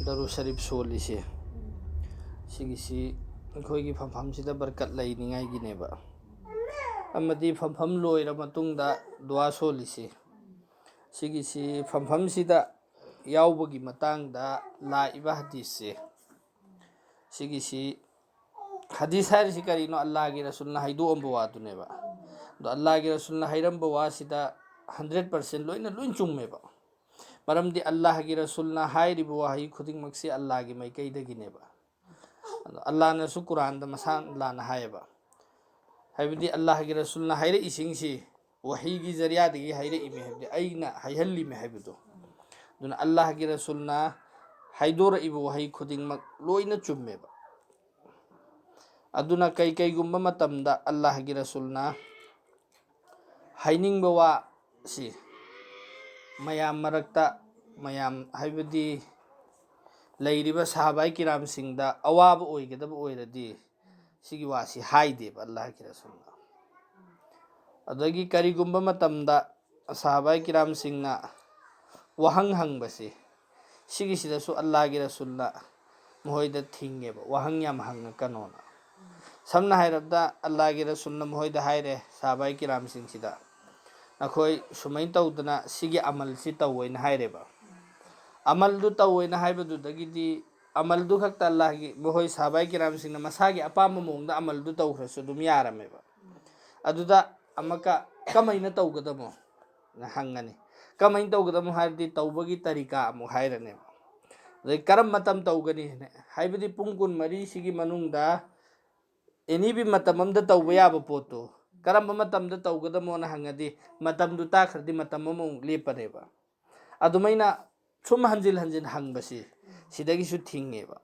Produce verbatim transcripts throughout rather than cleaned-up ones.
ꯗꯔꯨ ꯁꯔꯤꯐ ꯁꯣꯜꯂꯤꯁꯦ, ꯁꯤꯒꯤꯁꯤ ꯑꯩꯈꯣꯏꯒꯤ ꯐꯝꯐꯝꯁꯤꯗ ꯕꯔꯀꯠ ꯂꯩꯅꯤꯡꯉꯥꯏꯒꯤꯅꯦꯕ꯫ ꯑꯃꯗꯤ ꯐꯝꯐꯝ ꯂꯣꯏꯔ ꯃꯇꯨꯡꯗ ꯗꯨꯋꯥ ꯁꯣꯜꯂꯤꯁꯦ, ꯁꯤꯒꯤꯁꯤ ꯐꯝꯐꯝꯁꯤꯗ ꯌꯥꯎꯕꯒꯤ ꯃꯇꯥꯡꯗ ꯂꯥꯛꯏꯕ ꯍꯗꯤꯁꯁꯦ, ꯁꯤꯒꯤꯁꯤ, ꯍꯗꯤꯁ ꯍꯥꯏꯔꯤꯁꯤ ꯀꯔꯤꯅꯣ? ꯑꯜꯂꯥꯍꯒꯤ ꯔꯁꯨꯜꯅ ꯍꯥꯏꯗꯣꯛꯑꯝꯕ ꯋꯥꯗꯨꯅꯦꯕ꯫ ꯑꯗꯣ ꯑꯜꯂꯥꯍꯒꯤ ꯔꯁꯨꯜꯅ ꯍꯥꯏꯔꯝꯕ ꯋꯥꯁꯤꯗ ꯍꯟꯗ꯭ꯔꯦꯠ ꯄꯥꯔꯁꯦꯟ ꯂꯣꯏꯅ ꯂꯣꯏ ꯆꯨꯝꯃꯦꯕ꯫ ꯃꯔꯝꯗꯤ ꯑꯜꯂꯥꯍꯒꯤ ꯔꯁꯨꯜꯅ ꯍꯥꯏꯔꯤꯕ ꯋꯥꯍꯩ ꯈꯨꯗꯤꯡꯃꯛꯁꯤ ꯑꯜꯂꯥꯍꯒꯤ ꯃꯥꯏꯀꯩꯗꯒꯤꯅꯦꯕ꯫ ꯑꯗꯣ ꯑꯜꯂꯥꯍꯅꯁꯨ ꯀꯨꯔꯥꯟꯗ ꯃꯁꯥ ꯑꯜꯂꯥꯍꯅ ꯍꯥꯏꯌꯦꯕ, ꯍꯥꯏꯕꯗꯤ ꯑꯜꯂꯥꯍꯒꯤ ꯔꯁꯨꯜꯅ ꯍꯥꯏꯔꯛꯏꯁꯤꯡꯁꯤ ꯋꯥꯍꯩꯒꯤ ꯖꯔꯤꯌꯥꯗꯒꯤ ꯍꯥꯏꯔꯛꯏꯃꯤ, ꯍꯥꯏꯕꯗꯤ ꯑꯩꯅ ꯍꯥꯏꯍꯜꯂꯤꯃꯤ ꯍꯥꯏꯕꯗꯣ꯫ ꯑꯗꯨꯅ ꯑꯜꯂꯥꯍꯒꯤ ꯔꯁꯨꯜꯅ ꯍꯥꯏꯗꯣꯔꯛꯏꯕ ꯋꯥꯍꯩ ꯈꯨꯗꯤꯡꯃꯛ ꯂꯣꯏꯅ ꯆꯨꯝꯃꯦꯕ꯫ ꯑꯗꯨꯅ ꯀꯩ ꯀꯩꯒꯨꯝꯕ ꯃꯇꯝꯗ ꯑꯜꯂꯥꯍꯒꯤ ꯔꯁꯨꯜꯅ ꯍꯥꯏꯅꯤꯡꯕ ꯋꯥꯁꯤ ꯃꯌꯥꯝ ꯃꯔꯛꯇ, ꯃꯌꯥꯝ ꯍꯥꯏꯕꯗꯤ ꯂꯩꯔꯤꯕ ꯁꯍꯥꯕꯥꯏ ꯀꯤꯔꯥꯝꯁꯤꯡꯗ ꯑꯋꯥꯕ ꯑꯣꯏꯒꯗꯕ ꯑꯣꯏꯔꯗꯤ, ꯁꯤꯒꯤ ꯋꯥꯁꯤ ꯍꯥꯏꯗꯦꯕ ꯑꯜꯂꯥꯍꯒꯤ ꯔꯁꯨꯜꯅ꯫ ꯑꯗꯒꯤ ꯀꯔꯤꯒꯨꯝꯕ ꯃꯇꯝꯗ ꯁꯍꯥꯕꯥꯏ ꯀꯤꯔꯥꯝꯁꯤꯡꯅ ꯋꯥꯍꯪ ꯍꯪꯕꯁꯤ, ꯁꯤꯒꯤꯁꯤꯗꯁꯨ ꯑꯜꯂꯥꯍꯒꯤ ꯔꯁꯨꯜꯅ ꯃꯈꯣꯏꯗ ꯊꯤꯡꯉꯦꯕ, ꯋꯥꯍꯪ ꯌꯥꯝ ꯍꯪꯉꯛꯀꯅꯣꯅ꯫ ꯁꯝꯅ ꯍꯥꯏꯔꯕꯗ ꯑꯜꯂꯥꯍꯒꯤ ꯔꯁꯨꯜꯅ ꯃꯈꯣꯏꯗ ꯍꯥꯏꯔꯦ, ꯁꯍꯥꯕꯥꯏ ꯀꯤꯔꯥꯝꯁꯤꯡꯁꯤꯗ, "ꯅꯈꯣꯏ ꯁꯨꯃꯥꯏꯅ ꯇꯧꯗꯅ ꯁꯤꯒꯤ ꯑꯃꯜꯁꯤ ꯇꯧꯋꯦꯅ" ꯍꯥꯏꯔꯦꯕ꯫ ꯑꯃꯜꯗꯨ ꯇꯧꯋꯦꯅ ꯍꯥꯏꯕꯗꯨꯗꯒꯤꯗꯤ ꯑꯃꯜꯗꯨ ꯈꯛꯇ ꯑꯜꯂꯥꯍꯒꯤ, ꯃꯈꯣꯏ ꯁꯍꯥꯕꯥꯏ ꯀꯤꯔꯥꯝꯁꯤꯡꯅ ꯃꯁꯥꯒꯤ ꯑꯄꯥꯝꯕ ꯃꯑꯣꯡꯗ ꯑꯃꯜꯗꯨ ꯇꯧꯈ꯭ꯔꯁꯨ ꯑꯗꯨꯝ ꯌꯥꯔꯝꯃꯦꯕ꯫ ꯑꯗꯨꯗ ꯑꯃꯨꯛꯀ ꯀꯃꯥꯏꯅ ꯇꯧꯒꯗꯃꯣ ꯅ ꯍꯪꯉꯅꯤ꯫ ꯀꯃꯥꯏꯅ ꯇꯧꯒꯗꯃꯣ ꯍꯥꯏꯔꯗꯤ ꯇꯧꯕꯒꯤ ꯇꯔꯤꯀꯥ ꯑꯃꯨꯛ ꯍꯥꯏꯔꯅꯦꯕ꯫ ꯑꯗꯩ ꯀꯔꯝꯕ ꯃꯇꯝ ꯇꯧꯒꯅꯤ ꯍꯥꯏꯅ, ꯍꯥꯏꯕꯗꯤ ꯄꯨꯡ ꯀꯨꯟꯃꯔꯤꯁꯤꯒꯤ ꯃꯅꯨꯡꯗ ꯑꯦꯅꯤꯕꯤ ꯃꯇꯝ ꯑꯃꯗ ꯇꯧꯕ ꯌꯥꯕ ꯄꯣꯠꯇꯣ ꯀꯔꯝꯕ ꯃꯇꯝꯗ ꯇꯧꯒꯗꯃꯣꯅ ꯍꯪꯉꯗꯤ ꯃꯇꯝꯗꯨ ꯇꯥꯈ꯭ꯔꯗꯤ ꯃꯇꯝ ꯑꯃꯃꯨꯛ ꯂꯦꯞꯄꯅꯦꯕ꯫ ꯑꯗꯨꯃꯥꯏꯅ ꯁꯨꯝ ꯍꯟꯖꯤꯟ ꯍꯟꯖꯤꯟ ꯍꯪꯕꯁꯤ ꯁꯤꯗꯒꯤꯁꯨ ꯊꯤꯡꯉꯦꯕ꯫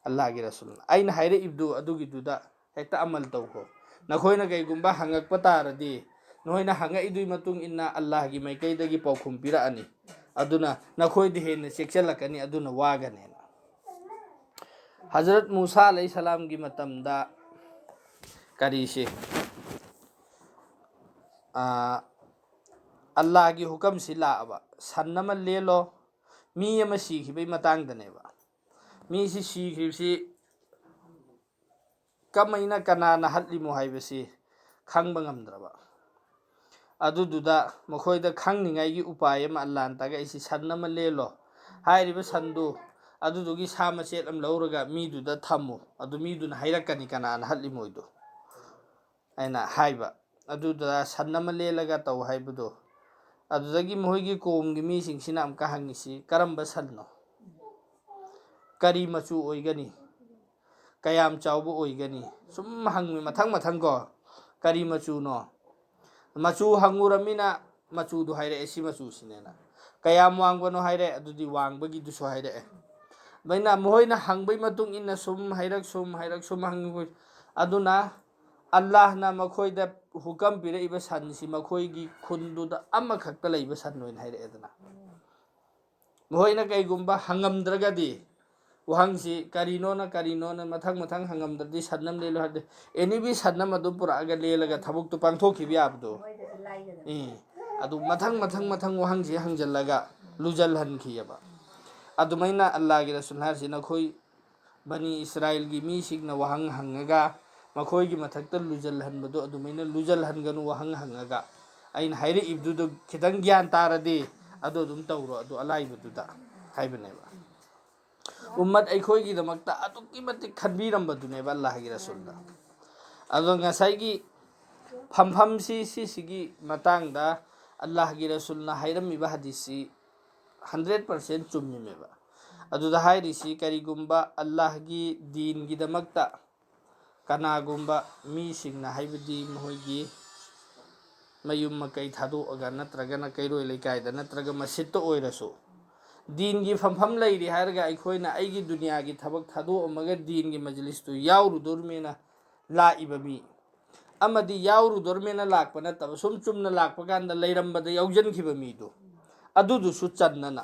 ꯑꯜꯂꯥꯍꯒꯤ ꯔꯁꯨꯜꯅ ꯑꯩꯅ ꯍꯥꯏꯔꯛꯏꯕꯗꯨ ꯑꯗꯨꯒꯤꯗꯨꯗ ꯍꯦꯛꯇ ꯑꯃꯜ ꯇꯧꯈꯣ꯫ ꯅꯈꯣꯏꯅ ꯀꯩꯒꯨꯝꯕ ꯍꯪꯉꯛꯄ ꯇꯥꯔꯗꯤ ꯅꯈꯣꯏꯅ ꯍꯪꯉꯛꯏꯗꯨꯒꯤ ꯃꯇꯨꯡ ꯏꯟꯅ ꯑꯜꯂꯥꯍꯒꯤ ꯃꯥꯏꯀꯩꯗꯒꯤ ꯄꯥꯎꯈꯨꯝ ꯄꯤꯔꯛꯑꯅꯤ꯫ ꯑꯗꯨꯅ ꯅꯈꯣꯏꯗ ꯍꯦꯟꯅ ꯆꯦꯛꯁꯤꯜꯂꯛꯀꯅꯤ, ꯑꯗꯨꯅ ꯋꯥꯒꯅꯦꯅ꯫ ꯍꯖꯔꯠ ꯃꯨꯁꯥ ꯑꯂꯩꯍꯤ ꯁꯂꯥꯝꯒꯤ ꯃꯇꯝꯗ ꯀꯔꯤꯁꯤ, ꯑꯥ, ꯑꯜꯂꯥꯍꯒꯤ ꯍꯨꯀꯝꯁꯤ ꯂꯥꯛꯑꯕ, ꯁꯟ ꯑꯃ ꯂꯦꯜꯂꯣ, ꯃꯤ ꯑꯃ ꯁꯤꯈꯤꯕꯒꯤ ꯃꯇꯥꯡꯗꯅꯦꯕ꯫ ꯃꯤꯁꯤ ꯁꯤꯈꯤꯕꯁꯤ ꯀꯃꯥꯏꯅ, ꯀꯅꯥꯅ ꯍꯥꯠꯂꯤꯃꯣ ꯍꯥꯏꯕꯁꯤ ꯈꯪꯕ ꯉꯝꯗ꯭ꯔꯕ꯫ ꯑꯗꯨꯗꯨꯗ ꯃꯈꯣꯏꯗ ꯈꯪꯅꯤꯡꯉꯥꯏꯒꯤ ꯎꯄꯥꯏ ꯑꯃ ꯑꯜꯂꯥꯍꯅ ꯇꯥꯛꯂꯛꯏꯁꯤ, ꯁꯟ ꯑꯃ ꯂꯦꯜꯂꯣ, ꯍꯥꯏꯔꯤꯕ ꯁꯟꯗꯨ ꯑꯗꯨꯗꯨꯒꯤ ꯁꯥ ꯃꯆꯦꯠ ꯑꯃ ꯂꯧꯔꯒ ꯃꯤꯗꯨꯗ ꯊꯝꯃꯨ, ꯑꯗꯨ ꯃꯤꯗꯨꯅ ꯍꯥꯏꯔꯛꯀꯅꯤ ꯀꯅꯥꯅ ꯍꯥꯠꯂꯤꯃꯣꯏꯗꯣ꯫ ꯑꯩꯅ ꯍꯥꯏꯕ, ꯑꯗꯨꯗ ꯁꯟ ꯑꯃ ꯂꯦꯜꯂꯒ ꯇꯧ ꯍꯥꯏꯕꯗꯣ꯫ ꯑꯗꯨꯗꯒꯤ ꯃꯈꯣꯏꯒꯤ ꯀꯣꯝꯒꯤ ꯃꯤꯁꯤꯡꯁꯤꯅ ꯑꯃꯨꯛꯀ ꯍꯪꯉꯤꯁꯤ, "ꯀꯔꯝꯕ ꯁꯟꯅꯣ? ꯀꯔꯤ ꯃꯆꯨ ꯑꯣꯏꯒꯅꯤ? ꯀꯌꯥꯝ ꯆꯥꯎꯕ ꯑꯣꯏꯒꯅꯤ?" ꯁꯨꯝ ꯍꯪꯉꯤ ꯃꯊꯪ ꯃꯊꯪ ꯀꯣ, "ꯀꯔꯤ ꯃꯆꯨꯅꯣ?" ꯃꯆꯨ ꯍꯪꯉꯨꯔꯃꯤꯅ ꯃꯆꯨꯗꯣ ꯍꯥꯏꯔꯛꯑꯦ, "ꯁꯤ ꯃꯆꯨꯁꯤꯅꯦꯅ"꯫ "ꯀꯌꯥꯝ ꯋꯥꯡꯕꯅꯣ?" ꯍꯥꯏꯔꯛꯑꯦ, ꯑꯗꯨꯗꯤ ꯋꯥꯡꯕꯒꯤꯗꯨꯁꯨ ꯍꯥꯏꯔꯛꯑꯦ꯫ ꯑꯗꯨꯃꯥꯏꯅ ꯃꯈꯣꯏꯅ ꯍꯪꯕꯒꯤ ꯃꯇꯨꯡ ꯏꯟꯅ ꯁꯨꯝ ꯍꯥꯏꯔꯛ, ꯁꯨꯝ ꯍꯥꯏꯔꯛ, ꯁꯨꯝ ꯍꯪꯉꯤ꯫ ꯑꯗꯨꯅ ꯑꯜꯂꯥꯍꯅ ꯃꯈꯣꯏꯗ ꯍꯨꯀꯝ ꯄꯤꯔꯛꯏꯕ ꯁꯟꯁꯤ ꯃꯈꯣꯏꯒꯤ ꯈꯨꯟꯗꯨꯗ ꯑꯃꯈꯛꯇ ꯂꯩꯕ ꯁꯟ ꯑꯣꯏꯅ ꯍꯥꯏꯔꯛꯑꯦꯗꯅ꯫ ꯃꯈꯣꯏꯅ ꯀꯩꯒꯨꯝꯕ ꯍꯪꯉꯝꯗ꯭ꯔꯒꯗꯤ, ꯋꯥꯍꯪꯁꯤ ꯀꯔꯤꯅꯣꯅ, ꯀꯔꯤꯅꯣꯅ ꯃꯊꯪ ꯃꯊꯪ ꯍꯪꯉꯝꯗ꯭ꯔꯗꯤ, "ꯁꯟ ꯑꯃ ꯂꯦꯜꯂꯨ" ꯍꯥꯏꯔꯗꯤ, ꯑꯦꯅꯤꯕꯤ ꯁꯟ ꯑꯃ ꯑꯗꯨꯝ ꯄꯨꯔꯛꯑꯒ ꯂꯦꯜꯂꯒ ꯊꯕꯛꯇꯨ ꯄꯥꯡꯊꯣꯛꯈꯤꯕ ꯌꯥꯕꯗꯣ꯫ ꯃꯣꯏꯗꯁꯨ ꯂꯥꯏꯗꯅ꯫ ꯑꯦ, ꯑꯗꯨ ꯃꯊꯪ ꯃꯊꯪ ꯃꯊꯪ ꯋꯥꯍꯪꯁꯤ ꯍꯪꯖꯜꯂꯒ ꯂꯨꯖꯜꯍꯟꯈꯤꯑꯕ꯫ ꯑꯗꯨꯃꯥꯏꯅ ꯑꯜꯂꯥꯍꯒꯤ ꯔꯁꯨꯜ ꯍꯥꯏꯔꯤꯁꯤ, ꯅꯈꯣꯏ ꯕꯅꯤ ꯏꯁꯔꯥꯏꯜꯒꯤ ꯃꯤꯁꯤꯡꯅ ꯋꯥꯍꯪ ꯍꯪꯉꯒ ꯃꯈꯣꯏꯒꯤ ꯃꯊꯛꯇ ꯂꯨꯖꯜꯍꯟꯕꯗꯣ ꯑꯗꯨꯃꯥꯏꯅ ꯂꯨꯖꯜꯍꯟꯒꯅꯨ, ꯋꯥꯍꯪ ꯍꯪꯉꯒ꯫ ꯑꯩꯅ ꯍꯥꯏꯔꯛꯏꯕꯗꯨꯗ ꯈꯤꯇꯪ ꯒ꯭ꯌꯥꯟ ꯇꯥꯔꯗꯤ ꯑꯗꯨ ꯑꯗꯨꯝ ꯇꯧꯔꯣ, ꯑꯗꯨ ꯑꯂꯥꯏꯕꯗꯨꯗ ꯍꯥꯏꯕꯅꯦꯕ꯫ ꯎꯝꯃꯠ ꯑꯩꯈꯣꯏꯒꯤꯗꯃꯛꯇ ꯑꯗꯨꯛꯀꯤ ꯃꯇꯤꯛ ꯈꯟꯕꯤꯔꯝꯕꯗꯨꯅꯦꯕ ꯑꯜꯂꯥꯍꯒꯤ ꯔꯁꯨꯜꯅ꯫ ꯑꯗꯣ ꯉꯁꯥꯏꯒꯤ ꯐꯝꯐꯝꯁꯤ, ꯁꯤꯁꯤꯒꯤ ꯃꯇꯥꯡꯗ ꯑꯜꯂꯥꯍꯒꯤ ꯔꯁꯨꯜꯅ ꯍꯥꯏꯔꯝꯃꯤꯕ ꯍꯗꯤꯁꯁꯤ ꯍꯟꯗ꯭ꯔꯦꯠ ꯄꯥꯔꯁꯦꯟ ꯆꯨꯝꯃꯤꯃꯦꯕ꯫ ꯑꯗꯨꯗ ꯍꯥꯏꯔꯤꯁꯤ, ꯀꯔꯤꯒꯨꯝꯕ ꯑꯜꯂꯥꯍꯒꯤ ꯗꯤꯟꯒꯤꯗꯃꯛꯇ ꯀꯅꯥꯒꯨꯝꯕ ꯃꯤꯁꯤꯡꯅ, ꯍꯥꯏꯕꯗꯤ ꯃꯈꯣꯏꯒꯤ ꯃꯌꯨꯝ ꯃꯀꯩ ꯊꯥꯗꯣꯛꯑꯒ, ꯅꯠꯇ꯭ꯔꯒꯅ ꯀꯩꯔꯣꯏ ꯂꯩꯀꯥꯏꯗ, ꯅꯠꯇ꯭ꯔꯒ ꯃꯁꯖꯤꯠꯇ ꯑꯣꯏꯔꯁꯨ, ꯗꯤꯟꯒꯤ ꯐꯝꯐꯝ ꯂꯩꯔꯤ ꯍꯥꯏꯔꯒ ꯑꯩꯈꯣꯏꯅ ꯑꯩꯒꯤ ꯗꯨꯅꯤꯌꯥꯒꯤ ꯊꯕꯛ ꯊꯥꯗꯣꯛꯑꯝꯃꯒ ꯗꯤꯟꯒꯤ ꯃꯖꯂꯤꯁꯇꯨ ꯌꯥꯎꯔꯨꯗꯣꯔꯤꯃꯦꯅ ꯂꯥꯛꯏꯕ ꯃꯤ, ꯑꯃꯗꯤ ꯌꯥꯎꯔꯨꯗꯣꯔꯤꯃꯦꯅ ꯂꯥꯛꯄ ꯅꯠꯇꯕ, ꯁꯨꯝ ꯆꯨꯝꯅ ꯂꯥꯛꯄ ꯀꯥꯟꯗ ꯂꯩꯔꯝꯕꯗ ꯌꯥꯎꯖꯟꯈꯤꯕ ꯃꯤꯗꯨ, ꯑꯗꯨꯗꯨꯁꯨ ꯆꯟꯅꯅ꯫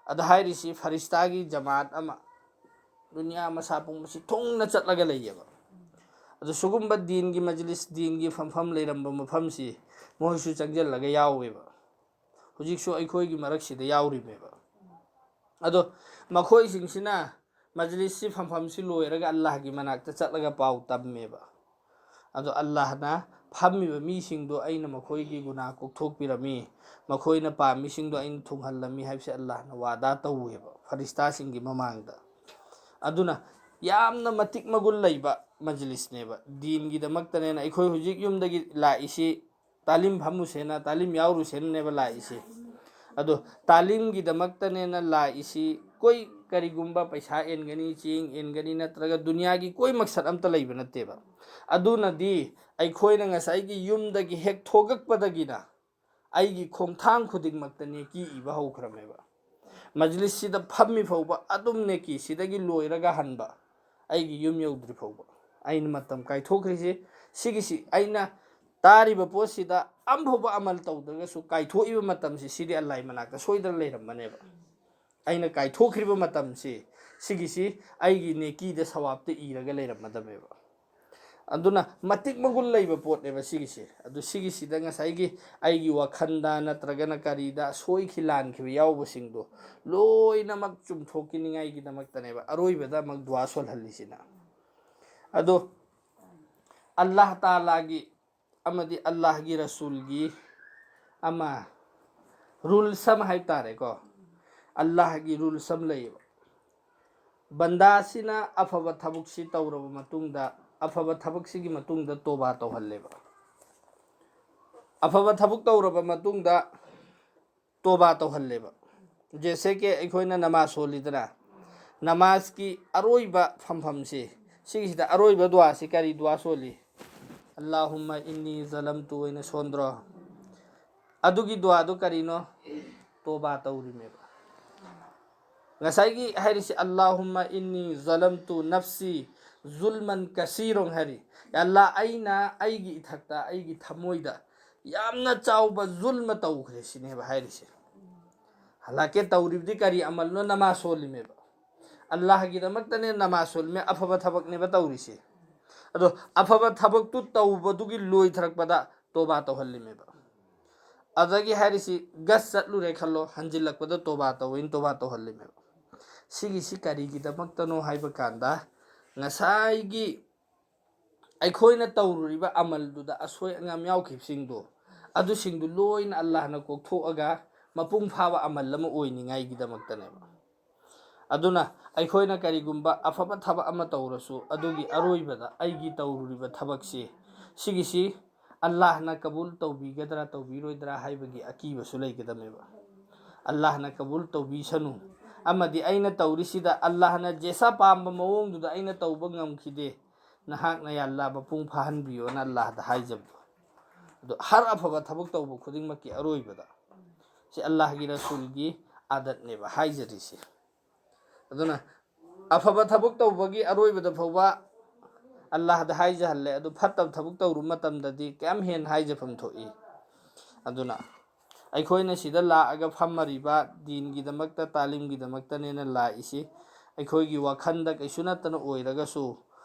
ꯑꯗ ꯍꯥꯏꯔꯤꯁꯤ ꯐꯔꯤꯁꯇꯥꯒꯤ ꯖꯃꯥꯠ ꯑꯃ ꯗꯨꯅꯤꯌꯥ ꯃꯁꯥ ꯄꯨꯝꯕꯁꯤ ꯊꯨꯡꯅ ꯆꯠꯂꯒ ꯂꯩꯌꯦꯕ꯫ ꯑꯗꯨ ꯁꯤꯒꯨꯝꯕ ꯗꯤꯟꯒꯤ ꯃꯖꯂꯤꯁ, ꯗꯤꯟꯒꯤ ꯐꯝꯐꯝ ꯂꯩꯔꯝꯕ ꯃꯐꯝꯁꯤ ꯃꯣꯏꯁꯨ ꯆꯪꯁꯤꯜꯂꯒ ꯌꯥꯎꯋꯦꯕ꯫ ꯍꯧꯖꯤꯛꯁꯨ ꯑꯩꯈꯣꯏꯒꯤ ꯃꯔꯛꯁꯤꯗ ꯌꯥꯎꯔꯤꯕꯅꯦꯕ꯫ ꯑꯗꯣ ꯃꯈꯣꯏꯁꯤꯡꯁꯤꯅ ꯃꯖꯂꯤꯁꯁꯤ, ꯐꯝꯐꯝꯁꯤ ꯂꯣꯏꯔꯒ ꯑꯜꯂꯥꯍꯒꯤ ꯃꯅꯥꯛꯇ ꯆꯠꯂꯒ ꯄꯥꯎ ꯇꯝꯃꯦꯕ꯫ ꯑꯗꯣ ꯑꯜꯂꯥꯍꯅ ꯐꯝꯃꯤꯕ ꯃꯤꯁꯤꯡꯗꯣ ꯑꯩꯅ ꯃꯈꯣꯏꯒꯤ ꯒꯨꯅꯥ ꯀꯣꯛꯊꯣꯛꯄꯤꯔꯝꯃꯤ, ꯃꯈꯣꯏꯅ ꯄꯥꯝꯃꯤꯁꯤꯡꯗꯣ ꯑꯩꯅ ꯊꯨꯡꯍꯜꯂꯝꯃꯤ ꯍꯥꯏꯕꯁꯦ ꯑꯜꯂꯥꯍꯅ ꯋꯥꯗꯥ ꯇꯧꯋꯦꯕ ꯐꯔꯤꯁꯇꯥꯁꯤꯡꯒꯤ ꯃꯃꯥꯡꯗ꯫ ꯑꯗꯨꯅ ꯌꯥꯝꯅ ꯃꯇꯤꯛ ꯃꯒꯨꯟ ꯂꯩꯕ ꯃꯖꯂꯤꯁꯅꯦꯕ꯫ ꯗꯤꯟꯒꯤꯗꯃꯛꯇꯅꯦꯅ ꯑꯩꯈꯣꯏ ꯍꯧꯖꯤꯛ ꯌꯨꯝꯗꯒꯤ ꯂꯥꯛꯏꯁꯤ ꯇꯥꯂꯤꯝ ꯐꯝꯃꯨꯁꯦꯅ, ꯇꯥꯂꯤꯝ ꯌꯥꯎꯔꯨꯁꯦꯅꯅꯦꯕ ꯂꯥꯛꯏꯁꯤ꯫ ꯑꯗꯣ ꯇꯥꯂꯤꯝꯒꯤꯗꯃꯛꯇꯅꯦꯅ ꯂꯥꯛꯏꯁꯤ꯫ ꯀꯣꯏ ꯀꯔꯤꯒꯨꯝꯕ ꯄꯩꯁꯥ ꯑꯦꯟꯒꯅꯤ, ꯆꯦꯡ ꯑꯦꯟꯒꯅꯤ, ꯅꯠꯇ꯭ꯔꯒ ꯗꯨꯅꯤꯌꯥꯒꯤ ꯀꯣꯏ ꯃꯛꯁꯠ ꯑꯝꯇ ꯂꯩꯕ ꯅꯠꯇꯦꯕ꯫ ꯑꯗꯨꯅꯗꯤ ꯑꯩꯈꯣꯏꯅ ꯉꯁꯥꯏꯒꯤ ꯌꯨꯝꯗꯒꯤ ꯍꯦꯛ ꯊꯣꯛꯂꯛꯄꯗꯒꯤꯅ ꯑꯩꯒꯤ ꯈꯣꯡꯊꯥꯡ ꯈꯨꯗꯤꯡꯃꯛꯇ ꯅꯦꯀꯤ ꯏꯕ ꯍꯧꯈ꯭ꯔꯝꯃꯦꯕ꯫ ꯃꯖꯂꯤꯁꯁꯤꯗ ꯐꯝꯃꯤ ꯐꯥꯎꯕ ꯑꯗꯨꯝ ꯅꯦꯀꯤ, ꯁꯤꯗꯒꯤ ꯂꯣꯏꯔꯒ ꯍꯟꯕ, ꯑꯩꯒꯤ ꯌꯨꯝ ꯌꯧꯗ꯭ꯔꯤ ꯐꯥꯎꯕ꯫ ꯑꯩꯅ ꯃꯇꯝ ꯀꯥꯏꯊꯣꯛꯈ꯭ꯔꯤꯁꯤ ꯁꯤꯒꯤꯁꯤ, ꯑꯩꯅ ꯇꯥꯔꯤꯕ ꯄꯣꯠꯁꯤꯗ ꯑꯝꯐꯥꯎꯕ ꯑꯃꯜ ꯇꯧꯗ꯭ꯔꯒꯁꯨ ꯀꯥꯏꯊꯣꯛꯏꯕ ꯃꯇꯝꯁꯤ, ꯁꯤꯗꯤ ꯑꯜꯂꯥꯍꯒꯤ ꯃꯅꯥꯛꯇ ꯁꯣꯏꯗꯅ ꯂꯩꯔꯝꯕꯅꯦꯕ꯫ ꯑꯩꯅ ꯀꯥꯏꯊꯣꯛꯈ꯭ꯔꯤꯕ ꯃꯇꯝꯁꯤ, ꯁꯤꯒꯤꯁꯤ ꯑꯩꯒꯤ ꯅꯦꯀꯤꯗ, ꯁꯋꯥꯕꯇ ꯏꯔꯒ ꯂꯩꯔꯝꯃꯗꯕꯅꯦꯕ꯫ ꯑꯗꯨꯅ ꯃꯇꯤꯛ ꯃꯒꯨꯟ ꯂꯩꯕ ꯄꯣꯠꯅꯦꯕ ꯁꯤꯒꯤꯁꯦ꯫ ꯑꯗꯨ ꯁꯤꯒꯤꯁꯤꯗ ꯉꯁꯥꯏꯒꯤ ꯑꯩꯒꯤ ꯋꯥꯈꯜꯗ ꯅꯠꯇ꯭ꯔꯒꯅ ꯀꯔꯤꯗ ꯁꯣꯏꯈꯤ ꯂꯥꯟꯈꯤꯕ ꯌꯥꯎꯕꯁꯤꯡꯗꯣ ꯂꯣꯏꯅꯃꯛ ꯆꯨꯝꯊꯣꯛꯈꯤꯅꯤꯉꯥꯏꯒꯤꯗꯃꯛꯇꯅꯦꯕ ꯑꯔꯣꯏꯕꯗ ꯑꯃꯨꯛ ꯗꯨꯋꯥ ꯁꯣꯜꯍꯜꯂꯤꯁꯤꯅ꯫ ꯑꯗꯣ ꯑꯜꯂꯥꯍ ꯇꯥꯂꯥꯒꯤ ꯑꯃꯗꯤ ꯑꯜꯂꯥꯍꯒꯤ ꯔꯁꯨꯜꯒꯤ ꯑꯃ ꯔꯨꯜꯁ ꯑꯃ ꯍꯥꯏꯕ ꯇꯥꯔꯦꯀꯣ꯫ ꯑꯜꯂꯥꯍꯒꯤ ꯔꯨꯜꯁ ꯑꯃ ꯂꯩꯌꯦꯕ꯫ ꯕꯟꯗꯥꯁꯤꯅ ꯑꯐꯕ ꯊꯕꯛꯁꯤ ꯇꯧꯔꯕ ꯃꯇꯨꯡꯗ, ꯑꯐꯕ ꯊꯕꯛꯁꯤꯒꯤ ꯃꯇꯨꯡꯗ ꯇꯣꯕꯥ ꯇꯧꯍꯜꯂꯦꯕ꯫ ꯑꯐꯕ ꯊꯕꯛ ꯇꯧꯔꯕ ꯃꯇꯨꯡꯗ ꯇꯣꯕꯥ ꯇꯧꯍꯜꯂꯦꯕ꯫ ꯖꯦꯁꯦ ꯀꯦ ꯑꯩꯈꯣꯏꯅ ꯅꯃꯥꯖ ꯁꯣꯜꯂꯤꯗꯅ, ꯅꯃꯥꯖꯀꯤ ꯑꯔꯣꯏꯕ ꯐꯝꯐꯝꯁꯤ, ꯁꯤꯒꯤꯁꯤꯗ ꯑꯔꯣꯏꯕ ꯗꯨꯋꯥꯁꯤ ꯀꯔꯤ ꯗꯨꯋꯥ ꯁꯣꯜꯂꯤ? "ꯑꯜꯂꯥꯍꯨꯝꯃ ꯏꯟꯅꯤ ꯖꯂꯝꯇꯨ" ꯑꯣꯏꯅ ꯁꯣꯟꯗ꯭ꯔꯣ? ꯑꯗꯨꯒꯤ ꯗꯨꯋꯥꯗꯨ ꯀꯔꯤꯅꯣ? ꯇꯣꯕꯥ ꯇꯧꯔꯤꯃꯦꯕ꯫ ꯉꯁꯥꯏꯒꯤ ꯍꯥꯏꯔꯤꯁꯤ, "ꯑꯜꯂꯥꯍꯨꯝꯃ ꯏꯟꯅꯤ ꯖꯂꯝꯇꯨ ꯅꯐꯁꯤ ꯖꯨꯜꯃꯟ ꯀꯁꯤꯔꯣꯡ" ꯍꯥꯏꯔꯤ꯫ "ꯌꯥ ꯑꯜꯂꯥ, ꯑꯩꯅ ꯑꯩꯒꯤ ꯏꯊꯛꯇ, ꯑꯩꯒꯤ ꯊꯃꯣꯏꯗ ꯌꯥꯝꯅ ꯆꯥꯎꯕ ꯖꯨꯜꯃ ꯇꯧꯈ꯭ꯔꯦ" ꯁꯤꯅꯦꯕ ꯍꯥꯏꯔꯤꯁꯦ꯫ ꯍꯂꯥꯀꯦ ꯇꯧꯔꯤꯕꯗꯤ ꯀꯔꯤ ꯑꯃꯜꯅꯣ? ꯅꯃꯥꯖ ꯁꯣꯜꯂꯤꯃꯦꯕ꯫ ꯑꯜꯂꯥꯍꯒꯤꯗꯃꯛꯇꯅꯦ ꯅꯃꯥꯖ ꯁꯣꯜꯂꯤꯃꯦ, ꯑꯐꯕ ꯊꯕꯛꯅꯦꯕ ꯇꯧꯔꯤꯁꯦ꯫ ꯑꯗꯣ ꯑꯐꯕ ꯊꯕꯛꯇꯨ ꯇꯧꯕꯗꯨꯒꯤ ꯂꯣꯏꯊꯔꯛꯄꯗ ꯇꯣꯕꯥ ꯇꯧꯍꯜꯂꯤꯃꯦꯕ꯫ ꯑꯗꯒꯤ ꯍꯥꯏꯔꯤꯁꯤ, ꯒꯁ ꯆꯠꯂꯨꯔꯦ ꯈꯜꯂꯣ, ꯍꯟꯖꯤꯜꯂꯛꯄꯗ ꯇꯣꯕꯥ ꯇꯧꯋꯦꯅ ꯇꯣꯕꯥ ꯇꯧꯍꯜꯂꯤꯃꯦꯕ꯫ ꯁꯤꯒꯤꯁꯤ ꯀꯔꯤꯒꯤꯗꯃꯛꯇꯅꯣ ꯍꯥꯏꯕ ꯀꯥꯟꯗ, ꯉꯁꯥꯏꯒꯤ ꯑꯩꯈꯣꯏꯅ ꯇꯧꯔꯨꯔꯤꯕ ꯑꯃꯜꯗꯨꯗ ꯑꯁꯣꯏ ꯑꯉꯥꯝ ꯌꯥꯎꯈꯤꯕꯁꯤꯡꯗꯣ, ꯑꯗꯨꯁꯤꯡꯗꯨ ꯂꯣꯏꯅ ꯑꯜꯂꯥꯍꯅ ꯀꯣꯛꯊꯣꯛꯑꯒ ꯃꯄꯨꯡ ꯐꯥꯕ ꯑꯃꯜ ꯑꯃ ꯑꯣꯏꯅꯤꯡꯉꯥꯏꯒꯤꯗꯃꯛꯇꯅꯦꯕ꯫ ꯑꯗꯨꯅ ꯑꯩꯈꯣꯏꯅ ꯀꯔꯤꯒꯨꯝꯕ ꯑꯐꯕ ꯊꯕꯛ ꯑꯃ ꯇꯧꯔꯁꯨ, ꯑꯗꯨꯒꯤ ꯑꯔꯣꯏꯕꯗ ꯑꯩꯒꯤ ꯇꯧꯔꯨꯔꯤꯕ ꯊꯕꯛꯁꯤ, ꯁꯤꯒꯤꯁꯤ ꯑꯜꯂꯥꯍꯅ ꯀꯕꯨꯜ ꯇꯧꯕꯤꯒꯗ꯭ꯔꯥ ꯇꯧꯕꯤꯔꯣꯏꯗ꯭ꯔꯥ ꯍꯥꯏꯕꯒꯤ ꯑꯀꯤꯕꯁꯨ ꯂꯩꯒꯗꯕꯅꯦꯕ꯫ ꯑꯜꯂꯥꯍꯅ ꯀꯕꯨꯜ ꯇꯧꯕꯤꯁꯅꯨ, ꯑꯃꯗꯤ ꯑꯩꯅ ꯇꯧꯔꯤꯁꯤꯗ ꯑꯜꯂꯥꯍꯅ ꯖꯦꯁꯥ ꯄꯥꯝꯕ ꯃꯑꯣꯡꯗꯨꯗ ꯑꯩꯅ ꯇꯧꯕ ꯉꯝꯈꯤꯗꯦ, ꯅꯍꯥꯛꯅ ꯌꯥ ꯑꯜꯂꯥꯍ ꯃꯄꯨꯡ ꯐꯥꯍꯟꯕꯤꯌꯣꯅ ꯑꯜꯂꯥꯍꯗ ꯍꯥꯏꯖꯕꯗꯣ꯫ ꯑꯗꯣ ꯍꯔ ꯑꯐꯕ ꯊꯕꯛ ꯇꯧꯕ ꯈꯨꯗꯤꯡꯃꯛꯀꯤ ꯑꯔꯣꯏꯕꯗ ꯁꯤ ꯑꯜꯂꯥꯍꯒꯤ ꯔꯁꯨꯜꯒꯤ ꯑꯥꯗꯠꯅꯦꯕ ꯍꯥꯏꯖꯔꯤꯁꯦ꯫ ꯑꯗꯨꯅ ꯑꯐꯕ ꯊꯕꯛ ꯇꯧꯕꯒꯤ ꯑꯔꯣꯏꯕꯗ ꯐꯥꯎꯕ ꯑꯜꯂꯥꯍꯗ ꯍꯥꯏꯖꯍꯜꯂꯦ꯫ ꯑꯗꯨ ꯐꯠꯇꯕ ꯊꯕꯛ ꯇꯧꯔꯨ ꯃꯇꯝꯗꯗꯤ ꯀꯌꯥꯝ ꯍꯦꯟꯅ ꯍꯥꯏꯖꯐꯝ ꯊꯣꯛꯏ꯫ ꯑꯗꯨꯅ ꯑꯩꯈꯣꯏꯅ ꯁꯤꯗ ꯂꯥꯛꯑꯒ ꯐꯝꯃꯔꯤꯕ ꯗꯤꯟꯒꯤꯗꯃꯛꯇ, ꯇꯥꯂꯤꯝꯒꯤꯗꯃꯛꯇꯅꯦꯅ ꯂꯥꯛꯏꯁꯤ꯫ ꯑꯩꯈꯣꯏꯒꯤ ꯋꯥꯈꯜꯗ ꯀꯩꯁꯨ ꯅꯠꯇꯅ ꯑꯣꯏꯔꯒꯁꯨ,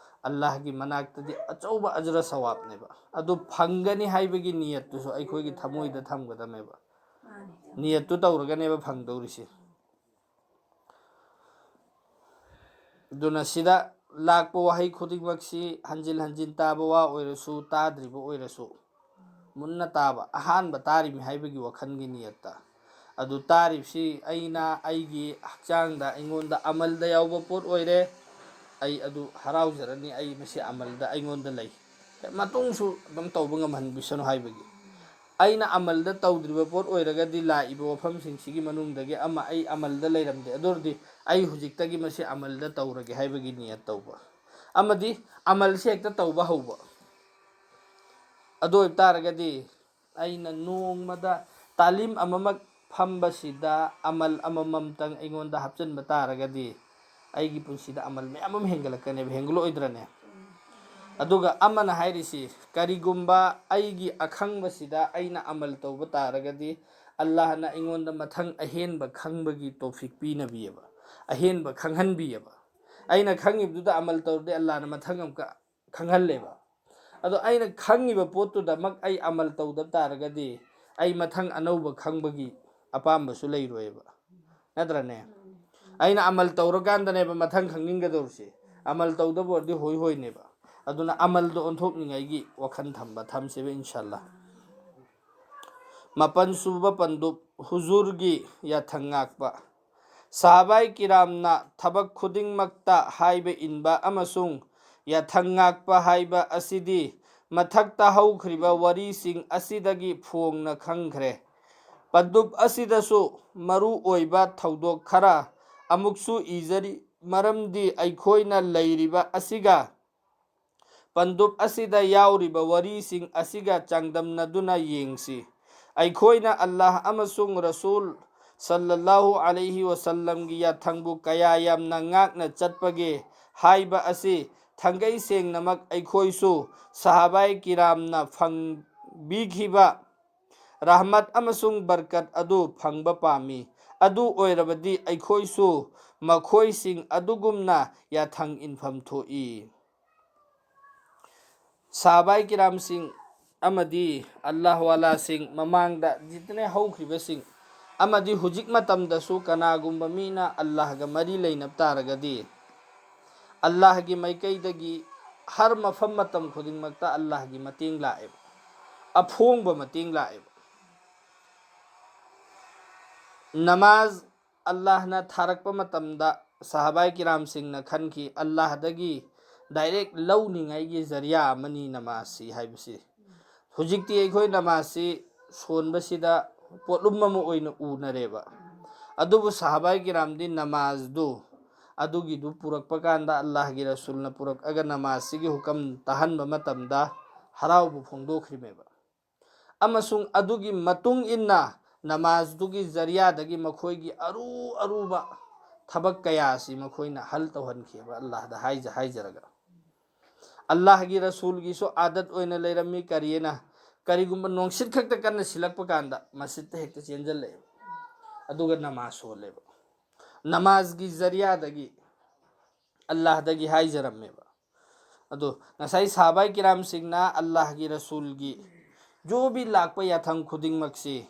ꯑꯜꯂꯥꯍꯒꯤ ꯃꯅꯥꯛꯇꯗꯤ ꯑꯆꯧꯕ ꯑꯖ꯭ꯔ ꯁꯋꯥꯕꯅꯦꯕ꯫ ꯑꯗꯨ ꯐꯪꯒꯅꯤ ꯍꯥꯏꯕꯒꯤ ꯅꯤꯌꯠꯇꯨꯁꯨ ꯑꯩꯈꯣꯏꯒꯤ ꯊꯃꯣꯏꯗ ꯊꯝꯒꯗꯕꯅꯦꯕ꯫ ꯅꯤꯌꯠꯇꯨ ꯇꯧꯔꯒꯅꯦꯕ ꯐꯪꯗꯧꯔꯤꯁꯦ꯫ ꯑꯗꯨꯅ ꯁꯤꯗ ꯂꯥꯛꯄ ꯋꯥꯍꯩ ꯈꯨꯗꯤꯡꯃꯛꯁꯤ ꯍꯟꯖꯤꯟ ꯍꯟꯖꯤꯟ ꯇꯥꯕ ꯋꯥ ꯑꯣꯏꯔꯁꯨ, ꯇꯥꯗ꯭ꯔꯤꯕ ꯑꯣꯏꯔꯁꯨ, ꯃꯨꯟꯅ ꯇꯥꯕ, ꯑꯍꯥꯟꯕ ꯇꯥꯔꯤꯃꯤ ꯍꯥꯏꯕꯒꯤ ꯋꯥꯈꯜꯒꯤ ꯅꯤꯌꯠꯇ꯫ ꯑꯗꯨ ꯇꯥꯔꯤꯕꯁꯤ ꯑꯩꯅ ꯑꯩꯒꯤ ꯍꯛꯆꯥꯡꯗ, ꯑꯩꯉꯣꯟꯗ ꯑꯃꯜꯗ ꯌꯥꯎꯕ ꯄꯣꯠ ꯑꯣꯏꯔꯦ, ꯑꯩ ꯑꯗꯨ ꯍꯔꯥꯎꯖꯔꯅꯤ, ꯑꯩ ꯃꯁꯤ ꯑꯃꯜꯗ ꯑꯩꯉꯣꯟꯗ ꯂꯩ, ꯃꯇꯨꯡꯁꯨ ꯑꯗꯨꯝ ꯇꯧꯕ ꯉꯝꯍꯟꯕꯤꯁꯅꯨ ꯍꯥꯏꯕꯒꯤ꯫ ꯑꯩꯅ ꯑꯃꯜꯗ ꯇꯧꯗ꯭ꯔꯤꯕ ꯄꯣꯠ ꯑꯣꯏꯔꯒꯗꯤ, ꯂꯥꯛꯏꯕ ꯋꯥꯐꯝꯁꯤꯡꯁꯤꯒꯤ ꯃꯅꯨꯡꯗꯒꯤ ꯑꯃ ꯑꯩ ꯑꯃꯜꯗ ꯂꯩꯔꯝꯗꯦ, ꯑꯗꯨ ꯑꯣꯏꯔꯗꯤ ꯑꯩ ꯍꯧꯖꯤꯛꯇꯒꯤ ꯃꯁꯤ ꯑꯃꯜꯗ ꯇꯧꯔꯒꯦ ꯍꯥꯏꯕꯒꯤ ꯅꯤꯌꯠ ꯇꯧꯕ, ꯑꯃꯗꯤ ꯑꯃꯜꯁꯤ ꯍꯦꯛꯇ ꯇꯧꯕ ꯍꯧꯕ꯫ ꯑꯗꯨ ꯑꯣꯏꯕ ꯇꯥꯔꯒꯗꯤ, ꯑꯩꯅ ꯅꯣꯡꯃꯗ ꯇꯥꯂꯤꯝ ꯑꯃꯃꯛ ꯐꯝꯕꯁꯤꯗ ꯑꯃꯜ ꯑꯃꯃꯝꯇꯪ ꯑꯩꯉꯣꯟꯗ ꯍꯥꯞꯆꯤꯟꯕ ꯇꯥꯔꯒꯗꯤ, ꯑꯩꯒꯤ ꯄꯨꯟꯁꯤꯗ ꯑꯃꯜ ꯃꯌꯥꯝ ꯑꯃ ꯍꯦꯟꯒꯠꯂꯛꯀꯅꯦꯕ, ꯍꯦꯟꯒꯠꯂꯛꯑꯣꯏꯗ꯭ꯔꯅꯦ? ꯑꯗꯨꯒ ꯑꯃꯅ ꯍꯥꯏꯔꯤꯁꯤ, ꯀꯔꯤꯒꯨꯝꯕ ꯑꯩꯒꯤ ꯑꯈꯪꯕꯁꯤꯗ ꯑꯩꯅ ꯑꯃꯜ ꯇꯧꯕ ꯇꯥꯔꯒꯗꯤ, ꯑꯜꯂꯥꯍꯅ ꯑꯩꯉꯣꯟꯗ ꯃꯊꯪ ꯑꯍꯦꯟꯕ ꯈꯪꯕꯒꯤ ꯇꯣꯐꯤꯛ ꯄꯤꯅꯕꯤꯑꯕ, ꯑꯍꯦꯟꯕ ꯈꯪꯍꯟꯕꯤꯑꯕ꯫ ꯑꯩꯅ ꯈꯪꯉꯤꯕꯗꯨꯗ ꯑꯃꯜ ꯇꯧꯔꯗꯤ, ꯑꯜꯂꯥꯍꯅ ꯃꯊꯪ ꯑꯃꯨꯛꯀ ꯈꯪꯍꯜꯂꯦꯕ꯫ ꯑꯗꯣ ꯑꯩꯅ ꯈꯪꯉꯤꯕ ꯄꯣꯠꯇꯨꯗꯃꯛ ꯑꯩ ꯑꯃꯜ ꯇꯧꯗꯕ ꯇꯥꯔꯒꯗꯤ, ꯑꯩ ꯃꯊꯪ ꯑꯅꯧꯕ ꯈꯪꯕꯒꯤ ꯑꯄꯥꯝꯕꯁꯨ ꯂꯩꯔꯣꯏꯕ, ꯅꯠꯇ꯭ꯔꯅꯦ? ꯑꯩꯅ ꯑꯃꯜ ꯇꯧꯔꯀꯥꯟꯗꯅꯦꯕ ꯃꯊꯪ ꯈꯪꯅꯤꯡꯒꯗꯧꯔꯤꯁꯦ꯫ ꯑꯃꯜ ꯇꯧꯗꯕ ꯑꯣꯏꯔꯗꯤ ꯍꯣꯏ ꯍꯣꯏꯅꯦꯕ꯫ ꯑꯗꯨꯅ ꯑꯃꯜꯗꯣ ꯑꯣꯟꯊꯣꯛꯅꯤꯡꯉꯥꯏꯒꯤ ꯋꯥꯈꯜ ꯊꯝꯕ ꯊꯝꯁꯦꯕ, ꯏꯟꯁꯥꯜꯂꯥ꯫ ꯃꯥꯄꯟ ꯁꯨꯕ ꯄꯟꯗꯨꯞ, ꯍꯨꯖꯨꯔꯒꯤ ꯌꯥꯊꯪ ꯉꯥꯛꯄ꯫ ꯁꯍꯥꯕꯥꯏ ꯀꯤꯔꯥꯝꯅ ꯊꯕꯛ ꯈꯨꯗꯤꯡꯃꯛꯇ ꯍꯥꯏꯕ ꯏꯟꯕ ꯑꯃꯁꯨꯡ ꯌꯥꯊꯪ ꯉꯥꯛꯄ ꯍꯥꯏꯕ ꯑꯁꯤꯗꯤ ꯃꯊꯛꯇ ꯍꯧꯈ꯭ꯔꯤꯕ ꯋꯥꯔꯤꯁꯤꯡ ꯑꯁꯤꯗꯒꯤ ꯐꯣꯡꯅ ꯈꯪꯈ꯭ꯔꯦ꯫ ꯄꯟꯗꯨꯞ ꯑꯁꯤꯗꯁꯨ ꯃꯔꯨ ꯑꯣꯏꯕ ꯊꯧꯗꯣꯛ ꯈꯔ ꯑꯃꯨꯛꯁꯨ ꯏꯖꯔꯤ, ꯃꯔꯝꯗꯤ ꯑꯩꯈꯣꯏꯅ ꯂꯩꯔꯤꯕ ꯑꯁꯤꯒ ꯄꯟꯗꯨꯞ ꯑꯁꯤꯗ ꯌꯥꯎꯔꯤꯕ ꯋꯥꯔꯤꯁꯤꯡ ꯑꯁꯤꯒ ꯆꯥꯡꯗꯝꯅꯗꯨꯅ ꯌꯦꯡꯁꯤ꯫ ꯑꯩꯈꯣꯏꯅ ꯑꯜꯂꯥꯍ ꯑꯃꯁꯨꯡ ꯔꯁꯨꯜ ꯁꯜꯂꯜꯂꯥꯍꯨ ꯑꯂꯩꯍꯤ ꯋꯁꯜꯂꯝꯒꯤ ꯌꯥꯊꯪꯕꯨ ꯀꯌꯥ ꯌꯥꯝꯅ ꯉꯥꯛꯅ ꯆꯠꯄꯒꯦ ꯍꯥꯏꯕ ꯑꯁꯤ ꯊꯥꯡꯒꯩ ꯁꯦꯡꯅꯃꯛ ꯑꯩꯈꯣꯏꯁꯨ ꯁꯍꯥꯕꯥꯏ ꯀꯤꯔꯥꯝꯅ ꯐꯪꯕꯤꯈꯤꯕ ꯔꯍꯃꯠ ꯑꯃꯁꯨꯡ ꯕꯔꯀꯠ ꯑꯗꯨ ꯐꯪꯕ ꯄꯥꯝꯃꯤ꯫ ꯑꯗꯨ ꯑꯣꯏꯔꯕꯗꯤ ꯑꯩꯈꯣꯏꯁꯨ ꯃꯈꯣꯏꯁꯤꯡ ꯑꯗꯨꯒꯨꯝꯅ ꯌꯥꯊꯪ ꯏꯟꯐꯝ ꯊꯣꯛꯏ꯫ ꯁꯍꯥꯕꯥꯏ ꯀꯤꯔꯥꯝꯁꯤꯡ ꯑꯃꯗꯤ ꯑꯜꯂꯥꯍ ꯋꯥꯂꯥꯁꯤꯡ, ꯃꯃꯥꯡꯗ ꯖꯤꯇꯅꯦ ꯍꯧꯈ꯭ꯔꯤꯕꯁꯤꯡ ꯑꯃꯗꯤ ꯍꯧꯖꯤꯛ ꯃꯇꯝꯗꯁꯨ ꯀꯅꯥꯒꯨꯝꯕ ꯃꯤꯅ ꯑꯜꯂꯥꯍꯒ ꯃꯔꯤ ꯂꯩꯅꯕ ꯇꯥꯔꯒꯗꯤ, ꯑꯜꯂꯥꯍꯒꯤ ꯃꯥꯏꯀꯩꯗꯒꯤ ꯍꯔ ꯃꯐꯝ ꯃꯇꯝ ꯈꯨꯗꯤꯡꯃꯛꯇ ꯑꯜꯂꯥꯍꯒꯤ ꯃꯇꯦꯡ ꯂꯥꯛꯑꯦꯕ, ꯑꯐꯣꯡꯕ ꯃꯇꯦꯡ ꯂꯥꯛꯑꯦꯕ꯫ ꯅꯃꯥꯖ ꯑꯜꯂꯥꯍꯅ ꯊꯥꯔꯛꯄ ꯃꯇꯝꯗ ꯁꯍꯥꯕꯥꯏ ꯀꯤꯔꯥꯝꯁꯤꯡꯅ ꯈꯟꯈꯤ, ꯑꯜꯂꯥꯍꯗꯒꯤ ꯗꯥꯏꯔꯦꯛ ꯂꯧꯅꯤꯡꯉꯥꯏꯒꯤ ꯖꯔꯤꯌꯥ ꯑꯃꯅꯤ ꯅꯃꯥꯖꯁꯤ ꯍꯥꯏꯕꯁꯤ꯫ ꯍꯧꯖꯤꯛꯇꯤ ꯑꯩꯈꯣꯏ ꯅꯃꯥꯖꯁꯤ ꯁꯣꯟꯕꯁꯤꯗ ꯄꯣꯠꯂꯨꯝ ꯑꯃ ꯑꯣꯏꯅ ꯎꯅꯔꯦꯕ꯫ ꯑꯗꯨꯕꯨ ꯁꯍꯥꯕꯥꯏ ꯀꯤꯔꯥꯝꯗꯤ ꯅꯃꯥꯖꯗꯨ ꯑꯗꯨꯒꯤꯗꯨ ꯄꯨꯔꯛꯄ ꯀꯥꯟꯗ, ꯑꯜꯂꯥꯍꯒꯤ ꯔꯁꯨꯜꯅ ꯄꯨꯔꯛꯑꯒ ꯅꯃꯥꯖꯁꯤꯒꯤ ꯍꯨꯀꯝ ꯇꯥꯍꯟꯕ ꯃꯇꯝꯗ ꯍꯔꯥꯎꯕ ꯐꯣꯡꯗꯣꯛꯈ꯭ꯔꯤꯃꯦꯕ꯫ ꯑꯃꯁꯨꯡ ꯑꯗꯨꯒꯤ ꯃꯇꯨꯡ ꯏꯟꯅ ꯅꯃꯥꯖꯗꯨꯒꯤ ꯖꯔꯤꯌꯥꯗꯒꯤ ꯃꯈꯣꯏꯒꯤ ꯑꯔꯨ ꯑꯔꯨꯕ ꯊꯕꯛ ꯀꯌꯥ ꯑꯁꯤ ꯃꯈꯣꯏꯅ ꯍꯜ ꯇꯧꯍꯟꯈꯤꯕ, ꯑꯜꯂꯥꯍꯗ ꯍꯥꯏꯖ ꯍꯥꯏꯖꯔꯒ꯫ ꯑꯜꯂꯥꯍꯒꯤ ꯔꯁꯨꯜꯒꯤꯁꯨ ꯑꯥꯗꯠ ꯑꯣꯏꯅ ꯂꯩꯔꯝꯃꯤ꯫ ꯀꯔꯤꯅ, ꯀꯔꯤꯒꯨꯝꯕ ꯅꯣꯡꯁꯤꯠ ꯈꯛꯇ ꯀꯟꯅ ꯁꯤꯜꯂꯛꯄ ꯀꯥꯟꯗ ꯃꯁꯖꯤꯠꯇ ꯍꯦꯛꯇ ꯆꯦꯟꯖꯜꯂꯛꯑꯦꯕ, ꯑꯗꯨꯒ ꯅꯃꯥꯖ ꯁꯣꯜꯂꯦꯕ꯫ ꯅꯃꯥꯖꯒꯤ ꯖꯔꯤꯌꯥꯗꯒꯤ ꯑꯜꯂꯥꯍꯗꯒꯤ ꯍꯥꯏꯖꯔꯝꯃꯦꯕ꯫ ꯑꯗꯣ ꯉꯁꯥꯏ ꯁꯍꯥꯕꯥꯏ ꯀꯤꯔꯥꯝꯁꯤꯡꯅ ꯑꯜꯂꯥꯍꯒꯤ ꯔꯁꯨꯜꯒꯤ ꯖꯣꯕꯤ ꯂꯥꯛꯄ ꯌꯥꯊꯪ ꯈꯨꯗꯤꯡꯃꯛꯁꯤ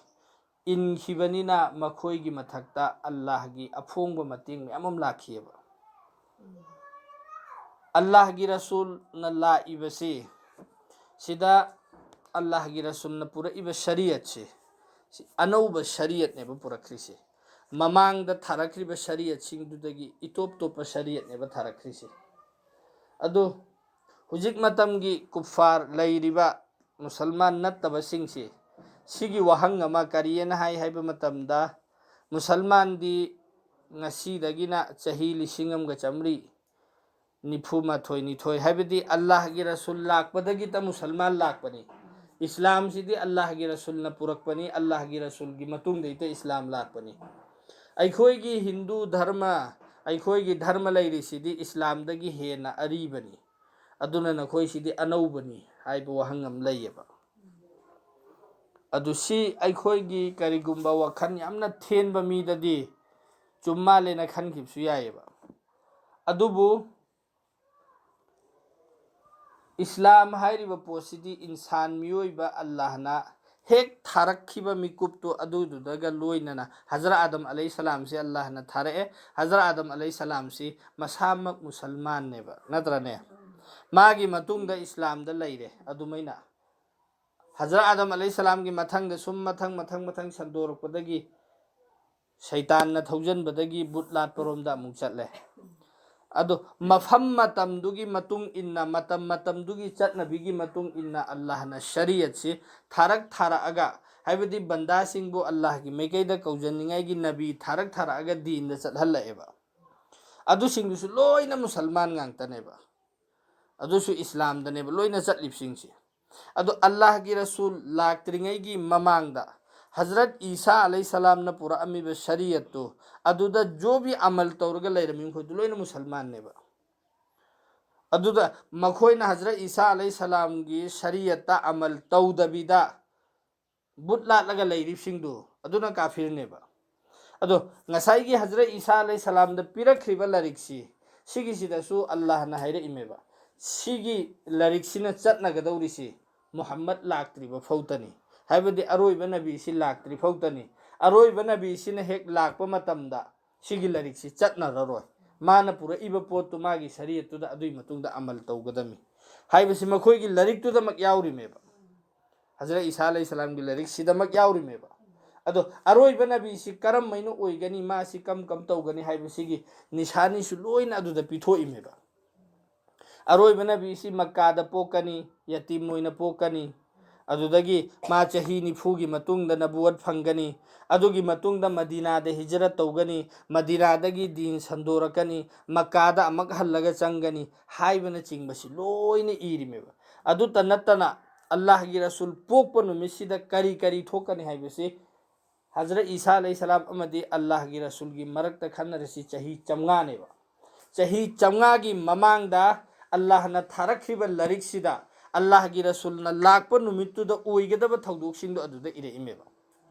ꯏꯟꯈꯤꯕꯅꯤꯅ ꯃꯈꯣꯏꯒꯤ ꯃꯊꯛꯇ ꯑꯜꯂꯥꯍꯒꯤ ꯑꯐꯣꯡꯕ ꯃꯇꯦꯡ ꯃꯌꯥꯝ ꯑꯃ ꯂꯥꯛꯈꯤꯑꯕ꯫ ꯑꯜꯂꯥꯍꯒꯤ ꯔꯁꯨꯜꯅ ꯂꯥꯛꯏꯕꯁꯤ, ꯁꯤꯗ ꯑꯜꯂꯥꯍꯒꯤ ꯔꯁꯨꯜꯅ ꯄꯨꯔꯛꯏꯕ ꯁꯔꯤꯌꯠꯁꯤ, ꯁꯤ ꯑꯅꯧꯕ ꯁꯔꯤꯌꯠꯅꯦꯕ ꯄꯨꯔꯛꯈ꯭ꯔꯤꯁꯤ꯫ ꯃꯃꯥꯡꯗ ꯊꯥꯔꯛꯈ꯭ꯔꯤꯕ ꯁꯔꯤꯌꯠꯁꯤꯡꯗꯨꯗꯒꯤ ꯏꯇꯣꯞ ꯇꯣꯞꯄ ꯁꯔꯤꯌꯠꯅꯦꯕ ꯊꯥꯔꯛꯈ꯭ꯔꯤꯁꯤ꯫ ꯑꯗꯨ ꯍꯧꯖꯤꯛ ꯃꯇꯝꯒꯤ ꯀꯨꯐꯥꯔ ꯂꯩꯔꯤꯕ ꯃꯨꯁꯜꯃꯥꯟ ꯅꯠꯇꯕꯁꯤꯡꯁꯤ, ꯁꯤꯒꯤ ꯋꯥꯍꯪ ꯑꯃ ꯀꯔꯤꯑꯅ ꯍꯥꯏ ꯍꯥꯏꯕ ꯃꯇꯝꯗ, ꯃꯨꯁꯜꯃꯥꯟꯗꯤ ꯉꯁꯤꯗꯒꯤꯅ ꯆꯍꯤ ꯂꯤꯁꯤꯡ ꯑꯃꯒ ꯆꯥꯃꯔꯤ ꯅꯤꯐꯨ ꯃꯥꯊꯣꯏ ꯅꯤꯊꯣꯏ, ꯍꯥꯏꯕꯗꯤ ꯑꯜꯂꯥꯍꯒꯤ ꯔꯁꯨꯜ ꯂꯥꯛꯄꯗꯒꯤꯇ ꯃꯨꯁꯜꯃꯥꯟ ꯂꯥꯛꯄꯅꯤ꯫ ꯏꯁꯂꯥꯝꯁꯤꯗꯤ ꯑꯜꯂꯥꯍꯒꯤ ꯔꯁꯨꯜꯅ ꯄꯨꯔꯛꯄꯅꯤ, ꯑꯜꯂꯥꯍꯒꯤ ꯔꯁꯨꯜꯒꯤ ꯃꯇꯨꯡꯗꯩꯇ ꯏꯁꯂꯥꯝ ꯂꯥꯛꯄꯅꯤ꯫ ꯑꯩꯈꯣꯏꯒꯤ ꯍꯤꯟꯗꯨ ꯙꯔꯃ, ꯑꯩꯈꯣꯏꯒꯤ ꯙꯔꯃ ꯂꯩꯔꯤꯁꯤꯗꯤ ꯏꯁꯂꯥꯝꯗꯒꯤ ꯍꯦꯟꯅ ꯑꯔꯤꯕꯅꯤ, ꯑꯗꯨꯅ ꯅꯈꯣꯏꯁꯤꯗꯤ ꯑꯅꯧꯕꯅꯤ ꯍꯥꯏꯕ ꯋꯥꯍꯪ ꯑꯃ ꯂꯩꯌꯦꯕ꯫ ꯑꯗꯨ ꯁꯤ ꯑꯩꯈꯣꯏꯒꯤ ꯀꯔꯤꯒꯨꯝꯕ ꯋꯥꯈꯜ ꯌꯥꯝꯅ ꯊꯦꯟꯕ ꯃꯤꯗꯗꯤ ꯆꯨꯝ ꯃꯥꯜꯂꯦꯅ ꯈꯟꯈꯤꯕꯁꯨ ꯌꯥꯏꯑꯕ꯫ ꯑꯗꯨꯕꯨ ꯏꯁꯂꯥꯝ ꯍꯥꯏꯔꯤꯕ ꯄꯣꯠꯁꯤꯗꯤ ꯏꯟꯁꯥꯟ ꯃꯤꯑꯣꯏꯕ ꯑꯜꯂꯥꯍꯅ ꯍꯦꯛ ꯊꯥꯔꯛꯈꯤꯕ ꯃꯤꯀꯨꯞꯇꯨ ꯑꯗꯨꯗꯨꯗꯒ ꯂꯣꯏꯅꯅ ꯍꯖꯔꯠ ꯑꯥꯗꯝ ꯑꯂꯩꯍꯤ ꯁꯂꯥꯝꯁꯤ ꯑꯜꯂꯥꯍꯅ ꯊꯥꯔꯛꯑꯦ꯫ ꯍꯖꯔꯠ ꯑꯥꯗꯝ ꯑꯂꯩꯍꯤ ꯁꯂꯥꯝꯁꯤ ꯃꯁꯥꯃꯛ ꯃꯨꯁꯜꯃꯥꯟꯅꯦꯕ, ꯅꯠꯇ꯭ꯔꯅꯦ? ꯃꯥꯒꯤ ꯃꯇꯨꯡꯗ ꯏꯁꯂꯥꯝꯗ ꯂꯩꯔꯦ꯫ ꯑꯗꯨꯃꯥꯏꯅ ꯍꯖꯔꯠ ꯑꯥꯗꯝ ꯑꯂꯩꯍꯤ ꯁꯂꯥꯝꯒꯤ ꯃꯊꯪꯗ ꯁꯨꯝ ꯃꯊꯪ ꯃꯊꯪ ꯃꯊꯪ ꯁꯟꯗꯣꯔꯛꯄꯗꯒꯤ, ꯁꯩꯇꯥꯟꯅ ꯊꯧꯖꯟꯕꯗꯒꯤ ꯕꯨꯠ ꯂꯥꯠꯄꯔꯣꯝꯗ ꯑꯃꯨꯛ ꯆꯠꯂꯦ꯫ ꯑꯗꯣ ꯃꯐꯝ ꯃꯇꯝꯗꯨꯒꯤ ꯃꯇꯨꯡ ꯏꯟꯅ, ꯃꯇꯝ ꯃꯇꯝꯗꯨꯒꯤ ꯆꯠꯅꯕꯤꯒꯤ ꯃꯇꯨꯡ ꯏꯟꯅ ꯑꯜꯂꯥꯍꯅ ꯁꯔꯤꯌꯠꯁꯤ ꯊꯥꯔꯛ ꯊꯥꯔꯛꯑꯒ, ꯍꯥꯏꯕꯗꯤ ꯕꯟꯗꯥꯁꯤꯡꯕꯨ ꯑꯜꯂꯥꯍꯒꯤ ꯃꯥꯏꯀꯩꯗ ꯀꯧꯖꯅꯤꯡꯉꯥꯏꯒꯤ ꯅꯕꯤ ꯊꯥꯔꯛ ꯊꯥꯔꯛꯑꯒ ꯗꯤꯟꯗ ꯆꯠꯍꯜꯂꯛꯑꯦꯕ꯫ ꯑꯗꯨꯁꯤꯡꯗꯨꯁꯨ ꯂꯣꯏꯅ ꯃꯨꯁꯜꯃꯥꯟ ꯉꯥꯛꯇꯅꯦꯕ꯫ ꯑꯗꯨꯁꯨ ꯏꯁꯂꯥꯝꯗꯅꯦꯕ ꯂꯣꯏꯅ ꯆꯠꯂꯤꯕꯁꯤꯡꯁꯦ꯫ ꯑꯗꯣ ꯑꯜꯂꯥꯍꯒꯤ ꯔꯁꯨꯜ ꯂꯥꯛꯇ꯭ꯔꯤꯉꯩꯒꯤ ꯃꯃꯥꯡꯗ ꯍꯖꯔꯠ ꯏꯁꯥ ꯑꯂꯩꯍꯤ ꯁꯂꯥꯝꯅ ꯄꯨꯔꯛꯑꯝꯃꯤꯕ ꯁꯔꯤꯌꯠꯇꯨ, ꯑꯗꯨꯗ ꯖꯣꯕꯤ ꯑꯃꯜ ꯇꯧꯔꯒ ꯂꯩꯔꯝꯃꯤ ꯃꯈꯣꯏꯗꯨ ꯂꯣꯏꯅ ꯃꯨꯁꯜꯃꯥꯟꯅꯦꯕ꯫ ꯑꯗꯨꯗ ꯃꯈꯣꯏꯅ ꯍꯖꯔꯠ ꯏꯁꯥ ꯑꯂꯩꯍꯤ ꯁꯂꯥꯝꯒꯤ ꯁꯔꯤꯌꯠꯇ ꯑꯃꯜ ꯇꯧꯗꯕꯤꯗ ꯕꯨꯠ ꯂꯥꯠꯂꯒ ꯂꯩꯔꯤꯕꯁꯤꯡꯗꯨ ꯑꯗꯨꯅ ꯀꯥꯐꯤꯔꯅꯦꯕ꯫ ꯑꯗꯣ ꯉꯁꯥꯏꯒꯤ ꯍꯖꯔꯠ ꯏꯁꯥ ꯑꯂꯩꯍꯤ ꯁꯂꯥꯝꯗ ꯄꯤꯔꯛꯈ꯭ꯔꯤꯕ ꯂꯥꯏꯔꯤꯛꯁꯤ, ꯁꯤꯒꯤꯁꯤꯗꯁꯨ ꯑꯜꯂꯥꯍꯅ ꯍꯥꯏꯔꯛꯏꯃꯦꯕ, ꯁꯤꯒꯤ ꯂꯥꯏꯔꯤꯛꯁꯤꯅ ꯆꯠꯅꯒꯗꯧꯔꯤꯁꯤ ꯃꯨꯍꯝꯃꯗ ꯂꯥꯛꯇ꯭ꯔꯤꯕ ꯐꯥꯎꯗꯅꯤ, ꯍꯥꯏꯕꯗꯤ ꯑꯔꯣꯏꯕ ꯅꯕꯤꯁꯤ ꯂꯥꯛꯇ꯭ꯔꯤ ꯐꯥꯎꯗꯅꯤ꯫ ꯑꯔꯣꯏꯕ ꯅꯕꯤꯁꯤꯅ ꯍꯦꯛ ꯂꯥꯛꯄ ꯃꯇꯝꯗ ꯁꯤꯒꯤ ꯂꯥꯏꯔꯤꯛꯁꯤ ꯆꯠꯅꯔꯔꯣꯏ꯫ ꯃꯥꯅ ꯄꯨꯔꯛꯏꯕ ꯄꯣꯠꯇꯨ ꯃꯥꯒꯤ ꯁꯔꯤꯌꯠꯇꯨꯗ ꯑꯗꯨꯒꯤ ꯃꯇꯨꯡꯗ ꯑꯃꯜ ꯇꯧꯒꯗꯝꯃꯤ ꯍꯥꯏꯕꯁꯤ ꯃꯈꯣꯏꯒꯤ ꯂꯥꯏꯔꯤꯛꯇꯨꯗꯃꯛ ꯌꯥꯎꯔꯤꯃꯦꯕ꯫ ꯍꯖꯔꯠ ꯏꯁꯥ ꯑꯂꯩꯍꯤ ꯁꯂꯥꯝꯒꯤ ꯂꯥꯏꯔꯤꯛꯁꯤꯗꯃꯛ ꯌꯥꯎꯔꯤꯃꯦꯕ꯫ ꯑꯗꯣ ꯑꯔꯣꯏꯕ ꯅꯕꯤꯁꯤ ꯀꯔꯝꯃꯥꯏꯅ ꯑꯣꯏꯒꯅꯤ, ꯃꯥꯁꯤ ꯀꯝ ꯀꯝ ꯇꯧꯒꯅꯤ ꯍꯥꯏꯕꯁꯤꯒꯤ ꯅꯤꯁꯥꯅꯤꯁꯨ ꯂꯣꯏꯅ ꯑꯗꯨꯗ ꯄꯤꯊꯣꯛꯏꯃꯦꯕ꯫ ꯑꯔꯣꯏꯕ ꯅꯕꯤꯁꯤ ꯃꯛꯀꯥꯗ ꯄꯣꯛꯀꯅꯤ, ꯌꯇꯤꯝ ꯑꯣꯏꯅ ꯄꯣꯛꯀꯅꯤ꯫ ꯑꯗꯨꯗꯒꯤ ꯃꯥ ꯆꯍꯤ ꯅꯤꯐꯨꯒꯤ ꯃꯇꯨꯡꯗ ꯅꯕꯨꯋꯠ ꯐꯪꯒꯅꯤ꯫ ꯑꯗꯨꯒꯤ ꯃꯇꯨꯡꯗ ꯃꯗꯤꯅꯥꯗ ꯍꯤꯖꯔꯠ ꯇꯧꯒꯅꯤ, ꯃꯗꯤꯅꯥꯗꯒꯤ ꯗꯤꯟ ꯁꯟꯗꯣꯔꯛꯀꯅꯤ, ꯃꯛꯀꯥꯗ ꯑꯃꯨꯛ ꯍꯜꯂꯒ ꯆꯪꯒꯅꯤ ꯍꯥꯏꯕꯅꯆꯤꯡꯕꯁꯤ ꯂꯣꯏꯅ ꯏꯔꯤꯃꯦꯕ꯫ ꯑꯗꯨꯇ ꯅꯠꯇꯅ ꯑꯜꯂꯥꯍꯒꯤ ꯔꯁꯨꯜ ꯄꯣꯛꯄ ꯅꯨꯃꯤꯠꯁꯤꯗ ꯀꯔꯤ ꯀꯔꯤ ꯊꯣꯛꯀꯅꯤ ꯍꯥꯏꯕꯁꯤ ꯍꯖꯔꯠ ꯏꯁꯥ ꯑꯂꯩꯍꯤ ꯁꯂꯥꯝ ꯑꯃꯗꯤ ꯑꯜꯂꯥꯍꯒꯤ ꯔꯁꯨꯜꯒꯤ ꯃꯔꯛꯇ ꯈꯟꯅꯔꯤꯁꯤ ꯆꯍꯤ ꯆꯥꯝꯃꯉꯥꯅꯦꯕ꯫ ꯆꯍꯤ ꯆꯥꯝꯃꯉꯥꯒꯤ ꯃꯃꯥꯡꯗ ꯑꯜꯂꯥꯍꯅ ꯊꯥꯔꯛꯈꯤꯕ ꯂꯥꯏꯔꯤꯛꯁꯤꯗ ꯑꯜꯂꯥꯍꯒꯤ ꯔꯁꯨꯜꯅ ꯂꯥꯛꯄ ꯅꯨꯃꯤꯠꯇꯨꯗ ꯑꯣꯏꯒꯗꯕ ꯊꯧꯗꯣꯛꯁꯤꯡꯗꯣ ꯑꯗꯨꯗ ꯏꯔꯛꯏꯃꯦꯕ꯫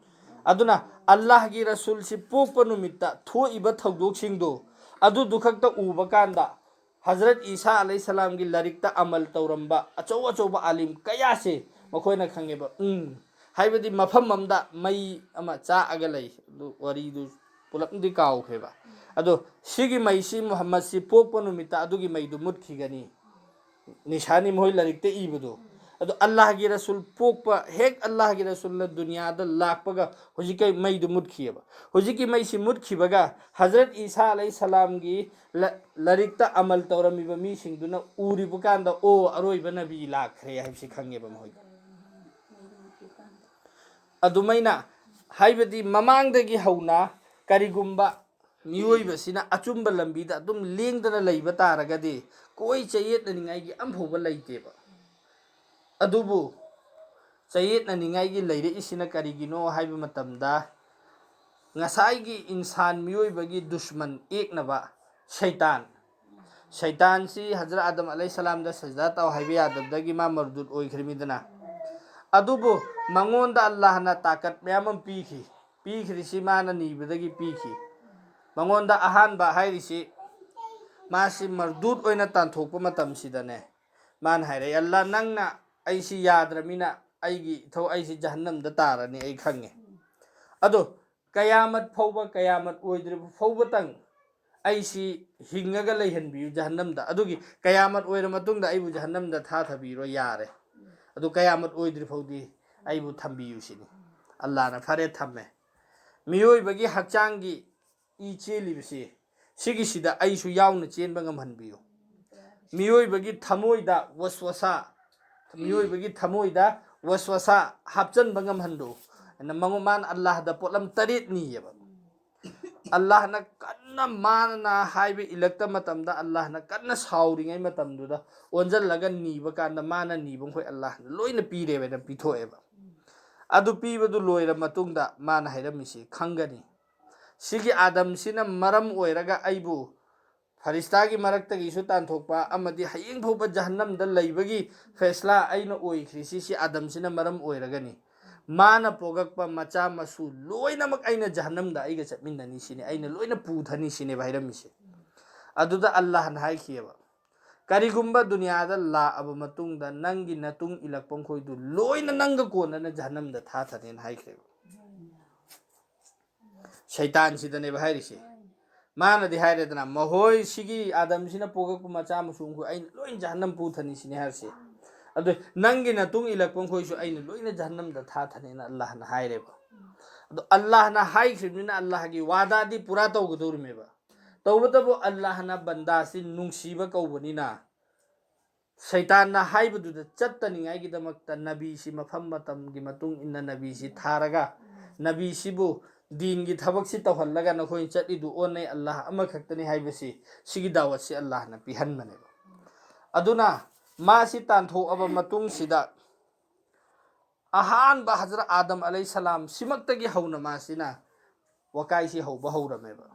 ꯑꯗꯨꯅ ꯑꯜꯂꯥꯍꯒꯤ ꯔꯁꯨꯜꯁꯤ ꯄꯣꯛꯄ ꯅꯨꯃꯤꯠꯇ ꯊꯣꯛꯏꯕ ꯊꯧꯗꯣꯛꯁꯤꯡꯗꯣ ꯑꯗꯨꯗꯨ ꯈꯛꯇ ꯎꯕ ꯀꯥꯟꯗ ꯍꯖꯔꯠ ꯏꯁꯥ ꯑꯂꯩꯍꯤ ꯁꯂꯥꯝꯒꯤ ꯂꯥꯏꯔꯤꯛꯇ ꯑꯃꯜ ꯇꯧꯔꯝꯕ ꯑꯆꯧ ꯑꯆꯧꯕ ꯑꯥꯂꯤꯝ ꯀꯌꯥꯁꯦ ꯃꯈꯣꯏꯅ ꯈꯪꯉꯦꯕ꯫ ꯎꯝ, ꯍꯥꯏꯕꯗꯤ ꯃꯐꯝ ꯑꯃꯗ ꯃꯩ ꯑꯃ ꯆꯥꯛꯑꯒ ꯂꯩ꯫ ꯑꯗꯨ ꯋꯥꯔꯤꯗꯨ ꯄꯨꯂꯞꯅꯗꯤ ꯀꯥꯎꯈ꯭ꯔꯦꯕ꯫ ꯑꯗꯣ ꯁꯤꯒꯤ ꯃꯩꯁꯤ ꯃꯨꯍꯝꯃꯗꯁꯤ ꯄꯣꯛꯄ ꯅꯨꯃꯤꯠꯇ ꯑꯗꯨꯒꯤ ꯃꯩꯗꯨ ꯃꯨꯠꯈꯤꯒꯅꯤ꯫ ꯅꯤꯁꯥꯅꯤ ꯃꯈꯣꯏ ꯂꯥꯏꯔꯤꯛꯇ ꯏꯕꯗꯣ꯫ ꯑꯗꯣ ꯑꯜꯂꯥꯍꯒꯤ ꯔꯁꯨꯜ ꯄꯣꯛꯄ, ꯍꯦꯛ ꯑꯜꯂꯥꯍꯒꯤ ꯔꯁꯨꯜꯅ ꯗꯨꯅꯤꯌꯥꯗ ꯂꯥꯛꯄꯒ ꯍꯧꯖꯤꯛꯀꯤ ꯃꯩꯗꯨ ꯃꯨꯠꯈꯤꯑꯕ꯫ ꯍꯧꯖꯤꯛꯀꯤ ꯃꯩꯁꯤ ꯃꯨꯠꯈꯤꯕꯒ ꯍꯖꯔꯠ ꯏꯁꯥ ꯑꯂꯩꯍꯤ ꯁꯂꯥꯝꯒꯤ ꯂ-, ꯂꯥꯏꯔꯤꯛꯇ ꯑꯃꯜ ꯇꯧꯔꯝꯃꯤꯕ ꯃꯤꯁꯤꯡꯗꯨꯅ ꯎꯔꯤꯕ ꯀꯥꯟꯗ, "ꯑꯣ, ꯑꯔꯣꯏꯕ ꯅꯕꯤ ꯂꯥꯛꯈ꯭ꯔꯦ" ꯍꯥꯏꯕꯁꯤ ꯈꯪꯉꯦꯕ ꯃꯈꯣꯏꯗ꯫ ꯑꯗꯨꯃꯥꯏꯅ ꯍꯥꯏꯕꯗꯤ ꯃꯃꯥꯡꯗꯒꯤ ꯍꯧꯅ ꯀꯔꯤꯒꯨꯝꯕ ꯃꯤꯑꯣꯏꯕꯁꯤꯅ ꯑꯆꯨꯝꯕ ꯂꯝꯕꯤꯗ ꯑꯗꯨꯝ ꯂꯦꯡꯗꯅ ꯂꯩꯕ ꯇꯥꯔꯒꯗꯤ ꯀꯣꯏ ꯆꯌꯦꯠꯅꯅꯤꯡꯉꯥꯏꯒꯤ ꯑꯝꯐꯥꯎꯕ ꯂꯩꯇꯦꯕ꯫ ꯑꯗꯨꯕꯨ ꯆꯌꯦꯠꯅꯅꯤꯡꯉꯥꯏꯒꯤ ꯂꯩꯔꯛꯏꯁꯤꯅ ꯀꯔꯤꯒꯤꯅꯣ ꯍꯥꯏꯕ ꯃꯇꯝꯗ, ꯉꯁꯥꯏꯒꯤ ꯏꯟꯁꯥꯟ ꯃꯤꯑꯣꯏꯕꯒꯤ ꯗꯨꯁꯃꯟ ꯑꯦꯛꯅꯕ ꯁꯩꯇꯥꯟ, ꯁꯩꯇꯥꯟꯁꯤ ꯍꯖꯔꯠ ꯑꯥꯗꯝ ꯑꯂꯩꯍꯤ ꯁꯂꯥꯝꯗ ꯁꯖꯗꯥ ꯇꯧ ꯍꯥꯏꯕ ꯌꯥꯗꯕꯗꯒꯤ ꯃꯥ ꯃꯔꯗꯨꯠ ꯑꯣꯏꯈ꯭ꯔꯤꯃꯤꯗꯅ꯫ ꯑꯗꯨꯕꯨ ꯃꯉꯣꯟꯗ ꯑꯜꯂꯥꯍꯅ ꯇꯥꯀꯠ ꯃꯌꯥꯝ ꯑꯃ ꯄꯤꯈꯤ꯫ ꯄꯤꯈ꯭ꯔꯤꯁꯤ ꯃꯥꯅ ꯅꯤꯕꯗꯒꯤ ꯄꯤꯈꯤ꯫ ꯃꯉꯣꯟꯗ ꯑꯍꯥꯟꯕ ꯍꯥꯏꯔꯤꯁꯤ ꯃꯥꯁꯤ ꯃꯔꯗꯨꯠ ꯑꯣꯏꯅ ꯇꯥꯟꯊꯣꯛꯄ ꯃꯇꯝꯁꯤꯗꯅꯦ, ꯃꯥꯅ ꯍꯥꯏꯔꯛꯏ, "ꯑꯜꯂꯥ, ꯅꯪꯅ ꯑꯩꯁꯤ ꯌꯥꯗ꯭ꯔꯃꯤꯅ ꯑꯩꯒꯤ ꯏꯊꯧ, ꯑꯩꯁꯤ ꯖꯍꯟꯅꯝꯗ ꯇꯥꯔꯅꯤ, ꯑꯩ ꯈꯪꯉꯦ꯫ ꯑꯗꯣ ꯀꯌꯥꯃꯠ ꯐꯥꯎꯕ, ꯀꯌꯥꯃꯠ ꯑꯣꯏꯗ꯭ꯔꯤꯕ ꯐꯥꯎꯕꯇꯪ ꯑꯩꯁꯤ ꯍꯤꯡꯉꯒ ꯂꯩꯍꯟꯕꯤꯌꯨ ꯖꯍꯟꯅꯝꯗ꯫ ꯑꯗꯨꯒꯤ ꯀꯌꯥꯃꯠ ꯑꯣꯏꯔ ꯃꯇꯨꯡꯗ ꯑꯩꯕꯨ ꯖꯍꯟꯅꯝꯗ ꯊꯥꯊꯕꯤꯔꯣ, ꯌꯥꯔꯦ꯫ ꯑꯗꯨ ꯀꯌꯥꯃꯠ ꯑꯣꯏꯗ꯭ꯔꯤ ꯐꯥꯎꯗꯤ ꯑꯩꯕꯨ ꯊꯝꯕꯤꯌꯨ ꯁꯤꯅꯤ꯫ ꯑꯜꯂꯥꯍꯅ ꯐꯔꯦ ꯊꯝꯃꯦ꯫ ꯃꯤꯑꯣꯏꯕꯒꯤ ꯍꯛꯆꯥꯡꯒꯤ ꯏ ꯆꯦꯜꯂꯤꯕꯁꯤ, ꯁꯤꯒꯤꯁꯤꯗ ꯑꯩꯁꯨ ꯌꯥꯎꯅ ꯆꯦꯟꯕ ꯉꯝꯍꯟꯕꯤꯌꯨ꯫ ꯃꯤꯑꯣꯏꯕꯒꯤ ꯊꯃꯣꯏꯗ ꯋꯁꯋꯁꯥ, ꯃꯤꯑꯣꯏꯕꯒꯤ ꯊꯃꯣꯏꯗ ꯋꯁꯋꯁꯥ ꯍꯥꯞꯆꯟꯕ ꯉꯝꯍꯟꯗꯣ꯫ ꯑꯗꯨꯅ ꯃꯉꯣ-, ꯃꯥꯅ ꯑꯜꯂꯥꯍꯗ ꯄꯣꯠꯂꯝ ꯇꯔꯦꯠ ꯅꯤꯌꯦꯕ꯫ ꯑꯜꯂꯥꯍꯅ ꯀꯟꯅ ꯃꯥꯅ ꯍꯥꯏꯕ ꯏꯜꯂꯛꯇ ꯃꯇꯝꯗ, ꯑꯜꯂꯥꯍꯅ ꯀꯟꯅ ꯁꯥꯎꯔꯤꯉꯩ ꯃꯇꯝꯗꯨꯗ ꯑꯣꯟꯁꯤꯜꯂꯒ ꯅꯤꯕ ꯀꯥꯟꯗ, ꯃꯥꯅ ꯅꯤꯕ ꯃꯈꯣꯏ ꯑꯜꯂꯥꯍꯅ ꯂꯣꯏꯅ ꯄꯤꯔꯦꯕ, ꯑꯗꯨꯝ ꯄꯤꯊꯣꯛꯑꯦꯕ꯫ ꯑꯗꯨ ꯄꯤꯕꯗꯨ ꯂꯣꯏꯔ ꯃꯇꯨꯡꯗ ꯃꯥꯅ ꯍꯥꯏꯔꯝꯃꯤꯁꯤ ꯈꯪꯒꯅꯤ, ꯁꯤꯒꯤ ꯑꯥꯗꯝꯁꯤꯅ ꯃꯔꯝ ꯑꯣꯏꯔꯒ ꯑꯩꯕꯨ ꯐꯔꯤꯁꯇꯥꯒꯤ ꯃꯔꯛꯇꯒꯤꯁꯨ ꯇꯥꯟꯊꯣꯛꯄ ꯑꯃꯗꯤ ꯍꯌꯦꯡ ꯐꯥꯎꯕ ꯖꯍꯟꯅꯝꯗ ꯂꯩꯕꯒꯤ ꯐꯦꯁꯂꯥ ꯑꯩꯅ ꯑꯣꯏꯈ꯭ꯔꯤꯁꯤ, ꯁꯤ ꯑꯥꯗꯝꯁꯤꯅ ꯃꯔꯝ ꯑꯣꯏꯔꯒꯅꯤ꯫ ꯃꯥꯅ ꯄꯣꯛꯂꯛꯄ ꯃꯆꯥ ꯃꯁꯨ ꯂꯣꯏꯅꯃꯛ ꯑꯩꯅ ꯖꯍꯟꯅꯝꯗ ꯑꯩꯒ ꯆꯠꯃꯤꯟꯅꯅꯤ ꯁꯤꯅꯤ, ꯑꯩꯅ ꯂꯣꯏꯅ ꯄꯨꯊꯅꯤ ꯁꯤꯅꯦꯕ ꯍꯥꯏꯔꯝꯃꯤꯁꯦ꯫ ꯑꯗꯨꯗ ꯑꯜꯂꯥꯍꯅ ꯍꯥꯏꯈꯤꯑꯕ, "ꯀꯔꯤꯒꯨꯝꯕ ꯗꯨꯅꯤꯌꯥꯗ ꯂꯥꯛꯑꯕ ꯃꯇꯨꯡꯗ ꯅꯪꯒꯤ ꯅꯇꯨꯡ ꯏꯜꯂꯛꯄ ꯃꯈꯣꯏꯗꯨ ꯂꯣꯏꯅ ꯅꯪꯒ ꯀꯣꯟꯅꯅ ꯖꯍꯟꯅꯝꯗ ꯊꯥꯊꯅꯦꯅ" ꯍꯥꯏꯈ꯭ꯔꯦꯕ꯫ ꯁꯩꯇꯥꯟꯁꯤꯗꯅꯦꯕ ꯍꯥꯏꯔꯤꯁꯦ꯫ ꯃꯥꯅꯗꯤ ꯍꯥꯏꯔꯦꯗꯅ, "ꯃꯈꯣꯏ ꯁꯤꯒꯤ ꯑꯥꯗꯝꯁꯤꯅ ꯄꯣꯛꯂꯛꯄ ꯃꯆꯥ ꯃꯁꯨ ꯃꯈꯣꯏ ꯑꯩꯅ ꯂꯣꯏ ꯖꯍꯟꯅꯝ ꯄꯨꯊꯅꯤ ꯁꯤꯅꯤ" ꯍꯥꯏꯔꯤꯁꯦ꯫ ꯑꯗꯨ, "ꯅꯪꯒꯤ ꯅꯇꯨꯡ ꯏꯜꯂꯛꯄ ꯃꯈꯣꯏꯁꯨ ꯑꯩꯅ ꯂꯣꯏꯅ ꯖꯍꯟꯅꯝꯗ ꯊꯥꯊꯅꯦꯅ" ꯑꯜꯂꯥꯍꯅ ꯍꯥꯏꯔꯦꯕ꯫ ꯑꯗꯣ ꯑꯜꯂꯥꯍꯅ ꯍꯥꯏꯈ꯭ꯔꯤꯕꯅꯤꯅ ꯑꯜꯂꯥꯍꯒꯤ ꯋꯥꯗꯥꯗꯤ ꯄꯨꯔꯥ ꯇꯧꯒꯗꯧꯔꯤꯃꯦꯕ꯫ ꯇꯧꯕꯇꯕꯨ ꯑꯜꯂꯥꯍꯅ ꯕꯟꯗꯥꯁꯤ ꯅꯨꯡꯁꯤꯕ ꯀꯧꯕꯅꯤꯅ, ꯁꯩꯇꯥꯟꯅ ꯍꯥꯏꯕꯗꯨꯗ ꯆꯠꯇꯅꯤꯡꯉꯥꯏꯒꯤꯗꯃꯛꯇ ꯅꯕꯤꯁꯤ ꯃꯐꯝ ꯃꯇꯝꯒꯤ ꯃꯇꯨꯡ ꯏꯟꯅ ꯅꯕꯤꯁꯤ ꯊꯥꯔꯒ, ꯅꯕꯤꯁꯤꯕꯨ ꯗꯤꯟꯒꯤ ꯊꯕꯛꯁꯤ ꯇꯧꯍꯜꯂꯒ, "ꯅꯈꯣꯏꯅ ꯆꯠꯂꯤꯗꯨ ꯑꯣꯟꯅꯩ, ꯑꯜꯂꯥꯍ ꯑꯃꯈꯛꯇꯅꯤ" ꯍꯥꯏꯕꯁꯤ, ꯁꯤꯒꯤ ꯗꯥꯋꯠꯁꯤ ꯑꯜꯂꯥꯍꯅ ꯄꯤꯍꯟꯕꯅꯦꯕ꯫ ꯑꯗꯨꯅ ꯃꯥꯁꯤ ꯇꯥꯟꯊꯣꯛꯑꯕ ꯃꯇꯨꯡꯁꯤꯗ, ꯑꯍꯥꯟꯕ ꯍꯖꯔꯠ ꯑꯥꯗꯝ ꯑꯂꯩꯍꯤꯁꯁꯂꯥꯝ ꯁꯤꯃꯛꯇꯒꯤ ꯍꯧꯅ ꯃꯥꯁꯤꯅ ꯋꯥꯀꯥꯏꯁꯤ ꯍꯧꯕ ꯍꯧꯔꯝꯃꯦꯕ꯫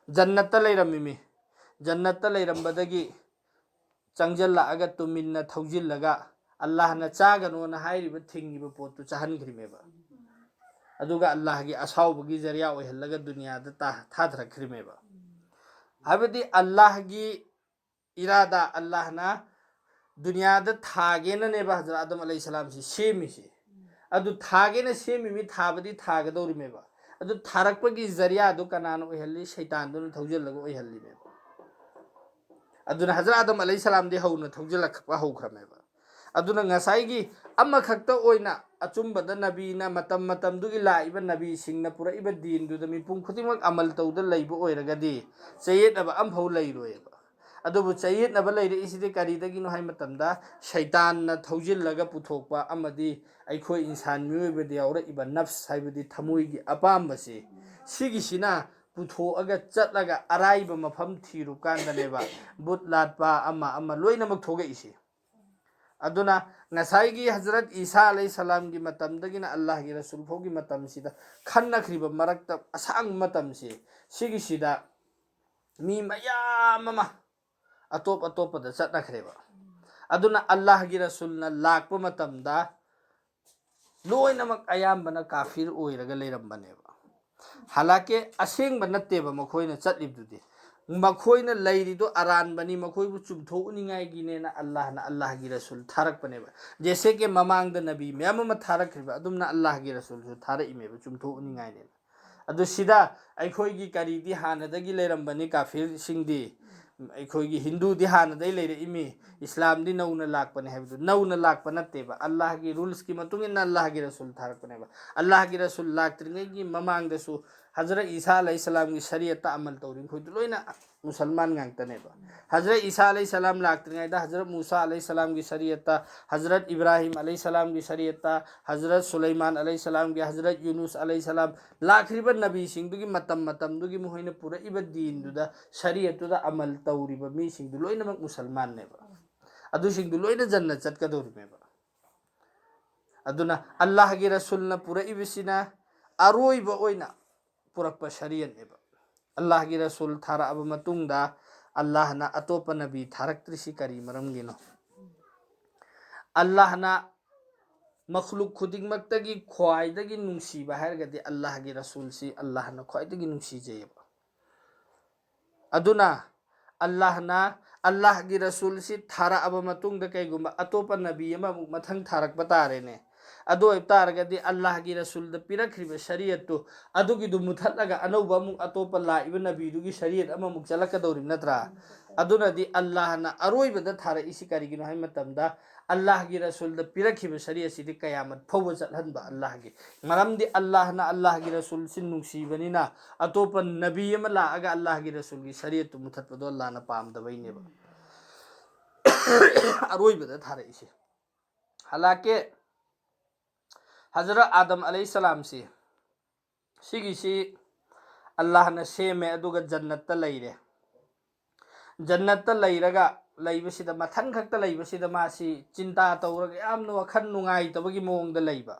ꯖꯟꯅꯠꯇ ꯂꯩꯔꯝꯃꯤꯃꯤ꯫ ꯖꯟꯅꯠꯇ ꯂꯩꯔꯝꯕꯗꯒꯤ ꯆꯪꯖꯜꯂꯛꯑꯒ ꯇꯨꯃꯤꯟꯅ ꯊꯧꯖꯤꯜꯂꯒ ꯑꯜꯂꯥꯍꯅ ꯆꯥꯒꯅꯣꯅ ꯍꯥꯏꯔꯤꯕ ꯊꯤꯡꯉꯤꯕ ꯄꯣꯠꯇꯨ ꯆꯥꯍꯟꯈ꯭ꯔꯤꯃꯦꯕ꯫ ꯑꯗꯨꯒ ꯑꯜꯂꯥꯍꯒꯤ ꯑꯁꯥꯎꯕꯒꯤ ꯖꯔꯤꯌꯥ ꯑꯣꯏꯍꯜꯂꯒ ꯗꯨꯅꯤꯌꯥꯗ ꯇꯥ-, ꯊꯥꯊꯔꯛꯈ꯭ꯔꯤꯃꯦꯕ꯫ ꯍꯥꯏꯕꯗꯤ ꯑꯜꯂꯥꯍꯒꯤ ꯏꯔꯥꯗꯥ, ꯑꯜꯂꯥꯍꯅ ꯗꯨꯅꯤꯌꯥꯗ ꯊꯥꯒꯦꯅꯅꯦꯕ ꯍꯖꯔꯠ ꯑꯥꯗꯝ ꯑꯂꯩꯍꯤ ꯁꯂꯥꯝꯁꯤ ꯁꯦꯝꯃꯤꯁꯤ꯫ ꯑꯗꯨ ꯊꯥꯒꯦꯅ ꯁꯦꯝꯃꯤ ꯃꯤ ꯊꯥꯕꯗꯤ ꯊꯥꯒꯗꯧꯔꯤꯃꯦꯕ꯫ ꯑꯗꯨ ꯊꯥꯔꯛꯄꯒꯤ ꯖꯔꯤꯌꯥꯗꯨ ꯀꯅꯥꯅ ꯑꯣꯏꯍꯜꯂꯤ? ꯁꯩꯇꯥꯟꯗꯨꯅ ꯊꯧꯖꯤꯜꯂꯒ ꯑꯣꯏꯍꯜꯂꯤꯃꯦꯕ꯫ ꯑꯗꯨꯅ ꯍꯖꯔꯠ ꯑꯥꯗꯝ ꯑꯂꯩꯍꯤ ꯁꯂꯥꯝꯗꯤ ꯍꯧꯅ ꯊꯧꯖꯤꯜꯂꯛꯄ ꯍꯧꯈ꯭ꯔꯃꯦꯕ꯫ ꯑꯗꯨꯅ ꯉꯁꯥꯏꯒꯤ ꯑꯃꯈꯛꯇ ꯑꯣꯏꯅ ꯑꯆꯨꯝꯕꯗ ꯅꯕꯤꯅ ꯃꯇꯝ ꯃꯇꯝꯗꯨꯒꯤ ꯂꯥꯛꯏꯕ ꯅꯕꯤꯁꯤꯡꯅ ꯄꯨꯔꯛꯏꯕ ꯗꯤꯟꯗꯨꯗ ꯃꯤꯄꯨꯝ ꯈꯨꯗꯤꯡꯃꯛ ꯑꯃꯜ ꯇꯧꯗ ꯂꯩꯕ ꯑꯣꯏꯔꯒꯗꯤ ꯆꯌꯦꯠꯅꯕ ꯑꯃꯐꯥꯎ ꯂꯩꯔꯣꯏꯕ꯫ ꯑꯗꯨꯕꯨ ꯆꯌꯦꯠꯅꯕ ꯂꯩꯔꯛꯏꯁꯤꯗꯤ ꯀꯔꯤꯗꯒꯤꯅꯣ ꯍꯥꯏ ꯃꯇꯝꯗ, ꯁꯩꯇꯥꯟꯅ ꯊꯧꯖꯤꯜꯂꯒ ꯄꯨꯊꯣꯛꯄ ꯑꯃꯗꯤ ꯑꯩꯈꯣꯏ ꯏꯟꯁꯥꯟ ꯃꯤꯑꯣꯏꯕꯗ ꯌꯥꯎꯔꯛꯏꯕ ꯅꯐꯁ ꯍꯥꯏꯕꯗꯤ ꯊꯃꯣꯏꯒꯤ ꯑꯄꯥꯝꯕꯁꯤ, ꯁꯤꯒꯤꯁꯤꯅ ꯄꯨꯊꯣꯛꯑꯒ ꯆꯠꯂꯒ ꯑꯔꯥꯏꯕ ꯃꯐꯝ ꯊꯤꯔꯨ ꯀꯥꯟꯗꯅꯦꯕ ꯕꯨꯠ ꯂꯥꯠꯄ ꯑꯃ ꯑꯃ ꯂꯣꯏꯅꯃꯛ ꯊꯣꯛꯂꯛꯏꯁꯤ꯫ ꯑꯗꯨꯅ ꯉꯁꯥꯏꯒꯤ ꯍꯖꯔꯠ ꯏꯁꯥ ꯑꯂꯩꯍꯤ ꯁꯂꯥꯝꯒꯤ ꯃꯇꯝꯗꯒꯤꯅ ꯑꯜꯂꯥꯍꯒꯤ ꯔꯁꯨꯜ ꯐꯥꯎꯒꯤ ꯃꯇꯝꯁꯤꯗ ꯈꯟꯅꯈ꯭ꯔꯤꯕ ꯃꯔꯛꯇ ꯑꯁꯥꯡꯕ ꯃꯇꯝꯁꯤ, ꯁꯤꯒꯤꯁꯤꯗ ꯃꯤ ꯃꯌꯥꯝ ꯑꯃ ꯑꯇꯣꯞ ꯑꯇꯣꯞꯄꯗ ꯆꯠꯅꯈ꯭ꯔꯦꯕ꯫ ꯑꯗꯨꯅ ꯑꯜꯂꯥꯍꯒꯤ ꯔꯁꯨꯜꯅ ꯂꯥꯛꯄ ꯃꯇꯝꯗ ꯂꯣꯏꯅꯃꯛ ꯑꯌꯥꯝꯕꯅ ꯀꯥꯐꯤꯔ ꯑꯣꯏꯔꯒ ꯂꯩꯔꯝꯕꯅꯦꯕ꯫ ꯍꯥꯂꯥꯀꯦ ꯑꯁꯦꯡꯕ ꯅꯠꯇꯦꯕ ꯃꯈꯣꯏꯅ ꯆꯠꯂꯤꯕꯗꯨꯗꯤ꯫ ꯃꯈꯣꯏꯅ ꯂꯩꯔꯤꯗꯣ ꯑꯔꯥꯟꯕꯅꯤ, ꯃꯈꯣꯏꯕꯨ ꯆꯨꯝꯊꯣꯛꯅꯤꯡꯉꯥꯏꯒꯤꯅꯦꯅ ꯑꯜꯂꯥꯍꯅ ꯑꯜꯂꯥꯍꯒꯤ ꯔꯁꯨꯜ ꯊꯥꯔꯛꯄꯅꯦꯕ꯫ ꯖꯦꯁꯦ ꯀꯦ ꯃꯃꯥꯡꯗ ꯅꯕꯤ ꯃꯌꯥꯝ ꯑꯃ ꯊꯥꯔꯛꯈ꯭ꯔꯤꯕ, ꯑꯗꯨꯝꯅ ꯑꯜꯂꯥꯍꯒꯤ ꯔꯁꯨꯜꯁꯨ ꯊꯥꯔꯛꯏꯃꯦꯕ ꯆꯨꯝꯊꯣꯛꯅꯤꯡꯉꯥꯏꯅꯦꯅ꯫ ꯑꯗꯨ ꯁꯤꯗ ꯑꯩꯈꯣꯏꯒꯤ ꯀꯔꯤꯗꯤ ꯍꯥꯟꯅꯗꯒꯤ ꯂꯩꯔꯝꯕꯅꯤ, ꯀꯥꯐꯤꯔꯁꯤꯡꯗꯤ꯫ ꯑꯩꯈꯣꯏꯒꯤ ꯍꯤꯟꯗꯨꯗꯤ ꯍꯥꯟꯅꯗꯒꯤ ꯂꯩꯔꯛꯏꯃꯤ, ꯏꯁꯂꯥꯝꯗꯤ ꯅꯧꯅ ꯂꯥꯛꯄꯅꯦ ꯍꯥꯏꯕꯗꯨ ꯅꯧꯅ ꯂꯥꯛꯄ ꯅꯠꯇꯦꯕ꯫ ꯑꯜꯂꯥꯍꯒꯤ ꯔꯨꯜꯁꯀꯤ ꯃꯇꯨꯡ ꯏꯟꯅ ꯑꯜꯂꯥꯍꯒꯤ ꯔꯁꯨꯜ ꯊꯥꯔꯛꯄꯅꯦꯕ꯫ ꯑꯜꯂꯥꯍꯒꯤ ꯔꯁꯨꯜ ꯂꯥꯛꯇ꯭ꯔꯤꯉꯩꯒꯤ ꯃꯃꯥꯡꯗꯁꯨ ꯍꯖꯔꯠ ꯏꯁꯥ ꯑꯂꯩꯍꯤ ꯁꯂꯥꯝꯒꯤ ꯁꯔꯤꯌꯠꯇ ꯑꯃꯜ ꯇꯧꯔꯤ ꯃꯈꯣꯏꯗꯨ ꯂꯣꯏꯅ ꯃꯨꯁꯜꯃꯥꯟ ꯉꯥꯛꯇꯅꯦꯕ꯫ ꯍꯖꯔꯠ ꯏꯁꯥ ꯑꯂꯩꯍꯤ ꯁꯂꯥꯝ ꯂꯥꯛꯇ꯭ꯔꯤꯉꯩꯗ ꯍꯖꯔꯠ ꯃꯨꯁꯥ ꯑꯂꯩꯍꯤ ꯁꯂꯥꯝꯒꯤ ꯁꯔꯤꯌꯠꯇ, ꯍꯖꯔꯠ ꯏꯕ꯭ꯔꯥꯍꯤꯝ ꯑꯂꯩꯍꯤ ꯁꯂꯥꯝꯒꯤ ꯁꯔꯤꯌꯠꯇ, ꯍꯖꯔꯠ ꯁꯨꯂꯩꯃꯥꯟ ꯑꯂꯩꯍꯤ ꯁꯂꯥꯝꯒꯤ, ꯍꯖꯔꯠ ꯌꯨꯅꯨꯁ ꯑꯂꯩꯍꯤ ꯁꯂꯥꯝ, ꯂꯥꯛꯈ꯭ꯔꯤꯕ ꯅꯕꯤꯁꯤꯡꯗꯨꯒꯤ ꯃꯇꯝ ꯃꯇꯝꯗꯨꯒꯤ ꯃꯈꯣꯏꯅ ꯄꯨꯔꯛꯏꯕ ꯗꯤꯟꯗꯨꯗ, ꯁꯔꯤꯌꯠꯇꯨꯗ ꯑꯃꯜ ꯇꯧꯔꯤꯕ ꯃꯤꯁꯤꯡꯗꯨ ꯂꯣꯏꯅꯃꯛ ꯃꯨꯁꯜꯃꯥꯟꯅꯦꯕ꯫ ꯑꯗꯨꯁꯤꯡꯗꯨ ꯂꯣꯏꯅ ꯖꯟꯅ ꯆꯠꯀꯗꯧꯔꯤꯕꯅꯦꯕ꯫ ꯑꯗꯨꯅ ꯑꯜꯂꯥꯍꯒꯤ ꯔꯁꯨꯜꯅ ꯄꯨꯔꯛꯏꯕꯁꯤꯅ ꯑꯔꯣꯏꯕ ꯑꯣꯏꯅ ꯄꯨꯔꯛꯄ ꯁꯔꯤꯌꯠꯅꯦꯕ꯫ ꯑꯜꯂꯥꯍꯒꯤ ꯔꯁꯨꯜ ꯊꯥꯔꯛꯑꯕ ꯃꯇꯨꯡꯗ ꯑꯜꯂꯥꯍꯅ ꯑꯇꯣꯞꯄ ꯅꯕꯤ ꯊꯥꯔꯛꯇ꯭ꯔꯤꯁꯤ ꯀꯔꯤ ꯃꯔꯝꯒꯤꯅꯣ? ꯑꯜꯂꯥꯍꯅ ꯃꯈꯂꯨꯛ ꯈꯨꯗꯤꯡꯃꯛꯇꯒꯤ ꯈ꯭ꯋꯥꯏꯗꯒꯤ ꯅꯨꯡꯁꯤꯕ ꯍꯥꯏꯔꯒꯗꯤ ꯑꯜꯂꯥꯍꯒꯤ ꯔꯁꯨꯜꯁꯤ ꯑꯜꯂꯥꯍꯅ ꯈ꯭ꯋꯥꯏꯗꯒꯤ ꯅꯨꯡꯁꯤꯖꯩꯌꯦꯕ꯫ ꯑꯗꯨꯅ ꯑꯜꯂꯥꯍꯅ ꯑꯜꯂꯥꯍꯒꯤ ꯔꯁꯨꯜꯁꯤ ꯊꯥꯔꯛꯑꯕ ꯃꯇꯨꯡꯗ ꯀꯩꯒꯨꯝꯕ ꯑꯇꯣꯞꯄ ꯅꯕꯤ ꯑꯃꯃꯨꯛ ꯃꯊꯪ ꯊꯥꯔꯛꯄ ꯇꯥꯔꯦꯅꯦ꯫ ꯑꯗꯨ ꯑꯣꯏꯕ ꯇꯥꯔꯒꯗꯤ ꯑꯜꯂꯥꯍꯒꯤ ꯔꯁꯨꯜꯗ ꯄꯤꯔꯛꯈ꯭ꯔꯤꯕ ꯁꯔꯤꯌꯠꯇꯨ ꯑꯗꯨꯒꯤꯗꯨ ꯃꯨꯊꯠꯂꯒ ꯑꯅꯧꯕ ꯑꯃꯨꯛ ꯑꯇꯣꯞꯄ ꯂꯥꯛꯏꯕ ꯅꯕꯤꯗꯨꯒꯤ ꯁꯔꯤꯌꯠ ꯑꯃꯃꯨꯛ ꯆꯠꯂꯛꯀꯗꯧꯔꯤꯕ ꯅꯠꯇ꯭ꯔꯥ? ꯑꯗꯨꯅꯗꯤ ꯑꯜꯂꯥꯍꯅ ꯑꯔꯣꯏꯕꯗ ꯊꯥꯔꯛꯏꯁꯤ ꯀꯔꯤꯒꯤꯅꯣ ꯍꯥꯏꯕ ꯃꯇꯝꯗ ꯑꯜꯂꯥꯍꯒꯤ ꯔꯁꯨꯜꯗ ꯄꯤꯔꯛꯈꯤꯕ ꯁꯔꯤꯌꯠꯁꯤꯗꯤ ꯀꯌꯥꯃꯠ ꯐꯥꯎꯕ ꯆꯠꯍꯟꯕ ꯑꯜꯂꯥꯍꯒꯤ꯫ ꯃꯔꯝꯗꯤ ꯑꯜꯂꯥꯍꯅ ꯑꯜꯂꯥꯍꯒꯤ ꯔꯁꯨꯜꯁꯤ ꯅꯨꯡꯁꯤꯕꯅꯤꯅ ꯑꯇꯣꯞꯄ ꯅꯕꯤ ꯑꯃ ꯂꯥꯛꯑꯒ ꯑꯜꯂꯥꯍꯒꯤ ꯔꯁꯨꯜꯒꯤ ꯁꯔꯤꯌꯠꯇꯨ ꯃꯨꯊꯠꯄꯗꯣ ꯑꯜꯂꯥꯍꯅ ꯄꯥꯝꯗꯕꯩꯅꯦꯕ꯫ ꯑꯔꯣꯏꯕꯗ ꯊꯥꯔꯛꯏꯁꯦ꯫ ꯍꯂꯥꯀꯦ ꯍꯖꯔꯠ ꯑꯥꯗꯝ ꯑꯂꯩꯍꯤꯁꯁꯂꯥꯝꯁꯤ ꯁꯤꯒꯤꯁꯤ ꯑꯜꯂꯥꯍꯅ ꯁꯦꯝꯃꯦ, ꯑꯗꯨꯒ ꯖꯟꯅꯠꯇ ꯂꯩꯔꯦ꯫ ꯖꯟꯅꯠꯇ ꯂꯩꯔꯒ ꯂꯩꯕꯁꯤꯗ, ꯃꯊꯟ ꯈꯛꯇ ꯂꯩꯕꯁꯤꯗ ꯃꯥꯁꯤ ꯆꯤꯟꯇꯥ ꯇꯧꯔꯒ ꯌꯥꯝꯅ ꯋꯥꯈꯜ ꯅꯨꯡꯉꯥꯏꯇꯕꯒꯤ ꯃꯑꯣꯡꯗ ꯂꯩꯕ꯫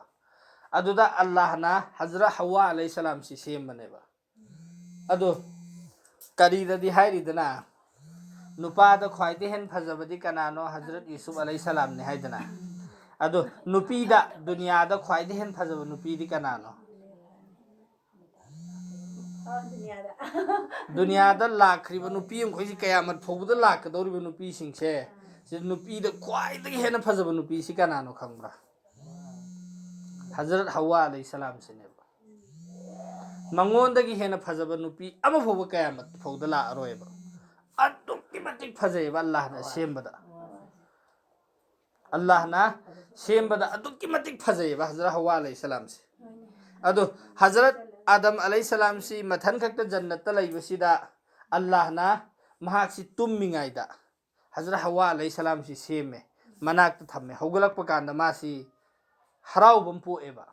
ꯑꯗꯨꯗ ꯑꯜꯂꯥꯍꯅ ꯍꯖꯔꯠ ꯍꯋꯥ ꯑꯂꯩꯍꯤꯁꯁꯂꯥꯝꯁꯤ ꯁꯦꯝꯕꯅꯦꯕ꯫ ꯑꯗꯣ ꯀꯔꯤꯗꯗꯤ ꯍꯥꯏꯔꯤꯗꯅ, ꯅꯨꯄꯥꯗ ꯈ꯭ꯋꯥꯏꯗꯒꯤ ꯍꯦꯟꯅ ꯐꯖꯕꯗꯤ ꯀꯅꯥꯅꯣ? ꯍꯖꯔꯠ ꯌꯨꯁꯨꯞ ꯑꯂꯩꯍꯤꯁꯁꯂꯥꯝꯅꯤ ꯍꯥꯏꯗꯅ꯫ ꯑꯗꯣ ꯅꯨꯄꯤꯗ, ꯗꯨꯅꯤꯌꯥꯗ ꯈ꯭ꯋꯥꯏꯗꯒꯤ ꯍꯦꯟꯅ ꯐꯖꯕ ꯅꯨꯄꯤꯗꯤ ꯀꯅꯥꯅꯣ? ꯑꯣ, ꯗꯨꯅꯤꯌꯥꯗ꯫ ꯗꯨꯅꯤꯌꯥꯗ ꯂꯥꯛꯈ꯭ꯔꯤꯕ ꯅꯨꯄꯤ ꯃꯈꯩꯁꯤ, ꯀꯌꯥꯃꯠ ꯐꯥꯎꯕꯗ ꯂꯥꯛꯀꯗꯧꯔꯤꯕ ꯅꯨꯄꯤꯁꯤꯡꯁꯦ, ꯁꯤ ꯅꯨꯄꯤꯗ ꯈ꯭ꯋꯥꯏꯗꯒꯤ ꯍꯦꯟꯅ ꯐꯖꯕ ꯅꯨꯄꯤꯁꯤ ꯀꯅꯥꯅꯣ ꯈꯪꯕ꯭ꯔꯥ? ꯍꯖꯔꯠ ꯍꯋꯥ ꯑꯂꯩꯍꯤꯁꯁꯂꯥꯝꯁꯤꯅꯦꯕ꯫ ꯃꯉꯣꯟꯗꯒꯤ ꯍꯦꯟꯅ ꯐꯖꯕ ꯅꯨꯄꯤ ꯑꯃ ꯐꯥꯎꯕ ꯀꯌꯥꯃꯠ ꯐꯥꯎꯗ ꯂꯥꯛꯑꯔꯣꯏꯕ꯫ ꯑꯗꯨꯛꯀꯤ ꯃꯇꯤꯛ ꯐꯖꯩꯌꯦꯕ ꯑꯜꯂꯥꯍꯅ ꯁꯦꯝꯕꯗ꯫ ꯑꯜꯂꯥꯍꯅ ꯁꯦꯝꯕꯗ ꯑꯗꯨꯛꯀꯤ ꯃꯇꯤꯛ ꯐꯖꯩꯌꯦꯕ ꯍꯖꯔꯠ ꯍꯋꯥ ꯑꯂꯩꯍꯤꯁꯁꯂꯥꯝꯁꯦ꯫ ꯑꯗꯣ ꯍꯖꯔꯠ ꯑꯥꯗꯝ ꯑꯂꯩꯍꯤꯁꯁꯂꯥꯝꯁꯤ ꯃꯊꯟ ꯈꯛꯇ ꯖꯟꯅꯠꯇ ꯂꯩꯕꯁꯤꯗ ꯑꯜꯂꯥꯍꯅ ꯃꯍꯥꯛꯁꯤ ꯇꯨꯝꯃꯤꯉꯩꯗ ꯍꯖꯔꯠ ꯍꯋꯥ ꯑꯂꯩꯍꯤꯁꯁꯂꯥꯝꯁꯤ ꯁꯦꯝꯃꯦ, ꯃꯅꯥꯛꯇ ꯊꯝꯃꯦ꯫ ꯍꯧꯒꯠꯂꯛꯄ ꯀꯥꯟꯗ ꯃꯥꯁꯤ ꯍꯔꯥꯎꯕ ꯑꯃ ꯄꯣꯛꯑꯦꯕ꯫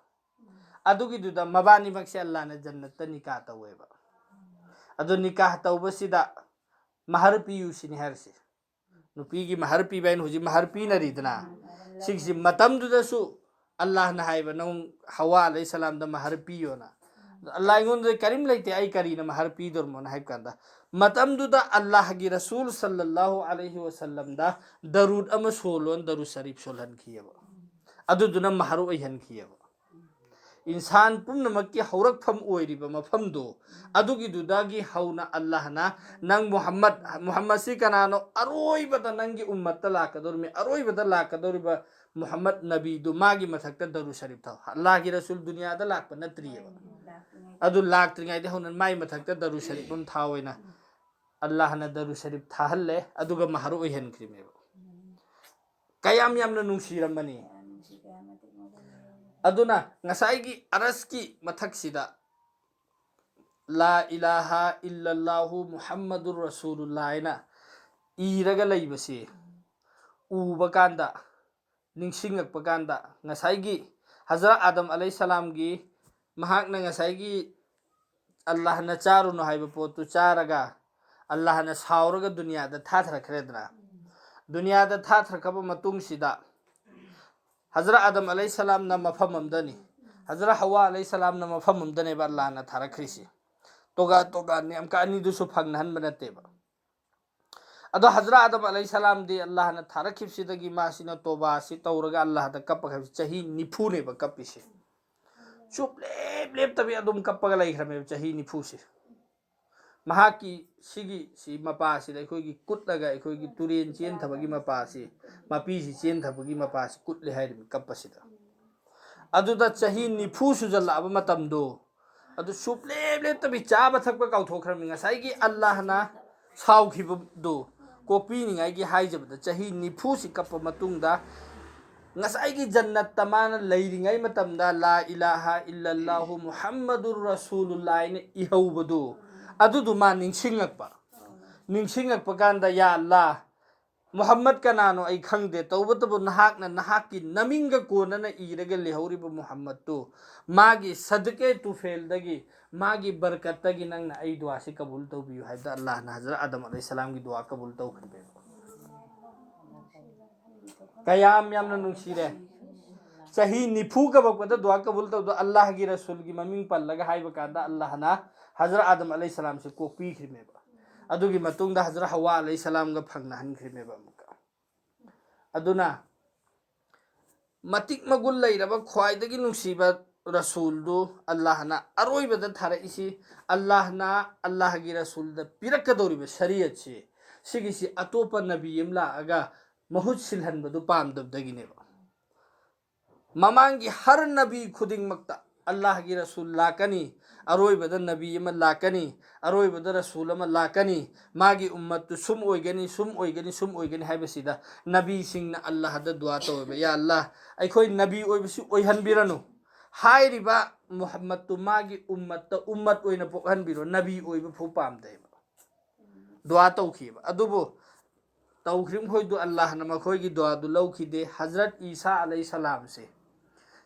ꯑꯗꯨꯒꯤꯗꯨꯗ ꯃꯕꯥꯅꯤꯃꯛꯁꯦ ꯑꯜꯂꯥꯍꯅ ꯖꯟꯅꯠꯇ ꯅꯤꯀꯥ ꯇꯧꯋꯦꯕ꯫ ꯑꯗꯨ ꯅꯤꯀꯥ ꯇꯧꯕꯁꯤꯗ ꯃꯍꯔ ꯄꯤꯌꯨ ꯁꯤꯅꯤ ꯍꯥꯏꯔꯤꯁꯦ꯫ ꯅꯨꯄꯤꯒꯤ ꯃꯍꯔ ꯄꯤꯕ ꯍꯥꯏꯅ ꯍꯧꯖꯤꯛ ꯃꯍꯔ ꯄꯤꯅꯔꯤꯗꯅ, ꯁꯤꯒꯤꯁꯤ ꯃꯇꯝꯗꯨꯗꯁꯨ ꯑꯜꯂꯥꯍꯅ ꯍꯥꯏꯕ, "ꯅꯪ ꯍꯋꯥ ꯑꯂꯩꯍꯤꯁꯁꯂꯥꯝꯗ ꯃꯍꯔ ꯄꯤꯌꯣꯅ"꯫ ꯑꯗꯣ ꯑꯜꯂꯥꯍ ꯑꯩꯉꯣꯟꯗ ꯀꯔꯤꯝ ꯂꯩꯇꯦ, ꯑꯩ ꯀꯔꯤꯅ ꯃꯍꯔ ꯄꯤꯗꯣꯔꯃꯣꯅ ꯍꯥꯏꯕ ꯀꯥꯟꯗ, ꯃꯇꯝꯗꯨꯗ ꯑꯜꯂꯥꯍꯒꯤ ꯔꯁꯨꯜ ꯁꯜꯂꯜꯂꯥꯍꯨ ꯑꯂꯩꯍꯤ ꯋꯁꯜꯂꯝꯗ ꯗꯔꯨꯗ ꯑꯃ ꯁꯣꯜꯂꯣꯅ ꯗꯔꯨꯗ ꯁꯔꯤꯐ ꯁꯣꯜꯍꯟꯈꯤꯑꯕ꯫ ꯑꯗꯨꯗꯨꯅ ꯃꯍꯔ ꯑꯣꯏꯍꯟꯈꯤꯑꯕ꯫ ꯏꯟꯁꯥꯟ ꯄꯨꯝꯅꯃꯛꯀꯤ ꯍꯧꯔꯛꯐꯝ ꯑꯣꯏꯔꯤꯕ ꯃꯐꯝꯗꯣ, ꯑꯗꯨꯒꯤꯗꯨꯗꯒꯤ ꯍꯧꯅ ꯑꯜꯂꯥꯍꯅ ꯅꯪ ꯃꯨꯍꯝꯃꯗ, ꯃꯨꯍꯝꯃꯗꯁꯤ ꯀꯅꯥꯅꯣ? ꯑꯔꯣꯏꯕꯗ ꯅꯪꯒꯤ ꯎꯝꯃꯠꯇ ꯂꯥꯛꯀꯗꯧꯔꯤꯕ, ꯑꯔꯣꯏꯕꯗ ꯂꯥꯛꯀꯗꯧꯔꯤꯕ ꯃꯨꯍꯝꯃꯗ ꯅꯕꯤꯗꯨ, ꯃꯥꯒꯤ ꯃꯊꯛꯇ ꯗꯔꯨ ꯁꯔꯤꯐ ꯊꯥꯎ꯫ ꯑꯜꯂꯥꯍꯒꯤ ꯔꯁꯨꯜ ꯗꯨꯅꯤꯌꯥꯗ ꯂꯥꯛꯄ ꯅꯠꯇ꯭ꯔꯤꯑꯕ꯫ ꯑꯗꯨ ꯂꯥꯛꯇ꯭ꯔꯤꯉꯩꯗ ꯍꯧꯅ ꯃꯥꯏ ꯃꯊꯛꯇ ꯗꯔꯨ ꯁꯔꯤꯐ ꯑꯃ ꯊꯥꯎ ꯑꯣꯏꯅ ꯑꯜꯂꯥꯍꯅ ꯗꯔꯨ ꯁꯔꯤꯐ ꯊꯥꯍꯜꯂꯦ, ꯑꯗꯨꯒ ꯃꯍꯔ ꯑꯣꯏꯍꯟꯈ꯭ꯔꯤꯃꯦꯕ꯫ ꯀꯌꯥꯝ ꯌꯥꯝꯅ ꯅꯨꯡꯁꯤꯔꯝꯕꯅꯤ꯫ ꯑꯗꯨꯅ ꯉꯁꯥꯏꯒꯤ ꯑꯔꯁꯀꯤ ꯃꯊꯛꯁꯤꯗ "ꯂꯥ ꯏꯂꯥꯍ ꯏꯜꯂꯜꯂꯥꯍꯨ ꯃꯨꯍꯝꯃꯗꯨꯔ ꯔꯁꯨꯂꯨꯜꯂꯥꯍ" ꯍꯥꯏꯅ ꯏꯔꯒ ꯂꯩꯕꯁꯤ ꯎꯕ ꯀꯥꯟꯗ, ꯅꯤꯡꯁꯤꯡꯉꯛꯄ ꯀꯥꯟꯗ, ꯉꯁꯥꯏꯒꯤ ꯍꯖꯔꯠ ꯑꯥꯗꯝ ꯑꯂꯩꯍꯤꯁꯁꯂꯥꯝꯒꯤ, ꯃꯍꯥꯛꯅ ꯉꯁꯥꯏꯒꯤ ꯑꯜꯂꯥꯍꯅ ꯆꯥꯔꯨꯅꯨ ꯍꯥꯏꯕ ꯄꯣꯠꯇꯨ ꯆꯥꯔꯒ, ꯑꯜꯂꯥꯍꯅ ꯁꯥꯎꯔꯒ ꯗꯨꯅꯤꯌꯥꯗ ꯊꯥꯊꯔꯛꯈ꯭ꯔꯦꯗꯅ꯫ ꯗꯨꯅꯤꯌꯥꯗ ꯊꯥꯊꯔꯛꯈ꯭ꯔꯕ ꯃꯇꯨꯡꯁꯤꯗ ꯍꯖꯔꯠ ꯑꯥꯗꯝ ꯑꯂꯩꯍꯤꯁꯁꯂꯥꯝꯅ ꯃꯐꯝ ꯑꯃꯗꯅꯤ, ꯍꯖꯔꯠ ꯍꯋꯥ ꯑꯂꯩꯍꯤꯁꯁꯂꯥꯝꯅ ꯃꯐꯝ ꯑꯃꯗꯅꯦꯕ ꯑꯜꯂꯥꯍꯅ ꯊꯥꯔꯛꯈ꯭ꯔꯤꯁꯤ꯫ ꯇꯣꯒꯥ ꯇꯣꯒꯥ ꯅꯦꯝꯀ ꯑꯅꯤꯗꯨꯁꯨ ꯐꯪꯅꯍꯟꯕ ꯅꯠꯇꯦꯕ꯫ ꯑꯗꯣ ꯍꯖꯔꯠ ꯑꯥꯗꯝ ꯑꯂꯩꯍꯤꯁꯁꯂꯥꯝꯗꯤ ꯑꯜꯂꯥꯍꯅ ꯊꯥꯔꯛꯈꯤꯕꯁꯤꯗꯒꯤ ꯃꯥꯁꯤꯅ ꯇꯣꯕꯥꯁꯤ ꯇꯧꯔꯒ ꯑꯜꯂꯥꯍꯗ ꯀꯞꯄꯈ꯭ꯔꯕꯁꯤ ꯆꯍꯤ ꯅꯤꯐꯨꯅꯦꯕ ꯀꯞꯄꯤꯁꯦ꯫ ꯁꯨꯞꯂꯦꯞ ꯂꯦꯞꯇꯕꯤ ꯑꯗꯨꯝ ꯀꯞꯄꯒ ꯂꯩꯈ꯭ꯔꯃꯦꯕ ꯆꯍꯤ ꯅꯤꯐꯨꯁꯦ꯫ ꯃꯍꯥꯛꯀꯤ ꯁꯤꯒꯤ ꯁꯤ ꯃꯄꯥꯁꯤꯗ ꯑꯩꯈꯣꯏꯒꯤ ꯀꯨꯠꯂꯒ ꯑꯩꯈꯣꯏꯒꯤ ꯇꯨꯔꯦꯟ ꯆꯦꯟꯊꯕꯒꯤ ꯃꯄꯥꯁꯤ, ꯃꯄꯤꯁꯤ ꯆꯦꯟꯊꯕꯒꯤ ꯃꯄꯥꯁꯤ ꯀꯨꯠꯂꯦ ꯍꯥꯏꯔꯤꯕ ꯀꯞꯄꯁꯤꯗ꯫ ꯑꯗꯨꯗ ꯆꯍꯤ ꯅꯤꯐꯨ ꯁꯨꯖꯜꯂꯛꯑꯕ ꯃꯇꯝꯗꯣ, ꯑꯗꯨ ꯁꯨꯞꯂꯦꯞ ꯂꯦꯞꯇꯕꯤ ꯆꯥꯕ ꯊꯛꯄ ꯀꯥꯎꯊꯣꯛꯈ꯭ꯔꯕꯅꯤ꯫ ꯉꯁꯥꯏꯒꯤ ꯑꯜꯂꯥꯍꯅ ꯁꯥꯎꯈꯤꯕꯗꯨ ꯀꯣꯛꯄꯤꯅꯤꯡꯉꯥꯏꯒꯤ ꯍꯥꯏꯖꯕꯗ ꯆꯍꯤ ꯅꯤꯐꯨꯁꯤ ꯀꯞꯄ ꯃꯇꯨꯡꯗ, ꯉꯁꯥꯏꯒꯤ ꯖꯟꯅꯠꯇ ꯃꯥꯅ ꯂꯩꯔꯤꯉꯩ ꯃꯇꯝꯗ "ꯂꯥ ꯏꯂꯥꯍ ꯏꯜꯂꯜꯂꯥꯍꯨ ꯃꯨꯍꯝꯃꯗꯨꯔ ꯔꯁꯨꯂꯨꯜꯂꯥꯍ" ꯍꯥꯏꯅ ꯏꯍꯧꯕꯗꯨ, ꯑꯗꯨꯗꯨ ꯃꯥ ꯅꯤꯡꯁꯤꯡꯉꯛꯄ꯫ ꯅꯤꯡꯁꯤꯡꯉꯛꯄ ꯀꯥꯟꯗ, "ꯌꯥ ꯑꯜꯂꯥꯍ, ꯃꯨꯍꯝꯃꯗ ꯀꯅꯥꯅꯣ ꯑꯩ ꯈꯪꯗꯦ, ꯇꯧꯕꯇꯕꯨ ꯅꯍꯥꯛꯅ ꯅꯍꯥꯛꯀꯤ ꯅꯃꯤꯡꯒ ꯀꯣꯟꯅꯅ ꯏꯔꯒ ꯂꯩꯍꯧꯔꯤꯕ ꯃꯨꯍꯝꯃꯗꯇꯨ, ꯃꯥꯒꯤ ꯁꯗꯀꯦ ꯇꯨꯐꯦꯜꯗꯒꯤ, ꯃꯥꯒꯤ ꯕꯔꯀꯠꯇꯒꯤ ꯅꯪꯅ ꯑꯩ ꯗꯨꯋꯥꯁꯤ ꯀꯕꯨꯜ ꯇꯧꯕꯤꯌꯨ" ꯍꯥꯏꯕꯗ ꯑꯜꯂꯥꯍꯅ ꯍꯖꯔꯠ ꯑꯥꯗꯝ ꯑꯂꯩꯍꯤꯁꯁꯂꯥꯝꯒꯤ ꯗꯨꯋꯥ ꯀꯕꯨꯜ ꯇꯧꯈ꯭ꯔꯦꯕ꯫ ꯀꯌꯥꯝ ꯌꯥꯝꯅ ꯅꯨꯡꯁꯤꯔꯦ꯫ ꯆꯍꯤ ꯅꯤꯐꯨ ꯀꯕꯛꯄꯗ ꯗꯨꯋꯥ ꯀꯕꯨꯜ ꯇꯧꯗꯣ ꯑꯜꯂꯥꯍꯒꯤ ꯔꯁꯨꯜꯒꯤ ꯃꯃꯤꯡ ꯄꯜꯂꯒ ꯍꯥꯏꯕ ꯀꯥꯟꯗ ꯑꯜꯂꯥꯍꯅ ꯍꯖꯔꯠ ꯑꯥꯗꯝ ꯑꯂꯩꯍꯤꯁꯁꯂꯥꯝꯁꯦ ꯀꯣꯛꯄꯤꯈ꯭ꯔꯤꯃꯦꯕ꯫ ꯑꯗꯨꯒꯤ ꯃꯇꯨꯡꯗ ꯍꯖꯔꯠ ꯍꯋꯥ ꯑꯂꯩꯍꯤꯁꯁꯂꯥꯝꯒ ꯐꯪꯅꯍꯟꯈ꯭ꯔꯤꯃꯦꯕ ꯑꯃꯨꯛꯀ꯫ ꯑꯗꯨꯅ ꯃꯇꯤꯛ ꯃꯒꯨꯟ ꯂꯩꯔꯕ, ꯈ꯭ꯋꯥꯏꯗꯒꯤ ꯅꯨꯡꯁꯤꯕ ꯔꯁꯨꯜꯗꯨ ꯑꯜꯂꯥꯍꯅ ꯑꯔꯣꯏꯕꯗ ꯊꯥꯔꯛꯏꯁꯤ, ꯑꯜꯂꯥꯍꯅ ꯑꯜꯂꯥꯍꯒꯤ ꯔꯁꯨꯜꯗ ꯄꯤꯔꯛꯀꯗꯧꯔꯤꯕ ꯁꯔꯤꯌꯠꯁꯤ, ꯁꯤꯒꯤꯁꯤ ꯑꯇꯣꯞꯄ ꯅꯕꯤ ꯑꯃ ꯂꯥꯛꯑꯒ ꯃꯍꯨꯠ ꯁꯤꯜꯍꯟꯕꯗꯨ ꯄꯥꯝꯗꯕꯗꯒꯤꯅꯦꯕ꯫ ꯃꯃꯥꯡꯒꯤ ꯍꯔ ꯅꯕꯤ ꯈꯨꯗꯤꯡꯃꯛꯇ ꯑꯜꯂꯥꯍꯒꯤ ꯔꯁꯨꯜ ꯂꯥꯛꯀꯅꯤ, ꯑꯔꯣꯏꯕꯗ ꯅꯕꯤ ꯑꯃ ꯂꯥꯛꯀꯅꯤ, ꯑꯔꯣꯏꯕꯗ ꯔꯁꯨꯜ ꯑꯃ ꯂꯥꯛꯀꯅꯤ, ꯃꯥꯒꯤ ꯎꯝꯃꯠꯇꯨ ꯁꯨꯝ ꯑꯣꯏꯒꯅꯤ, ꯁꯨꯝ ꯑꯣꯏꯒꯅꯤ, ꯁꯨꯝ ꯑꯣꯏꯒꯅꯤ ꯍꯥꯏꯕꯁꯤꯗ ꯅꯕꯤꯁꯤꯡꯅ ꯑꯜꯂꯥꯍꯗ ꯗꯨꯋꯥ ꯇꯧꯋꯦꯕ, "ꯌꯥ ꯑꯜꯂꯥꯍ, ꯑꯩꯈꯣꯏ ꯅꯕꯤ ꯑꯣꯏꯕꯁꯤ ꯑꯣꯏꯍꯟꯕꯤꯔꯅꯨ, ꯍꯥꯏꯔꯤꯕ ꯃꯨꯍꯝꯃꯠꯇꯨ ꯃꯥꯒꯤ ꯎꯝꯃꯠꯇ ꯎꯝꯃꯠ ꯑꯣꯏꯅ ꯄꯣꯛꯍꯟꯕꯤꯔꯣ, ꯅꯕꯤ ꯑꯣꯏꯕ ꯐꯥꯎ ꯄꯥꯝꯗꯦꯕ" ꯗꯨꯋꯥ ꯇꯧꯈꯤꯕ꯫ ꯑꯗꯨꯕꯨ ꯇꯧꯈ꯭ꯔꯤꯕ ꯃꯈꯣꯏꯗꯨ ꯑꯜꯂꯥꯍꯅ ꯃꯈꯣꯏꯒꯤ ꯗꯨꯋꯥꯗꯨ ꯂꯧꯈꯤꯗꯦ꯫ ꯍꯖꯔꯠ ꯏꯁꯥ ꯑꯂꯩ ꯁꯂꯥꯝꯁꯦ,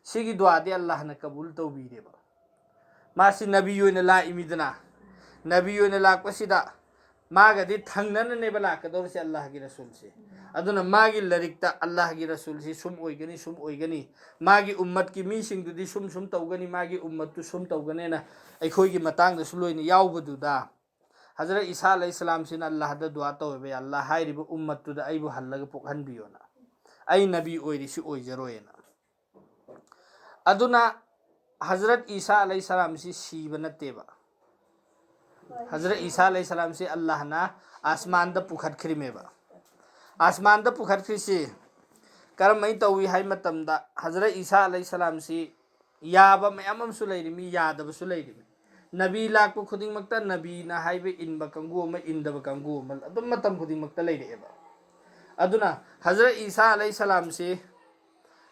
ꯁꯤꯒꯤ ꯗꯨꯋꯥꯗꯤ ꯑꯜꯂꯥꯍꯅ ꯀꯕꯨꯜ ꯇꯧꯕꯤꯔꯦꯕ꯫ ꯃꯥꯁꯤ ꯅꯕꯤ ꯑꯣꯏꯅ ꯂꯥꯛꯏꯃꯤꯗꯅ, ꯅꯕꯤ ꯑꯣꯏꯅ ꯂꯥꯛꯄꯁꯤꯗ ꯃꯥꯒꯗꯤ ꯊꯪꯅꯅꯅꯦꯕ ꯂꯥꯛꯀꯗꯧꯔꯤꯁꯦ ꯑꯜꯂꯥꯍꯒꯤ ꯔꯁꯨꯜꯁꯦ꯫ ꯑꯗꯨꯅ ꯃꯥꯒꯤ ꯂꯥꯏꯔꯤꯛꯇ ꯑꯜꯂꯥꯍꯒꯤ ꯔꯁꯨꯜꯁꯤ ꯁꯨꯝ ꯑꯣꯏꯒꯅꯤ, ꯁꯨꯝ ꯑꯣꯏꯒꯅꯤ, ꯃꯥꯒꯤ ꯎꯝꯃꯠꯀꯤ ꯃꯤꯁꯤꯡꯗꯨꯗꯤ ꯁꯨꯝ ꯁꯨꯝ ꯇꯧꯒꯅꯤ, ꯃꯥꯒꯤ ꯎꯝꯃꯠꯇꯨ ꯁꯨꯝ ꯇꯧꯒꯅꯦꯅ ꯑꯩꯈꯣꯏꯒꯤ ꯃꯇꯥꯡꯗꯁꯨ ꯂꯣꯏꯅ ꯌꯥꯎꯕꯗꯨꯗ, ꯍꯖꯔꯠ ꯏꯁꯥ ꯑꯂꯩꯍꯤ ꯁꯂꯥꯝꯁꯤꯅ ꯑꯜꯂꯥꯍꯗ ꯗꯨꯋꯥ ꯇꯧꯋꯦꯕ, "ꯌꯥ ꯑꯜꯂꯥꯍ, ꯍꯥꯏꯔꯤꯕ ꯎꯝꯃꯠꯇꯨꯗ ꯑꯩꯕꯨ ꯍꯜꯂꯒ ꯄꯣꯛꯍꯟꯕꯤꯌꯣꯅ, ꯑꯩ ꯅꯕꯤ ꯑꯣꯏꯔꯤꯁꯤ ꯑꯣꯏꯖꯔꯣꯏꯅ"꯫ ꯑꯗꯨꯅ ꯍꯖꯔꯠ ꯏꯁꯥ ꯑꯂꯩꯍꯤ ꯁꯂꯥꯝꯁꯤ ꯁꯤꯕ ꯅꯠꯇꯦꯕ꯫ ꯍꯖꯔꯠ ꯏꯁꯥ ꯑꯂꯩꯍꯤ ꯁꯂꯥꯝꯁꯤ ꯑꯜꯂꯥꯍꯅ ꯑꯁꯃꯥꯟꯗ ꯄꯨꯈꯠꯈ꯭ꯔꯤꯃꯦꯕ꯫ ꯑꯁꯃꯥꯟꯗ ꯄꯨꯈꯠꯈ꯭ꯔꯤꯁꯤ ꯀꯔꯝꯍꯥꯏꯅ ꯇꯧꯏ ꯍꯥꯏ ꯃꯇꯝꯗ, ꯍꯖꯔꯠ ꯏꯁꯥ ꯑꯂꯩꯍꯤ ꯁꯂꯥꯝꯁꯤ ꯌꯥꯕ ꯃꯌꯥꯝ ꯑꯃꯁꯨ ꯂꯩꯔꯤꯃꯤ, ꯌꯥꯗꯕꯁꯨ ꯂꯩꯔꯤꯃꯤ꯫ ꯅꯕꯤ ꯂꯥꯛꯄ ꯈꯨꯗꯤꯡꯃꯛꯇ ꯅꯕꯤꯅ ꯍꯥꯏꯕ ꯏꯟꯕ ꯀꯥꯡꯕꯨ ꯑꯃ, ꯏꯟꯗꯕ ꯀꯥꯡꯕꯨ ꯑꯃ ꯑꯗꯨꯝ ꯃꯇꯝ ꯈꯨꯗꯤꯡꯃꯛꯇ ꯂꯩꯔꯛꯑꯦꯕ꯫ ꯑꯗꯨꯅ ꯍꯖꯔꯠ ꯏꯁꯥ ꯑꯂꯩꯍꯤ ꯁꯂꯥꯝꯁꯤ,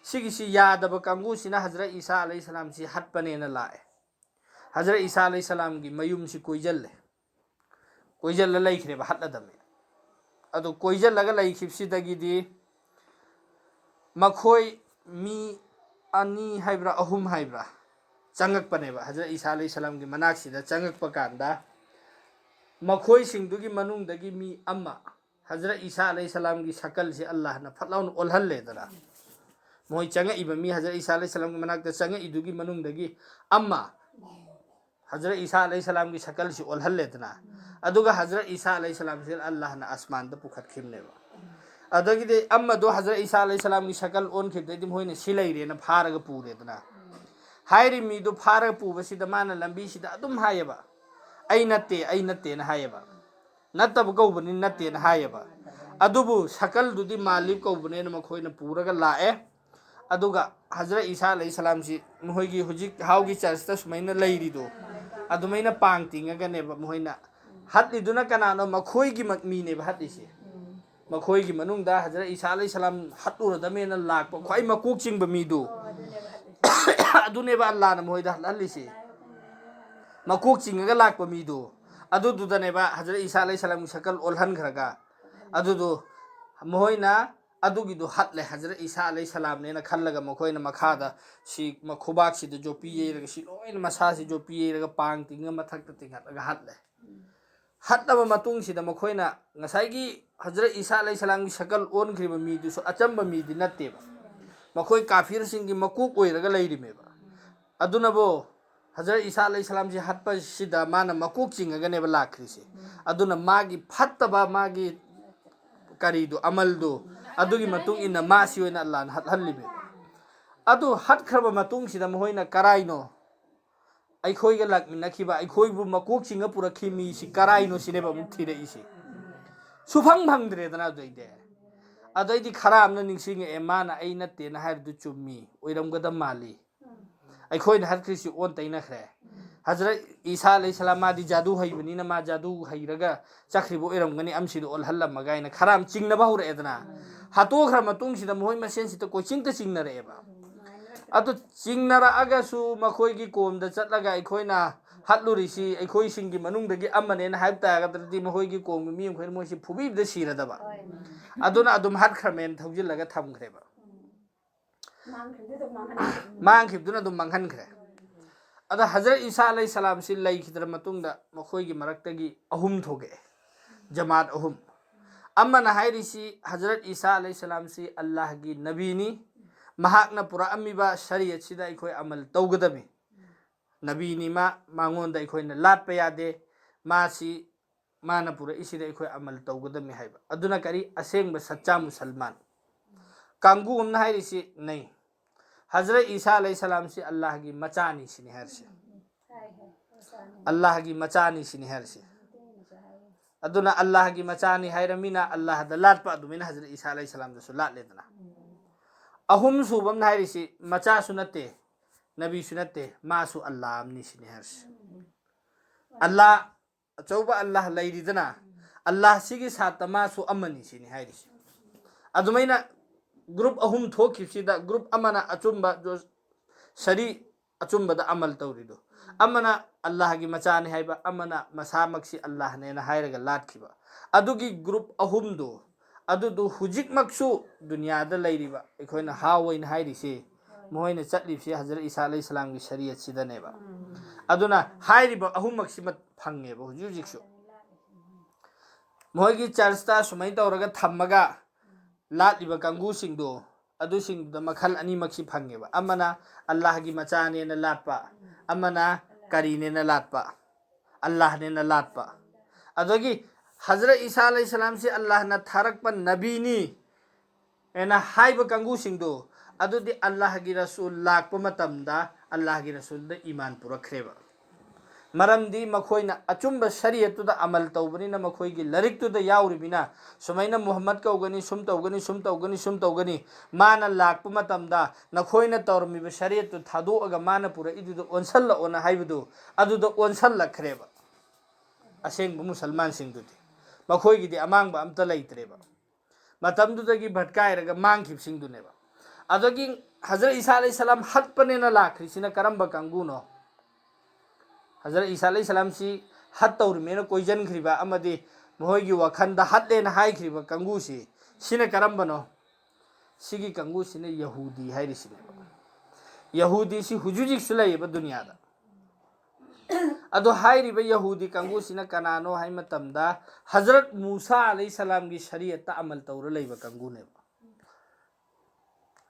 ꯁꯤꯒꯤꯁꯤ ꯌꯥꯗꯕ ꯀꯥꯡꯕꯨꯁꯤꯅ ꯍꯖꯔꯠ ꯏꯁꯥ ꯑꯂꯩꯍꯤ ꯁꯂꯥꯝꯁꯤ ꯍꯠꯄꯅꯦꯅ ꯂꯥꯛꯑꯦ꯫ ꯍꯖꯔꯠ ꯏꯁꯥ ꯑꯂꯩꯍꯤ ꯁꯂꯥꯝꯒꯤ ꯃꯌꯨꯝꯁꯤ ꯀꯣꯏꯁꯤꯜꯂꯦ꯫ ꯀꯣꯏꯁꯤꯜꯂ ꯂꯩꯈ꯭ꯔꯦꯕ, ꯍꯠꯂꯗꯕꯅꯤ꯫ ꯑꯗꯨ ꯀꯣꯏꯁꯤꯜꯂꯒ ꯂꯩꯈꯤꯕꯁꯤꯗꯒꯤꯗꯤ ꯃꯈꯣꯏ ꯃꯤ ꯑꯅꯤ ꯍꯥꯏꯕ꯭ꯔꯥ, ꯑꯍꯨꯝ ꯍꯥꯏꯕ꯭ꯔꯥ, ꯆꯪꯉꯛꯄꯅꯦꯕ꯫ ꯍꯖꯔꯠ ꯏꯁꯥ ꯑꯂꯩꯍꯤ ꯁꯂꯥꯝꯒꯤ ꯃꯅꯥꯛꯁꯤꯗ ꯆꯪꯉꯛꯄ ꯀꯥꯟꯗ, ꯃꯈꯣꯏꯁꯤꯡꯗꯨꯒꯤ ꯃꯅꯨꯡꯗꯒꯤ ꯃꯤ ꯑꯃ, ꯍꯖꯔꯠ ꯏꯁꯥ ꯑꯂꯩꯍꯤ ꯁꯂꯥꯝꯒꯤ ꯁꯀꯜꯁꯤ ꯑꯜꯂꯥꯍꯅ ꯐꯠ ꯂꯥꯎꯅ ꯑꯣꯜꯍꯜꯂꯦꯗꯅ꯫ ꯃꯣꯏ ꯆꯪꯉꯛꯏꯕ ꯃꯤ, ꯍꯖꯔꯠ ꯏꯁꯥ ꯑꯂꯩꯍꯤ ꯁꯂꯥꯝꯒꯤ ꯃꯅꯥꯛꯇ ꯆꯪꯉꯛꯏꯗꯨꯒꯤ ꯃꯅꯨꯡꯗꯒꯤ ꯑꯃ, ꯍꯖꯔꯠ ꯏꯁꯥ ꯑꯂꯩꯍꯤ ꯁꯂꯥꯝꯒꯤ ꯁꯀꯜꯁꯤ ꯑꯣꯜꯍꯜꯂꯦꯗꯅ꯫ ꯑꯗꯨꯒ ꯍꯖꯔꯠ ꯏꯁꯥ ꯑꯂꯩꯍꯤ ꯁꯂꯥꯝꯁꯤ ꯑꯜꯂꯥꯍꯅ ꯑꯁꯃꯥꯟꯗ ꯄꯨꯈꯠꯈꯤꯕꯅꯦꯕ꯫ ꯑꯗꯒꯤꯗꯤ ꯑꯃꯗꯣ, ꯍꯖꯔꯠ ꯏꯁꯥ ꯑꯂꯩꯍꯤ ꯁꯂꯥꯝꯒꯤ ꯁꯀꯜ ꯑꯣꯟꯈꯤꯕꯗꯩꯗꯤ ꯃꯣꯏꯅ ꯁꯤ ꯂꯩꯔꯦꯅ ꯐꯥꯔꯒ ꯄꯨꯔꯦꯗꯅ꯫ ꯍꯥꯏꯔꯤ ꯃꯤꯗꯨ ꯐꯥꯔꯒ ꯄꯨꯕꯁꯤꯗ ꯃꯥꯅ ꯂꯝꯕꯤꯁꯤꯗ ꯑꯗꯨꯝ ꯍꯥꯏꯌꯦꯕ, "ꯑꯩ ꯅꯠꯇꯦ, ꯑꯩ ꯅꯠꯇꯦꯅ" ꯍꯥꯏꯌꯦꯕ, "ꯅꯠꯇꯕ ꯀꯧꯕꯅꯤ, ꯅꯠꯇꯦꯅ" ꯍꯥꯏꯌꯦꯕ꯫ ꯑꯗꯨꯕꯨ ꯁꯀꯜꯗꯨꯗꯤ ꯃꯥꯂꯤꯛ ꯀꯧꯕꯅꯦꯅ ꯃꯈꯣꯏꯅ ꯄꯨꯔꯒ ꯂꯥꯛꯑꯦ꯫ ꯑꯗꯨꯒ ꯍꯖꯔꯠ ꯏꯁꯥ ꯑꯂꯩꯍꯤ ꯁꯂꯥꯝꯁꯤ ꯃꯈꯣꯏꯒꯤ ꯍꯧꯖꯤꯛ ꯍꯥꯎꯒꯤ ꯆꯔꯆꯇ ꯁꯨꯃꯥꯏꯅ ꯂꯩꯔꯤꯗꯣ, ꯑꯗꯨꯃꯥꯏꯅ ꯄꯥꯡ ꯇꯤꯡꯉꯒꯅꯦꯕ ꯃꯈꯣꯏꯅ ꯍꯠꯂꯤꯗꯨꯅ꯫ ꯀꯅꯥꯅꯣ? ꯃꯈꯣꯏꯒꯤ ꯃ-, ꯃꯤꯅꯦꯕ ꯍꯠꯂꯤꯁꯦ꯫ ꯃꯈꯣꯏꯒꯤ ꯃꯅꯨꯡꯗ ꯍꯖꯔꯠ ꯏꯁꯥ ꯑꯂꯩꯍꯤ ꯁꯂꯥꯝ ꯍꯠꯂꯨꯔꯗꯃꯦꯅ ꯂꯥꯛꯄ ꯈ꯭ꯋꯥꯏ ꯃꯀꯣꯛ ꯆꯤꯡꯕ ꯃꯤꯗꯨ, ꯑꯗꯨꯅꯦꯕ ꯑꯜꯂꯥꯅ ꯃꯈꯣꯏꯗ ꯍꯠꯍꯜꯂꯤꯁꯦ꯫ ꯃꯀꯣꯛ ꯆꯤꯡꯉꯒ ꯂꯥꯛꯄ ꯃꯤꯗꯨ, ꯑꯗꯨꯗꯨꯗꯅꯦꯕ ꯍꯖꯔꯠ ꯏꯁꯥ ꯑꯂꯩꯍꯤ ꯁꯂꯥꯝꯒꯤ ꯁꯀꯜ ꯑꯣꯜꯍꯟꯈ꯭ꯔꯒ꯫ ꯑꯗꯨꯗꯨ ꯃꯈꯣꯏꯅ ꯑꯗꯨꯒꯤꯗꯨ ꯍꯠꯂꯦ, ꯍꯖꯔꯠ ꯏꯁꯥ ꯑꯂꯩꯍꯤ ꯁꯂꯥꯝꯅꯦꯅ ꯈꯜꯂꯒ ꯃꯈꯣꯏꯅ ꯃꯈꯥꯗ ꯁꯤ ꯃ-, ꯈꯨꯕꯥꯛꯁꯤꯗ ꯖꯣꯄꯤ ꯌꯩꯔꯒ, ꯁꯤ ꯂꯣꯏꯅ ꯃꯁꯥꯁꯤ ꯖꯣꯄꯤ ꯌꯩꯔꯒ ꯄꯥꯡ ꯇꯤꯡꯉ ꯃꯊꯛꯇ ꯇꯤꯡꯈꯠꯂꯒ ꯍꯠꯂꯦ꯫ ꯍꯠꯂꯕ ꯃꯇꯨꯡꯁꯤꯗ ꯃꯈꯣꯏꯅ ꯉꯁꯥꯏꯒꯤ ꯍꯖꯔꯠ ꯏꯁꯥ ꯑꯂꯩꯍꯤ ꯁꯂꯥꯝꯒꯤ ꯁꯀꯜ ꯑꯣꯟꯈ꯭ꯔꯤꯕ ꯃꯤꯗꯨꯁꯨ ꯑꯆꯝꯕ ꯃꯤꯗꯤ ꯅꯠꯇꯦꯕ, ꯃꯈꯣꯏ ꯀꯥꯐꯤꯔꯁꯤꯡꯒꯤ ꯃꯀꯣꯛ ꯑꯣꯏꯔꯒ ꯂꯩꯔꯤꯃꯦꯕ꯫ ꯑꯗꯨꯅꯕꯨ ꯍꯖꯔꯠ ꯏꯁꯥ ꯑꯂꯩꯍꯤ ꯁꯂꯥꯝꯁꯤ ꯍꯠꯄꯁꯤꯗ ꯃꯥꯅ ꯃꯀꯣꯛ ꯆꯤꯡꯉꯒꯅꯦꯕ ꯂꯥꯛꯈ꯭ꯔꯤꯁꯦ꯫ ꯑꯗꯨꯅ ꯃꯥꯒꯤ ꯐꯠꯇꯕ, ꯃꯥꯒꯤ ꯀꯔꯤꯗꯨ, ꯑꯃꯜꯗꯨ, ꯑꯗꯨꯒꯤ ꯃꯇꯨꯡ ꯏꯟꯅ ꯃꯥꯁꯤ ꯑꯣꯏꯅ ꯑꯜꯂꯥꯅ ꯍꯠꯍꯜꯂꯤꯃꯦꯕ꯫ ꯑꯗꯨ ꯍꯠꯈ꯭ꯔꯕ ꯃꯇꯨꯡꯁꯤꯗ ꯃꯈꯣꯏꯅ ꯀꯔꯥꯏꯅꯣ ꯑꯩꯈꯣꯏꯒ ꯂꯥꯛꯃꯤꯟꯅꯈꯤꯕ, ꯑꯩꯈꯣꯏꯕꯨ ꯃꯀꯣꯛ ꯆꯤꯡꯉ ꯄꯨꯔꯛꯈꯤ ꯃꯤꯁꯤ ꯀꯔꯥꯏꯅꯣ ꯁꯤꯅꯦꯕ ꯑꯃꯨꯛ ꯊꯤꯔꯛꯏꯁꯦ꯫ ꯁꯨꯐꯪ ꯐꯪꯗ꯭ꯔꯦꯗꯅ ꯑꯗꯨꯗꯩꯗꯤ꯫ ꯑꯗꯩꯗꯤ ꯈꯔ ꯑꯃꯅ ꯅꯤꯡꯁꯤꯡꯉꯛꯑꯦ, ꯃꯥꯅ "ꯑꯩ ꯅꯠꯇꯦꯅ" ꯍꯥꯏꯔꯤꯗꯨ ꯆꯨꯝꯃꯤ, ꯑꯣꯏꯔꯝꯒꯗꯕ ꯃꯥꯜꯂꯤ꯫ ꯑꯩꯈꯣꯏꯅ ꯍꯠꯈ꯭ꯔꯤꯁꯤ ꯑꯣꯟ ꯇꯩꯅꯈ꯭ꯔꯦ꯫ ꯍꯖꯔꯠ ꯏꯁꯥ ꯑꯂꯩꯍꯤ ꯁꯂꯥꯝ ꯃꯥꯗꯤ ꯖꯥꯗꯨ ꯍꯩꯕꯅꯤꯅ ꯃꯥ ꯖꯥꯗꯨ ꯍꯩꯔꯒ ꯆꯠꯈ꯭ꯔꯤꯕ ꯑꯣꯏꯔꯝꯒꯅꯤ, ꯑꯃꯁꯤꯗ ꯑꯣꯜꯍꯜꯂꯝꯃꯒ ꯍꯥꯏꯅ ꯈꯔ ꯑꯃ ꯆꯤꯡꯅꯕ ꯍꯧꯔꯛꯑꯦꯗꯅ꯫ ꯍꯥꯠꯇꯣꯛꯈ꯭ꯔ ꯃꯇꯨꯡꯁꯤꯗ ꯃꯈꯣꯏ ꯃꯁꯦꯟꯁꯤꯗ ꯀꯣꯏꯆꯤꯡꯇ ꯆꯤꯡꯅꯔꯛꯑꯦꯕ꯫ ꯑꯗꯨ ꯆꯤꯡꯅꯔꯛꯑꯒꯁꯨ ꯃꯈꯣꯏꯒꯤ ꯀꯣꯝꯗ ꯆꯠꯂꯒ ꯑꯩꯈꯣꯏꯅ ꯍꯠꯂꯨꯔꯤꯁꯤ ꯑꯩꯈꯣꯏꯁꯤꯡꯒꯤ ꯃꯅꯨꯡꯗꯒꯤ ꯑꯃꯅꯦꯅ ꯍꯥꯏꯕ ꯇꯥꯔꯒꯗꯤ ꯃꯈꯣꯏꯒꯤ ꯀꯣꯝꯒꯤ ꯃꯤ ꯃꯈꯩꯅ ꯃꯣꯏꯁꯤ ꯐꯨꯕꯤꯕꯗ ꯁꯤꯔꯗꯕ꯫ ꯑꯗꯨꯅ ꯑꯗꯨꯝ ꯍꯠꯈ꯭ꯔꯃꯦꯅ ꯊꯧꯖꯤꯜꯂꯒ ꯊꯝꯈ꯭ꯔꯦꯕ꯫ ꯃꯥꯡꯈꯤꯕꯗꯨꯅ ꯑꯗꯨꯝ ꯃꯥꯡꯍꯟꯈ꯭ꯔꯦ꯫ ꯑꯗ ꯍꯖꯔꯠ ꯏꯁꯥ ꯑꯂꯩꯍꯤ ꯁꯂꯥꯝꯁꯤ ꯂꯩꯈꯤꯗ꯭ꯔ ꯃꯇꯨꯡꯗ ꯃꯈꯣꯏꯒꯤ ꯃꯔꯛꯇꯒꯤ ꯑꯍꯨꯝ ꯊꯣꯛꯂꯛꯑꯦ, ꯖꯃꯥꯠ ꯑꯍꯨꯝ꯫ ꯑꯃꯅ ꯍꯥꯏꯔꯤꯁꯤ ꯍꯖꯔꯠ ꯏꯁꯥ ꯑꯂꯩꯍꯤ ꯁꯂꯥꯝꯁꯤ ꯑꯜꯂꯥꯍꯒꯤ ꯅꯕꯤꯅꯤ, ꯃꯍꯥꯛꯅ ꯄꯨꯔꯛꯑꯝꯃꯤꯕ ꯁꯔꯤꯌꯠꯁꯤꯗ ꯑꯩꯈꯣꯏ ꯑꯃꯜ ꯇꯧꯒꯗꯕꯅꯤ꯫ ꯅꯕꯤꯅꯤ ꯃꯥ, ꯃꯉꯣꯟꯗ ꯑꯩꯈꯣꯏꯅ ꯂꯥꯠꯄ ꯌꯥꯗꯦ, ꯃꯥꯁꯤ, ꯃꯥꯅ ꯄꯨꯔꯛꯏꯁꯤꯗ ꯑꯩꯈꯣꯏ ꯑꯃꯜ ꯇꯧꯒꯗꯕꯅꯤ ꯍꯥꯏꯕ꯫ ꯑꯗꯨꯅ ꯀꯔꯤ? ꯑꯁꯦꯡꯕ ꯁꯠꯆꯥ ꯃꯨꯁꯜꯃꯥꯟ꯫ ꯀꯥꯡꯕꯨ ꯑꯃꯅ ꯍꯥꯏꯔꯤꯁꯤ ꯅꯩ꯫ ꯍꯖꯔꯠ ꯏꯁꯥ ꯑꯂꯩꯍꯤ ꯁꯂꯥꯝꯁꯤ ꯑꯜꯂꯥꯍꯒꯤ ꯃꯆꯥꯅꯤ ꯁꯤꯅꯤ ꯍꯥꯏꯔꯤꯁꯤ꯫ ꯑꯜꯂꯥꯍꯒꯤ ꯃꯆꯥꯅꯤ ꯁꯤꯅꯤ ꯍꯥꯏꯔꯤꯁꯤ꯫ ꯑꯗꯨꯅ ꯑꯜꯂꯥꯍꯒꯤ ꯃꯆꯥꯅꯤ ꯍꯥꯏꯔꯃꯤꯅ ꯑꯜꯂꯥꯍꯗ ꯂꯥꯠꯄ ꯑꯗꯨꯃꯥꯏꯅ ꯍꯖꯔꯠ ꯏꯁꯥ ꯑꯂꯩꯍꯤ ꯁꯂꯥꯝꯗꯁꯨ ꯂꯥꯠꯂꯦꯗꯅ꯫ ꯑꯍꯨꯝ ꯁꯨꯕ ꯑꯃꯅ ꯍꯥꯏꯔꯤꯁꯤ ꯃꯆꯥꯁꯨ ꯅꯠꯇꯦ, ꯅꯕꯤꯁꯨ ꯅꯠꯇꯦ, ꯃꯥꯁꯨ ꯑꯜꯂꯥꯍ ꯑꯃꯅꯤ ꯁꯤꯅꯤ ꯍꯥꯏꯔꯤꯁꯤ꯫ ꯑꯜꯂꯥꯍ ꯑꯆꯧꯕ ꯑꯜꯂꯥꯍ ꯂꯩꯔꯤꯗꯅ, ꯑꯜꯂꯥꯍꯁꯤꯒꯤ ꯁꯥꯠꯇ ꯃꯥꯁꯨ ꯑꯃꯅꯤ ꯁꯤꯅꯤ ꯍꯥꯏꯔꯤꯁꯤ꯫ ꯑꯗꯨꯃꯥꯏꯅ ꯒ꯭ꯔꯨꯞ ꯑꯍꯨꯝ ꯊꯣꯛꯈꯤꯕꯁꯤꯗ ꯒ꯭ꯔꯨꯞ ꯑꯃꯅ ꯑꯆꯨꯝꯕ ꯖꯣ-, ꯁꯔꯤ ꯑꯆꯨꯝꯕꯗ ꯑꯃꯜ ꯇꯧꯔꯤꯗꯣ, ꯑꯃꯅ ꯑꯜꯂꯥꯍꯒꯤ ꯃꯆꯥꯅꯤ ꯍꯥꯏꯕ, ꯑꯃꯅ ꯃꯁꯥꯃꯛꯁꯤ ꯑꯜꯂꯥꯍꯅꯦꯅ ꯍꯥꯏꯔꯒ ꯂꯥꯠꯈꯤꯕ, ꯑꯗꯨꯒꯤ ꯒ꯭ꯔꯨꯞ ꯑꯍꯨꯝꯗꯣ, ꯑꯗꯨꯗꯨ ꯍꯧꯖꯤꯛꯃꯛꯁꯨ ꯗꯨꯅꯤꯌꯥꯗ ꯂꯩꯔꯤꯕ ꯑꯩꯈꯣꯏꯅ ꯍꯥꯎ ꯑꯣꯏꯅ ꯍꯥꯏꯔꯤꯁꯤ, ꯃꯈꯣꯏꯅ ꯆꯠꯂꯤꯕꯁꯤ ꯍꯖꯔꯠ ꯏꯁꯥ ꯑꯂꯩꯍꯤ ꯁꯂꯥꯝꯒꯤ ꯁꯔꯤꯌꯠꯁꯤꯗꯅꯦꯕ꯫ ꯑꯗꯨꯅ ꯍꯥꯏꯔꯤꯕ ꯑꯍꯨꯝꯃꯛꯁꯤꯃ ꯐꯪꯉꯦꯕ ꯍꯧꯖꯤꯛ ꯍꯧꯖꯤꯛꯁꯨ꯫ ꯃꯈꯣꯏꯒꯤ ꯆꯔꯆꯇ ꯁꯨꯃꯥꯏꯅ ꯇꯧꯔꯒ ꯊꯝꯃꯒ ꯂꯥꯠꯂꯤꯕ ꯀꯥꯡꯕꯨꯁꯤꯡꯗꯣ, ꯑꯗꯨꯁꯤꯡꯗꯨꯗ ꯃꯈꯜ ꯑꯅꯤꯃꯛꯁꯤ ꯐꯪꯉꯦꯕ꯫ ꯑꯃꯅ ꯑꯜꯂꯥꯍꯒꯤ ꯃꯆꯥꯅꯦꯅ ꯂꯥꯠꯄ, ꯑꯃꯅ ꯀꯔꯤꯅꯦꯅ ꯂꯥꯠꯄ, ꯑꯜꯂꯥꯍꯅꯦꯅ ꯂꯥꯠꯄ꯫ ꯑꯗꯒꯤ ꯍꯖꯔꯠ ꯏꯁꯥ ꯑꯂꯩꯍꯤ ꯁꯂꯥꯝꯁꯤ ꯑꯜꯂꯥꯍꯅ ꯊꯥꯔꯛꯄ ꯅꯕꯤꯅꯤ ꯍꯥꯏꯅ ꯍꯥꯏꯕ ꯀꯥꯡꯕꯨꯁꯤꯡꯗꯣ, ꯑꯗꯨꯗꯤ ꯑꯜꯂꯥꯍꯒꯤ ꯔꯁꯨꯜ ꯂꯥꯛꯄ ꯃꯇꯝꯗ ꯑꯜꯂꯥꯍꯒꯤ ꯔꯁꯨꯜꯗ ꯏꯃꯥꯟ ꯄꯨꯔꯛꯈ꯭ꯔꯦꯕ꯫ ꯃꯔꯝꯗꯤ ꯃꯈꯣꯏꯅ ꯑꯆꯨꯝꯕ ꯁꯔꯤꯌꯠꯇꯨꯗ ꯑꯃꯜ ꯇꯧꯕꯅꯤꯅ, ꯃꯈꯣꯏꯒꯤ ꯂꯥꯏꯔꯤꯛꯇꯨꯗ ꯌꯥꯎꯔꯤꯕꯅꯤꯅ, ꯁꯨꯃꯥꯏꯅ ꯃꯨꯍꯝꯃꯗ ꯀꯧꯒꯅꯤ, ꯁꯨꯝ ꯇꯧꯒꯅꯤ, ꯁꯨꯝ ꯇꯧꯒꯅꯤ, ꯁꯨꯝ ꯇꯧꯒꯅꯤ, ꯃꯥꯅ ꯂꯥꯛꯄ ꯃꯇꯝꯗ ꯅꯈꯣꯏꯅ ꯇꯧꯔꯝꯃꯤꯕ ꯁꯔꯤꯌꯠꯇꯨ ꯊꯥꯗꯣꯛꯑꯒ ꯃꯥꯅ ꯄꯨꯔꯛꯏꯗꯨꯗ ꯑꯣꯟꯁꯜꯂꯛꯑꯣꯅ ꯍꯥꯏꯕꯗꯨ, ꯑꯗꯨꯗ ꯑꯣꯟꯁꯜꯂꯛꯈ꯭ꯔꯦꯕ꯫ ꯑꯁꯦꯡꯕ ꯃꯨꯁꯜꯃꯥꯟꯁꯤꯡꯗꯨꯗꯤ ꯃꯈꯣꯏꯒꯤꯗꯤ ꯑꯃꯥꯡꯕ ꯑꯝꯇ ꯂꯩꯇ꯭ꯔꯦꯕ꯫ ꯃꯇꯝꯗꯨꯗꯒꯤ ꯚꯠꯀꯥꯏꯔꯒ ꯃꯥꯡꯈꯤꯕꯁꯤꯡꯗꯨꯅꯦꯕ꯫ ꯑꯗꯒꯤ ꯍꯖꯔꯠ ꯏꯁꯥ ꯑꯂꯩꯍꯤ ꯁꯂꯥꯝ ꯍꯠꯄꯅꯦꯅ ꯂꯥꯛꯈ꯭ꯔꯤꯁꯤꯅ ꯀꯔꯝꯕ ꯀꯥꯡꯕꯨꯅꯣ? ꯍꯖꯔꯠ ꯏꯁꯥ ꯑꯂꯩꯍꯤ ꯁꯂꯥꯝꯁꯤ ꯍꯠ ꯇꯧꯔꯤꯃꯦꯅ ꯀꯣꯏꯖꯟꯈ꯭ꯔꯤꯕ ꯑꯃꯗꯤ ꯃꯈꯣꯏꯒꯤ ꯋꯥꯈꯜꯗ ꯍꯠꯂꯦꯅ ꯍꯥꯏꯈ꯭ꯔꯤꯕ ꯀꯥꯡꯕꯨꯁꯤ, ꯁꯤꯅ ꯀꯔꯝꯕꯅꯣ? ꯁꯤꯒꯤ ꯀꯥꯡꯕꯨꯁꯤꯅ ꯌꯍꯨꯗꯤ ꯍꯥꯏꯔꯤꯁꯤꯅꯦꯕ꯫ ꯌꯍꯨꯗꯤꯁꯤ ꯍꯧꯖꯤꯛ ꯍꯧꯖꯤꯛꯁꯨ ꯂꯩꯌꯦꯕ ꯗꯨꯅꯤꯌꯥꯗ꯫ ꯑꯗꯣ ꯍꯥꯏꯔꯤꯕ ꯌꯍꯨꯗꯤ ꯀꯥꯡꯕꯨꯁꯤꯅ ꯀꯅꯥꯅꯣ ꯍꯥꯏ ꯃꯇꯝꯗ, ꯍꯖꯔꯠ ꯃꯨꯁꯥ ꯑꯂꯩꯍꯤ ꯁꯂꯥꯝꯒꯤ ꯁꯔꯤꯌꯠꯇ ꯑꯃꯜ ꯇꯧꯔ ꯂꯩꯕ ꯀꯥꯡꯕꯨꯅꯦꯕ꯫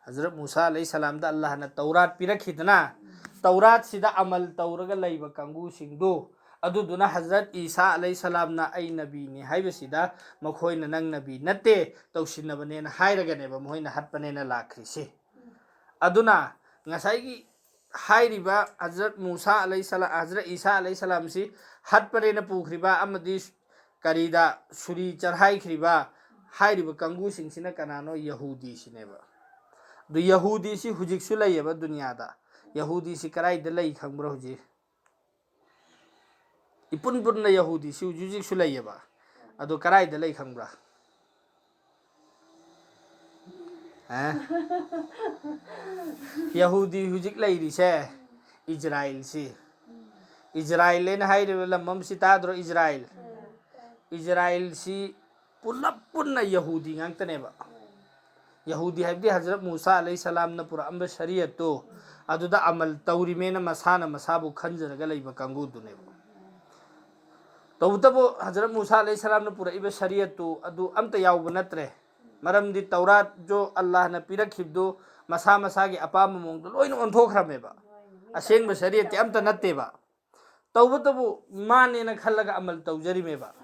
ꯍꯖꯔꯠ ꯃꯨꯁꯥ ꯑꯂꯩꯍꯤ ꯁꯂꯥꯝꯗ ꯑꯜꯂꯥꯍꯅ ꯇꯧꯔꯥꯠ ꯄꯤꯔꯛꯈꯤꯗꯅ, ꯇꯧꯔꯥꯠꯁꯤꯗ ꯑꯃꯜ ꯇꯧꯔꯒ ꯂꯩꯕ ꯀꯥꯡꯕꯨꯁꯤꯡꯗꯨ, ꯑꯗꯨꯗꯨꯅ ꯍꯖꯔꯠ ꯏꯁꯥ ꯑꯂꯩꯍꯤ ꯁꯂꯥꯝꯅ "ꯑꯩ ꯅꯕꯤꯅꯤ" ꯍꯥꯏꯕꯁꯤꯗ ꯃꯈꯣꯏꯅ "ꯅꯪ ꯅꯕꯤ ꯅꯠꯇꯦ, ꯇꯧꯁꯤꯟꯅꯕꯅꯦꯅ" ꯍꯥꯏꯔꯒꯅꯦꯕ ꯃꯈꯣꯏꯅ ꯍꯠꯄꯅꯦꯅ ꯂꯥꯛꯈ꯭ꯔꯤꯁꯤ꯫ ꯑꯗꯨꯅ ꯉꯁꯥꯏꯒꯤ ꯍꯥꯏꯔꯤꯕ ꯍꯖꯔꯠ ꯃꯨꯁꯥ ꯑꯂꯩ ꯁꯂꯥ ꯍꯖꯔꯠ ꯏꯁꯥ ꯑꯂꯩ ꯁꯂꯥꯝꯁꯤ ꯍꯠꯄꯅꯦꯅ ꯄꯨꯈ꯭ꯔꯤꯕ ꯑꯃꯗꯤ ꯀꯔꯤꯗ ꯁꯨꯔꯤ ꯆꯔꯍꯥꯏꯈ꯭ꯔꯤꯕ ꯍꯥꯏꯔꯤꯕ ꯀꯥꯡꯕꯨꯁꯤꯡꯁꯤꯅ ꯀꯅꯥꯅꯣ? ꯌꯍꯨꯗꯤꯁꯤꯅꯦꯕ꯫ ꯑꯗꯨ ꯌꯍꯨꯗꯤꯁꯤ ꯍꯧꯖꯤꯛꯁꯨ ꯂꯩꯌꯦꯕ ꯗꯨꯅꯤꯌꯥꯗ꯫ ꯌꯍꯨꯗꯤꯁꯤ ꯀꯗꯥꯏꯗ ꯂꯩ ꯈꯪꯕ꯭ꯔꯥ? ꯍꯧꯖꯤꯛ ꯏꯄꯨꯟ ꯄꯨꯟꯅ ꯌꯍꯨꯗꯤꯁꯤ ꯍꯧꯖꯤꯛ ꯍꯧꯖꯤꯛꯁꯨ ꯂꯩꯌꯦꯕ꯫ ꯑꯗꯨ ꯀꯗꯥꯏꯗ ꯂꯩ ꯈꯪꯕ꯭ꯔꯥ? ꯑꯦ? ꯌꯍꯨꯗꯤ ꯍꯧꯖꯤꯛ ꯂꯩꯔꯤꯁꯦ ꯏꯖꯔꯥꯏꯜꯁꯤ꯫ ꯏꯖꯔꯥꯏꯜ ꯍꯥꯏꯅ ꯍꯥꯏꯔꯤꯕ ꯂꯝ ꯑꯃꯁꯤ ꯇꯥꯗ꯭ꯔꯣ? ꯏꯖꯔꯥꯏꯜ꯫ ꯏꯖꯔꯥꯏꯜꯁꯤ ꯄꯨꯂꯞ ꯄꯨꯟꯅ ꯌꯍꯨꯗꯤ ꯉꯥꯛꯇꯅꯦꯕ꯫ ꯌꯍꯨꯗꯤ ꯍꯥꯏꯕꯗꯤ ꯍꯖꯔꯠ ꯃꯨꯁꯥ ꯑꯂꯩ ꯁꯂꯥꯝꯅ ꯄꯨꯔꯛꯑꯝꯕ ꯁꯔꯤꯌꯠꯇꯨ ꯑꯗꯨꯗ ꯑꯃꯜ ꯇꯧꯔꯤꯃꯦꯅ ꯃꯁꯥꯅ ꯃꯁꯥꯕꯨ ꯈꯟꯖꯔꯒ ꯂꯩꯕ ꯀꯥꯡꯕꯨꯗꯨꯅꯦꯕ꯫ ꯇꯧꯕꯇꯕꯨ ꯍꯖꯔꯠ ꯃꯨꯁꯥ ꯑꯂꯩ ꯁꯂꯥꯝꯅ ꯄꯨꯔꯛꯏꯕ ꯁꯔꯤꯌꯠꯇꯨ ꯑꯗꯨ ꯑꯝꯇ ꯌꯥꯎꯕ ꯅꯠꯇ꯭ꯔꯦ꯫ ꯃꯔꯝꯗꯤ ꯇꯧꯔꯥꯠ ꯖꯣ ꯑꯜꯂꯥꯍꯅ ꯄꯤꯔꯛꯈꯤꯕꯗꯨ ꯃꯁꯥ ꯃꯁꯥꯒꯤ ꯑꯄꯥꯝꯕ ꯃꯑꯣꯡꯗ ꯂꯣꯏꯅ ꯑꯣꯟꯊꯣꯛꯈ꯭ꯔꯃꯦꯕ꯫ ꯑꯁꯦꯡꯕ ꯁꯔꯤꯌꯠꯇꯤ ꯑꯝꯇ ꯅꯠꯇꯦꯕ꯫ ꯇꯧꯕꯇꯕꯨ ꯃꯥꯅꯦꯅ ꯈꯜꯂꯒ ꯑꯃꯜ ꯇꯧꯖꯔꯤꯃꯦꯕ꯫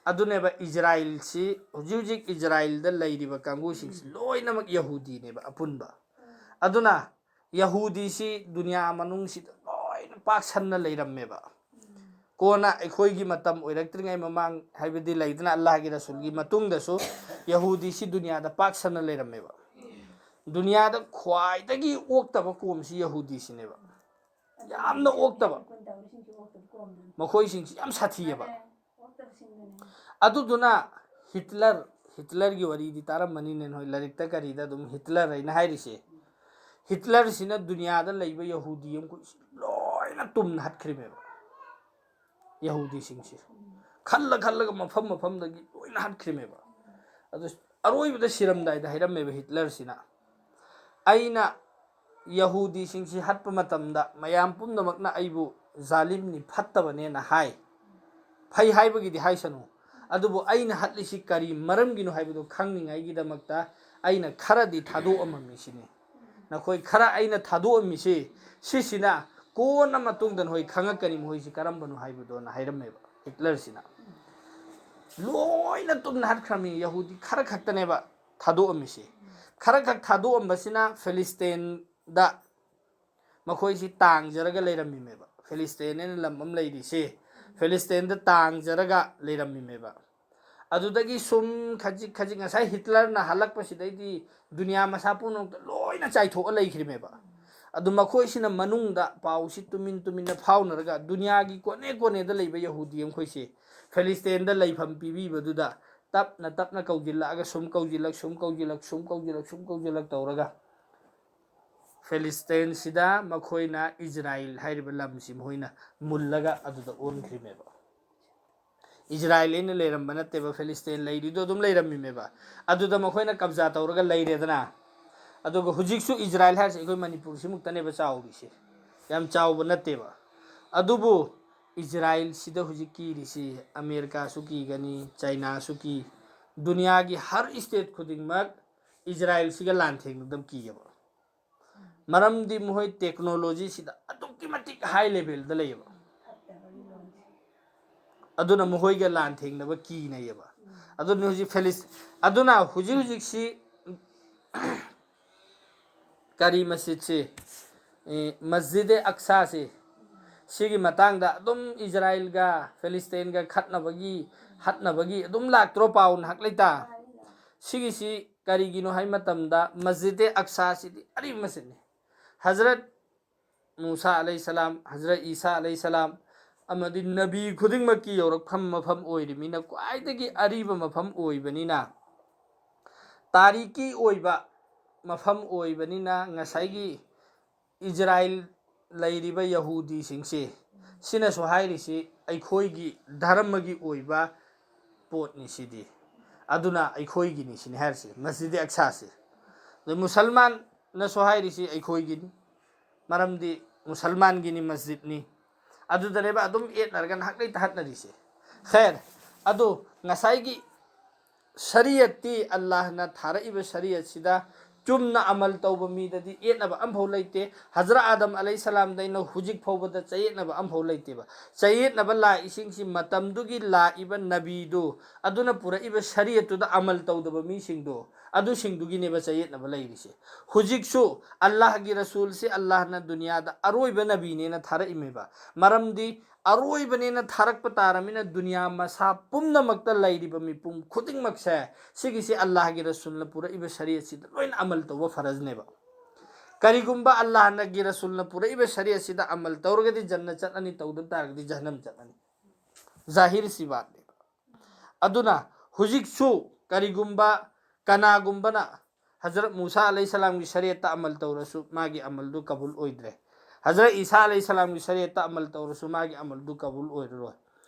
ꯑꯗꯨꯅꯦꯕ ꯏꯖꯔꯥꯏꯜꯁꯤ ꯍꯧꯖꯤꯛ ꯍꯧꯖꯤꯛ ꯏꯖꯔꯥꯏꯜꯗ ꯂꯩꯔꯤꯕ ꯀꯥꯡꯕꯨꯁꯤꯡꯁꯤ ꯂꯣꯏꯅꯃꯛ ꯌꯍꯨꯗꯤꯅꯦꯕ ꯑꯄꯨꯟꯕ꯫ ꯑꯗꯨꯅ ꯌꯍꯨꯗꯤꯁꯤ ꯗꯨꯅꯤꯌꯥ ꯃꯅꯨꯡꯁꯤꯗ ꯂꯣꯏꯅ ꯄꯥꯛ ꯁꯟꯅ ꯂꯩꯔꯝꯃꯦꯕ꯫ ꯀꯣꯟꯅ ꯑꯩꯈꯣꯏꯒꯤ ꯃꯇꯝ ꯑꯣꯏꯔꯛꯇ꯭ꯔꯤꯉꯩ ꯃꯃꯥꯡ, ꯍꯥꯏꯕꯗꯤ ꯂꯩꯗꯅ, ꯑꯜꯂꯥꯍꯒꯤ ꯔꯁꯨꯜꯒꯤ ꯃꯇꯨꯡꯗꯁꯨ ꯌꯍꯨꯗꯤꯁꯤ ꯗꯨꯅꯤꯌꯥꯗ ꯄꯥꯛ ꯁꯟꯅ ꯂꯩꯔꯝꯃꯦꯕ꯫ ꯗꯨꯅꯤꯌꯥꯗ ꯈ꯭ꯋꯥꯏꯗꯒꯤ ꯑꯣꯛꯇꯕ ꯀꯣꯝꯁꯤ ꯌꯍꯨꯗꯤꯁꯤꯅꯦꯕ꯫ ꯌꯥꯝꯅ ꯑꯣꯛꯇꯕ꯫ ꯃꯈꯣꯏꯁꯤꯡꯁꯤ ꯌꯥꯝ ꯁꯥꯊꯤꯑꯕ꯫ ꯑꯗꯨꯗꯨꯅ ꯍꯤꯠꯂꯔ, ꯍꯤꯠꯂꯔꯒꯤ ꯋꯥꯔꯤꯗꯤ ꯇꯥꯔꯝꯃꯅꯤꯅꯦ ꯅꯣꯏ, ꯂꯥꯏꯔꯤꯛꯇ ꯀꯔꯤꯗ ꯑꯗꯨꯝ ꯍꯤꯠꯂꯔ ꯍꯥꯏꯅ ꯍꯥꯏꯔꯤꯁꯦ꯫ ꯍꯤꯠꯂꯔꯁꯤꯅ ꯗꯨꯅꯤꯌꯥꯗ ꯂꯩꯕ ꯌꯍꯨꯗꯤ ꯑꯃꯈꯣꯏꯁꯤ ꯂꯣꯏꯅ ꯇꯨꯝꯅ ꯍꯥꯠꯈ꯭ꯔꯤꯃꯦꯕ꯫ ꯌꯍꯨꯗꯤꯁꯤꯡꯁꯤ ꯈꯜꯂ ꯈꯜꯂꯒ ꯃꯐꯝ ꯃꯐꯝꯗꯒꯤ ꯂꯣꯏꯅ ꯍꯥꯠꯈ꯭ꯔꯤꯃꯦꯕ꯫ ꯑꯗꯨ ꯑꯔꯣꯏꯕꯗ ꯁꯤꯔꯝꯗꯥꯏꯗ ꯍꯥꯏꯔꯝꯃꯦꯕ ꯍꯤꯠꯂꯔꯁꯤꯅ, "ꯑꯩꯅ ꯌꯍꯨꯗꯤꯁꯤꯡꯁꯤ ꯍꯥꯠꯄ ꯃꯇꯝꯗ ꯃꯌꯥꯝ ꯄꯨꯝꯅꯃꯛꯅ ꯑꯩꯕꯨ ꯖꯥꯂꯤꯝꯅꯤ, ꯐꯠꯇꯕꯅꯦꯅ ꯍꯥꯏ꯫ ꯐꯩ ꯍꯥꯏꯕꯒꯤꯗꯤ ꯍꯥꯏꯁꯅꯨ, ꯑꯗꯨꯕꯨ ꯑꯩꯅ ꯍꯥꯠꯂꯤꯁꯤ ꯀꯔꯤ ꯃꯔꯝꯒꯤꯅꯣ ꯍꯥꯏꯕꯗꯨ ꯈꯪꯅꯤꯡꯉꯥꯏꯒꯤꯗꯃꯛꯇ ꯑꯩꯅ ꯈꯔꯗꯤ ꯊꯥꯗꯣꯛꯑꯝꯃꯝꯃꯤ ꯁꯤꯅꯤ꯫ ꯅꯈꯣꯏ ꯈꯔ ꯑꯩꯅ ꯊꯥꯗꯣꯛꯑꯝꯃꯤꯁꯤ, ꯁꯤꯁꯤꯅ ꯀꯣꯟꯅ ꯃꯇꯨꯡꯗ ꯅꯈꯣꯏ ꯈꯪꯉꯛꯀꯅꯤ ꯃꯈꯣꯏꯁꯤ ꯀꯔꯝꯕꯅꯣ ꯍꯥꯏꯕꯗꯣꯅ" ꯍꯥꯏꯔꯝꯃꯦꯕ ꯍꯤꯠꯂꯔꯁꯤꯅ꯫ ꯂꯣꯏꯅ ꯇꯨꯝꯅ ꯍꯥꯠꯈ꯭ꯔꯝꯃꯤ ꯌꯍꯨꯗꯤ ꯈꯔ ꯈꯛꯇꯅꯦꯕ ꯊꯥꯗꯣꯛꯑꯝꯃꯤꯁꯤ꯫ ꯈꯔꯈꯛ ꯊꯥꯗꯣꯛꯑꯝꯕꯁꯤꯅ ꯐꯤꯂꯤꯁꯇꯦꯟꯗ ꯃꯈꯣꯏꯁꯤ ꯇꯥꯡꯖꯔꯒ ꯂꯩꯔꯝꯃꯤꯃꯦꯕ꯫ ꯐꯤꯂꯤꯁꯇꯦꯟ ꯍꯥꯏꯅ ꯂꯝ ꯑꯃ ꯂꯩꯔꯤꯁꯦ, ꯐꯤꯂꯤꯁꯇꯦꯟꯗ ꯇꯥꯡꯖꯔꯒ ꯂꯩꯔꯝꯃꯤꯃꯦꯕ꯫ ꯑꯗꯨꯗꯒꯤ ꯁꯨꯝ ꯈꯖꯤꯛ ꯈꯖꯤꯛ ꯉꯁꯥꯏ ꯍꯤꯠꯂꯔꯅ ꯍꯜꯂꯛꯄꯁꯤꯗꯩꯗꯤ ꯗꯨꯅꯤꯌꯥ ꯃꯁꯥ ꯄꯨꯝꯅꯃꯛꯇ ꯂꯣꯏꯅ ꯆꯥꯏꯊꯣꯛꯑ ꯂꯩꯈ꯭ꯔꯤꯃꯦꯕ꯫ ꯑꯗꯨ ꯃꯈꯣꯏꯁꯤꯅ ꯃꯅꯨꯡꯗ ꯄꯥꯎꯁꯤ ꯇꯨꯃꯤꯟ ꯇꯨꯃꯤꯟꯅ ꯐꯥꯎꯅꯔꯒ ꯗꯨꯅꯤꯌꯥꯒꯤ ꯀꯣꯅꯦ ꯀꯣꯅꯦꯗ ꯂꯩꯕ ꯌꯍꯨꯗꯤ ꯃꯈꯣꯏꯁꯦ ꯐꯤꯂꯤꯁꯇꯦꯟꯗ ꯂꯩꯐꯝ ꯄꯤꯕꯤꯕꯗꯨꯗ ꯇꯞꯅ ꯇꯞꯅ ꯀꯧꯁꯤꯜꯂꯛꯑꯒ ꯁꯨꯝ ꯀꯧꯁꯤꯜꯂꯛ, ꯁꯨꯝ ꯀꯧꯁꯤꯜꯂꯛ, ꯁꯨꯝ ꯀꯧꯁꯤꯜꯂꯛ, ꯁꯨꯝ ꯀꯧꯁꯤꯜꯂꯛ ꯇꯧꯔꯒ ꯐꯤꯂꯤꯁꯇꯦꯟꯁꯤꯗ ꯃꯈꯣꯏꯅ ꯏꯖꯔꯥꯏꯜ ꯍꯥꯏꯔꯤꯕ ꯂꯝꯁꯤ ꯃꯈꯣꯏꯅ ꯃꯨꯜꯂꯒ ꯑꯗꯨꯗ ꯑꯣꯟꯈ꯭ꯔꯤꯃꯦꯕ꯫ ꯏꯖꯔꯥꯏꯜ ꯑꯩꯅ ꯂꯩꯔꯝꯕ ꯅꯠꯇꯦꯕ, ꯐꯤꯂꯤꯁꯇꯦꯟ ꯂꯩꯔꯤꯗꯣ ꯑꯗꯨꯝ ꯂꯩꯔꯝꯃꯤꯃꯦꯕ꯫ ꯑꯗꯨꯗ ꯃꯈꯣꯏꯅ ꯀꯕꯖꯥ ꯇꯧꯔꯒ ꯂꯩꯔꯦꯗꯅ꯫ ꯑꯗꯨꯒ ꯍꯧꯖꯤꯛꯁꯨ ꯏꯖꯔꯥꯏꯜ ꯍꯥꯏꯔꯤꯁꯦ ꯑꯩꯈꯣꯏ ꯃꯅꯤꯄꯨꯔꯁꯤꯃꯨꯛꯇꯅꯦꯕ ꯆꯥꯎꯔꯤꯁꯦ, ꯌꯥꯝ ꯆꯥꯎꯕ ꯅꯠꯇꯦꯕ꯫ ꯑꯗꯨꯕꯨ ꯏꯖꯔꯥꯏꯜꯁꯤꯗ ꯍꯧꯖꯤꯛ ꯀꯤꯔꯤꯁꯤ ꯑꯃꯦꯔꯤꯀꯥꯁꯨ ꯀꯤꯒꯅꯤ, ꯆꯥꯏꯅꯥꯁꯨ ꯀꯤ, ꯗꯨꯅꯤꯌꯥꯒꯤ ꯍꯔ ꯏꯁꯇꯦꯠ ꯈꯨꯗꯤꯡꯃꯛ ꯏꯖꯔꯥꯏꯜꯁꯤꯒ ꯂꯥꯟ ꯊꯦꯡꯅꯗꯕ ꯀꯤꯌꯦꯕ꯫ ꯃꯔꯝꯗꯤ ꯃꯈꯣꯏ ꯇꯦꯛꯅꯣꯂꯣꯖꯤꯁꯤꯗ ꯑꯗꯨꯛꯀꯤ ꯃꯇꯤꯛ ꯍꯥꯏ ꯂꯦꯚꯦꯜꯗ ꯂꯩꯌꯦꯕ꯫ ꯑꯗꯨꯅ ꯃꯈꯣꯏꯒ ꯂꯥꯟ ꯊꯦꯡꯅꯕ ꯀꯤꯅꯩꯌꯦꯕ꯫ ꯑꯗꯨꯅ ꯍꯧꯖꯤꯛ ꯐꯦꯂꯤꯁ-, ꯑꯗꯨꯅ ꯍꯧꯖꯤꯛ ꯍꯧꯖꯤꯛꯁꯤ ꯀꯔꯤ ꯃꯁꯖꯤꯠꯁꯤ, ꯑꯦ, ꯃꯁꯖꯤꯗ ꯑꯛꯁꯥꯁꯤ, ꯁꯤꯒꯤ ꯃꯇꯥꯡꯗ ꯑꯗꯨꯝ ꯏꯖꯔꯥꯏꯜꯒ ꯐꯤꯂꯤꯁꯇꯤꯟꯒ ꯈꯠꯅꯕꯒꯤ, ꯍꯠꯅꯕꯒꯤ ꯑꯗꯨꯝ ꯂꯥꯛꯇ꯭ꯔꯣ ꯄꯥꯎ ꯅꯍꯥꯛ ꯂꯩꯇ? ꯁꯤꯒꯤꯁꯤ ꯀꯔꯤꯒꯤꯅꯣ ꯍꯥꯏ ꯃꯇꯝꯗ, ꯃꯁꯖꯤꯗ ꯑꯛꯁꯥꯁꯤꯗꯤ ꯑꯔꯤꯕ ꯃꯁꯖꯤꯗꯅꯤ꯫ ꯍꯖꯔꯠ ꯃꯨꯁꯥ ꯑꯂꯩꯍꯤꯁꯁꯂꯥꯝ, ꯍꯖꯔꯠ ꯏꯁꯥ ꯑꯂꯩꯍꯤꯁꯁꯂꯥꯝ ꯑꯃꯗꯤ ꯅꯕꯤ ꯈꯨꯗꯤꯡꯃꯛꯀꯤ ꯌꯧꯔꯛꯐꯝ ꯃꯐꯝ ꯑꯣꯏꯔꯤꯕꯅꯤꯅ, ꯈ꯭ꯋꯥꯏꯗꯒꯤ ꯑꯔꯤꯕ ꯃꯐꯝ ꯑꯣꯏꯕꯅꯤꯅ, ꯇꯥꯔꯤꯛꯀꯤ ꯑꯣꯏꯕ ꯃꯐꯝ ꯑꯣꯏꯕꯅꯤꯅ, ꯉꯁꯥꯏꯒꯤ ꯏꯖꯔꯥꯏꯜ ꯂꯩꯔꯤꯕ ꯌꯍꯨꯗꯤꯁꯤꯡꯁꯤ, ꯁꯤꯅꯁꯨ ꯍꯥꯏꯔꯤꯁꯤ ꯑꯩꯈꯣꯏꯒꯤ ꯙꯔꯃꯒꯤ ꯑꯣꯏꯕ ꯄꯣꯠꯅꯤ ꯁꯤꯗꯤ, ꯑꯗꯨꯅ ꯑꯩꯈꯣꯏꯒꯤꯅꯤ ꯁꯤꯅꯤ ꯍꯥꯏꯔꯤꯁꯤ, ꯃꯁꯖꯤꯗ ꯑꯛꯁꯥꯁꯤ꯫ ꯑꯗꯩ ꯃꯨꯁꯜꯃꯥꯟꯅꯁꯨ ꯍꯥꯏꯔꯤꯁꯤ ꯑꯩꯈꯣꯏꯒꯤꯅꯤ, ꯃꯔꯝꯗꯤ ꯃꯨꯁꯜꯃꯥꯟꯒꯤꯅꯤ, ꯃꯁꯖꯤꯗꯅꯤ꯫ ꯑꯗꯨꯗꯅꯦꯕ ꯑꯗꯨꯝ ꯌꯦꯠꯅꯔꯒ ꯅꯍꯥꯛ ꯂꯩ ꯇꯥꯍꯠꯅꯔꯤꯁꯦ꯫ ꯈꯦꯔ, ꯑꯗꯨ ꯉꯁꯥꯏꯒꯤ ꯁꯔꯤꯌꯠꯇꯤ, ꯑꯜꯂꯥꯍꯅ ꯊꯥꯔꯛꯏꯕ ꯁꯔꯤꯌꯠꯁꯤꯗ ꯆꯨꯝꯅ ꯑꯃꯜ ꯇꯧꯕ ꯃꯤꯗꯗꯤ ꯌꯦꯠꯅꯕ ꯑꯝꯐꯥꯎ ꯂꯩꯇꯦ꯫ ꯍꯖꯔꯠ ꯑꯥꯗꯝ ꯑꯂꯩꯍꯤꯁꯁꯂꯥꯝꯗꯩꯅ ꯍꯧꯖꯤꯛ ꯐꯥꯎꯕꯗ ꯆꯌꯦꯠꯅꯕ ꯑꯝꯐꯥꯎ ꯂꯩꯇꯦꯕ꯫ ꯆꯌꯦꯠꯅꯕ ꯂꯥꯛꯏꯁꯤꯡꯁꯤ ꯃꯇꯝꯗꯨꯒꯤ ꯂꯥꯛꯏꯕ ꯅꯕꯤꯗꯨ, ꯑꯗꯨꯅ ꯄꯨꯔꯛꯏꯕ ꯁꯔꯤꯌꯠꯇꯨꯗ ꯑꯃꯜ ꯇꯧꯗꯕ ꯃꯤꯁꯤꯡꯗꯣ, ꯑꯗꯨꯁꯤꯡꯗꯨꯒꯤꯅꯦꯕ ꯆꯌꯦꯠꯅꯕ ꯂꯩꯔꯤꯁꯦ꯫ ꯍꯧꯖꯤꯛꯁꯨ ꯑꯜꯂꯥꯍꯒꯤ ꯔꯁꯨꯜꯁꯤ ꯑꯜꯂꯥꯍꯅ ꯗꯨꯅꯤꯌꯥꯗ ꯑꯔꯣꯏꯕ ꯅꯕꯤꯅꯦꯅ ꯊꯥꯔꯛꯏꯃꯦꯕ꯫ ꯃꯔꯝꯗꯤ ꯑꯔꯣꯏꯕꯅꯦꯅ ꯊꯥꯔꯛꯄ ꯇꯥꯔꯃꯤꯅ ꯗꯨꯅꯤꯌꯥ ꯃꯁꯥ ꯄꯨꯝꯅꯃꯛꯇ ꯂꯩꯔꯤꯕ ꯃꯤꯄꯨꯝ ꯈꯨꯗꯤꯡꯃꯛꯁꯦ ꯁꯤꯒꯤꯁꯤ ꯑꯜꯂꯥꯍꯒꯤ ꯔꯁꯨꯜꯅ ꯄꯨꯔꯛꯏꯕ ꯁꯔꯤꯌꯠꯁꯤꯗ ꯂꯣꯏꯅ ꯑꯃꯜ ꯇꯧꯕ ꯐꯔꯖꯅꯦꯕ꯫ ꯀꯔꯤꯒꯨꯝꯕ ꯑꯜꯂꯥꯍꯅꯒꯤ ꯔꯁꯨꯜꯅ ꯄꯨꯔꯛꯏꯕ ꯁꯔꯤꯌꯠꯁꯤꯗ ꯑꯃꯜ ꯇꯧꯔꯒꯗꯤ ꯖꯟꯅ ꯆꯠꯂꯅꯤ, ꯇꯧꯗ ꯇꯥꯔꯒꯗꯤ ꯖꯍꯟꯅꯝ ꯆꯠꯂꯅꯤ꯫ ꯖꯥꯍꯤꯔ ꯁꯤ ꯕꯥꯠꯅꯦꯕ꯫ ꯑꯗꯨꯅ ꯍꯧꯖꯤꯛꯁꯨ ꯀꯔꯤꯒꯨꯝꯕ ꯀꯅꯥꯒꯨꯝꯕꯅ ꯍꯖꯔꯠ ꯃꯨꯁꯥ ꯑꯂꯩꯍꯤ ꯁꯂꯥꯝꯒꯤ ꯁꯔꯤꯌꯠꯇ ꯑꯃꯜ ꯇꯧꯔꯁꯨ ꯃꯥꯒꯤ ꯑꯃꯜꯗꯨ ꯀꯕꯨꯜ ꯑꯣꯏꯗ꯭ꯔꯦ꯫ ꯍꯖꯔꯠ ꯏꯁꯥ ꯑꯂꯩꯍꯤ ꯁꯂꯥꯝꯒꯤ ꯁꯔꯤꯌꯠꯇ ꯑꯃꯜ ꯇꯧꯔꯁꯨ ꯃꯥꯒꯤ ꯑꯃꯜꯗꯨ ꯀꯕꯨꯜ ꯑꯣꯏꯔꯔꯣꯏ꯫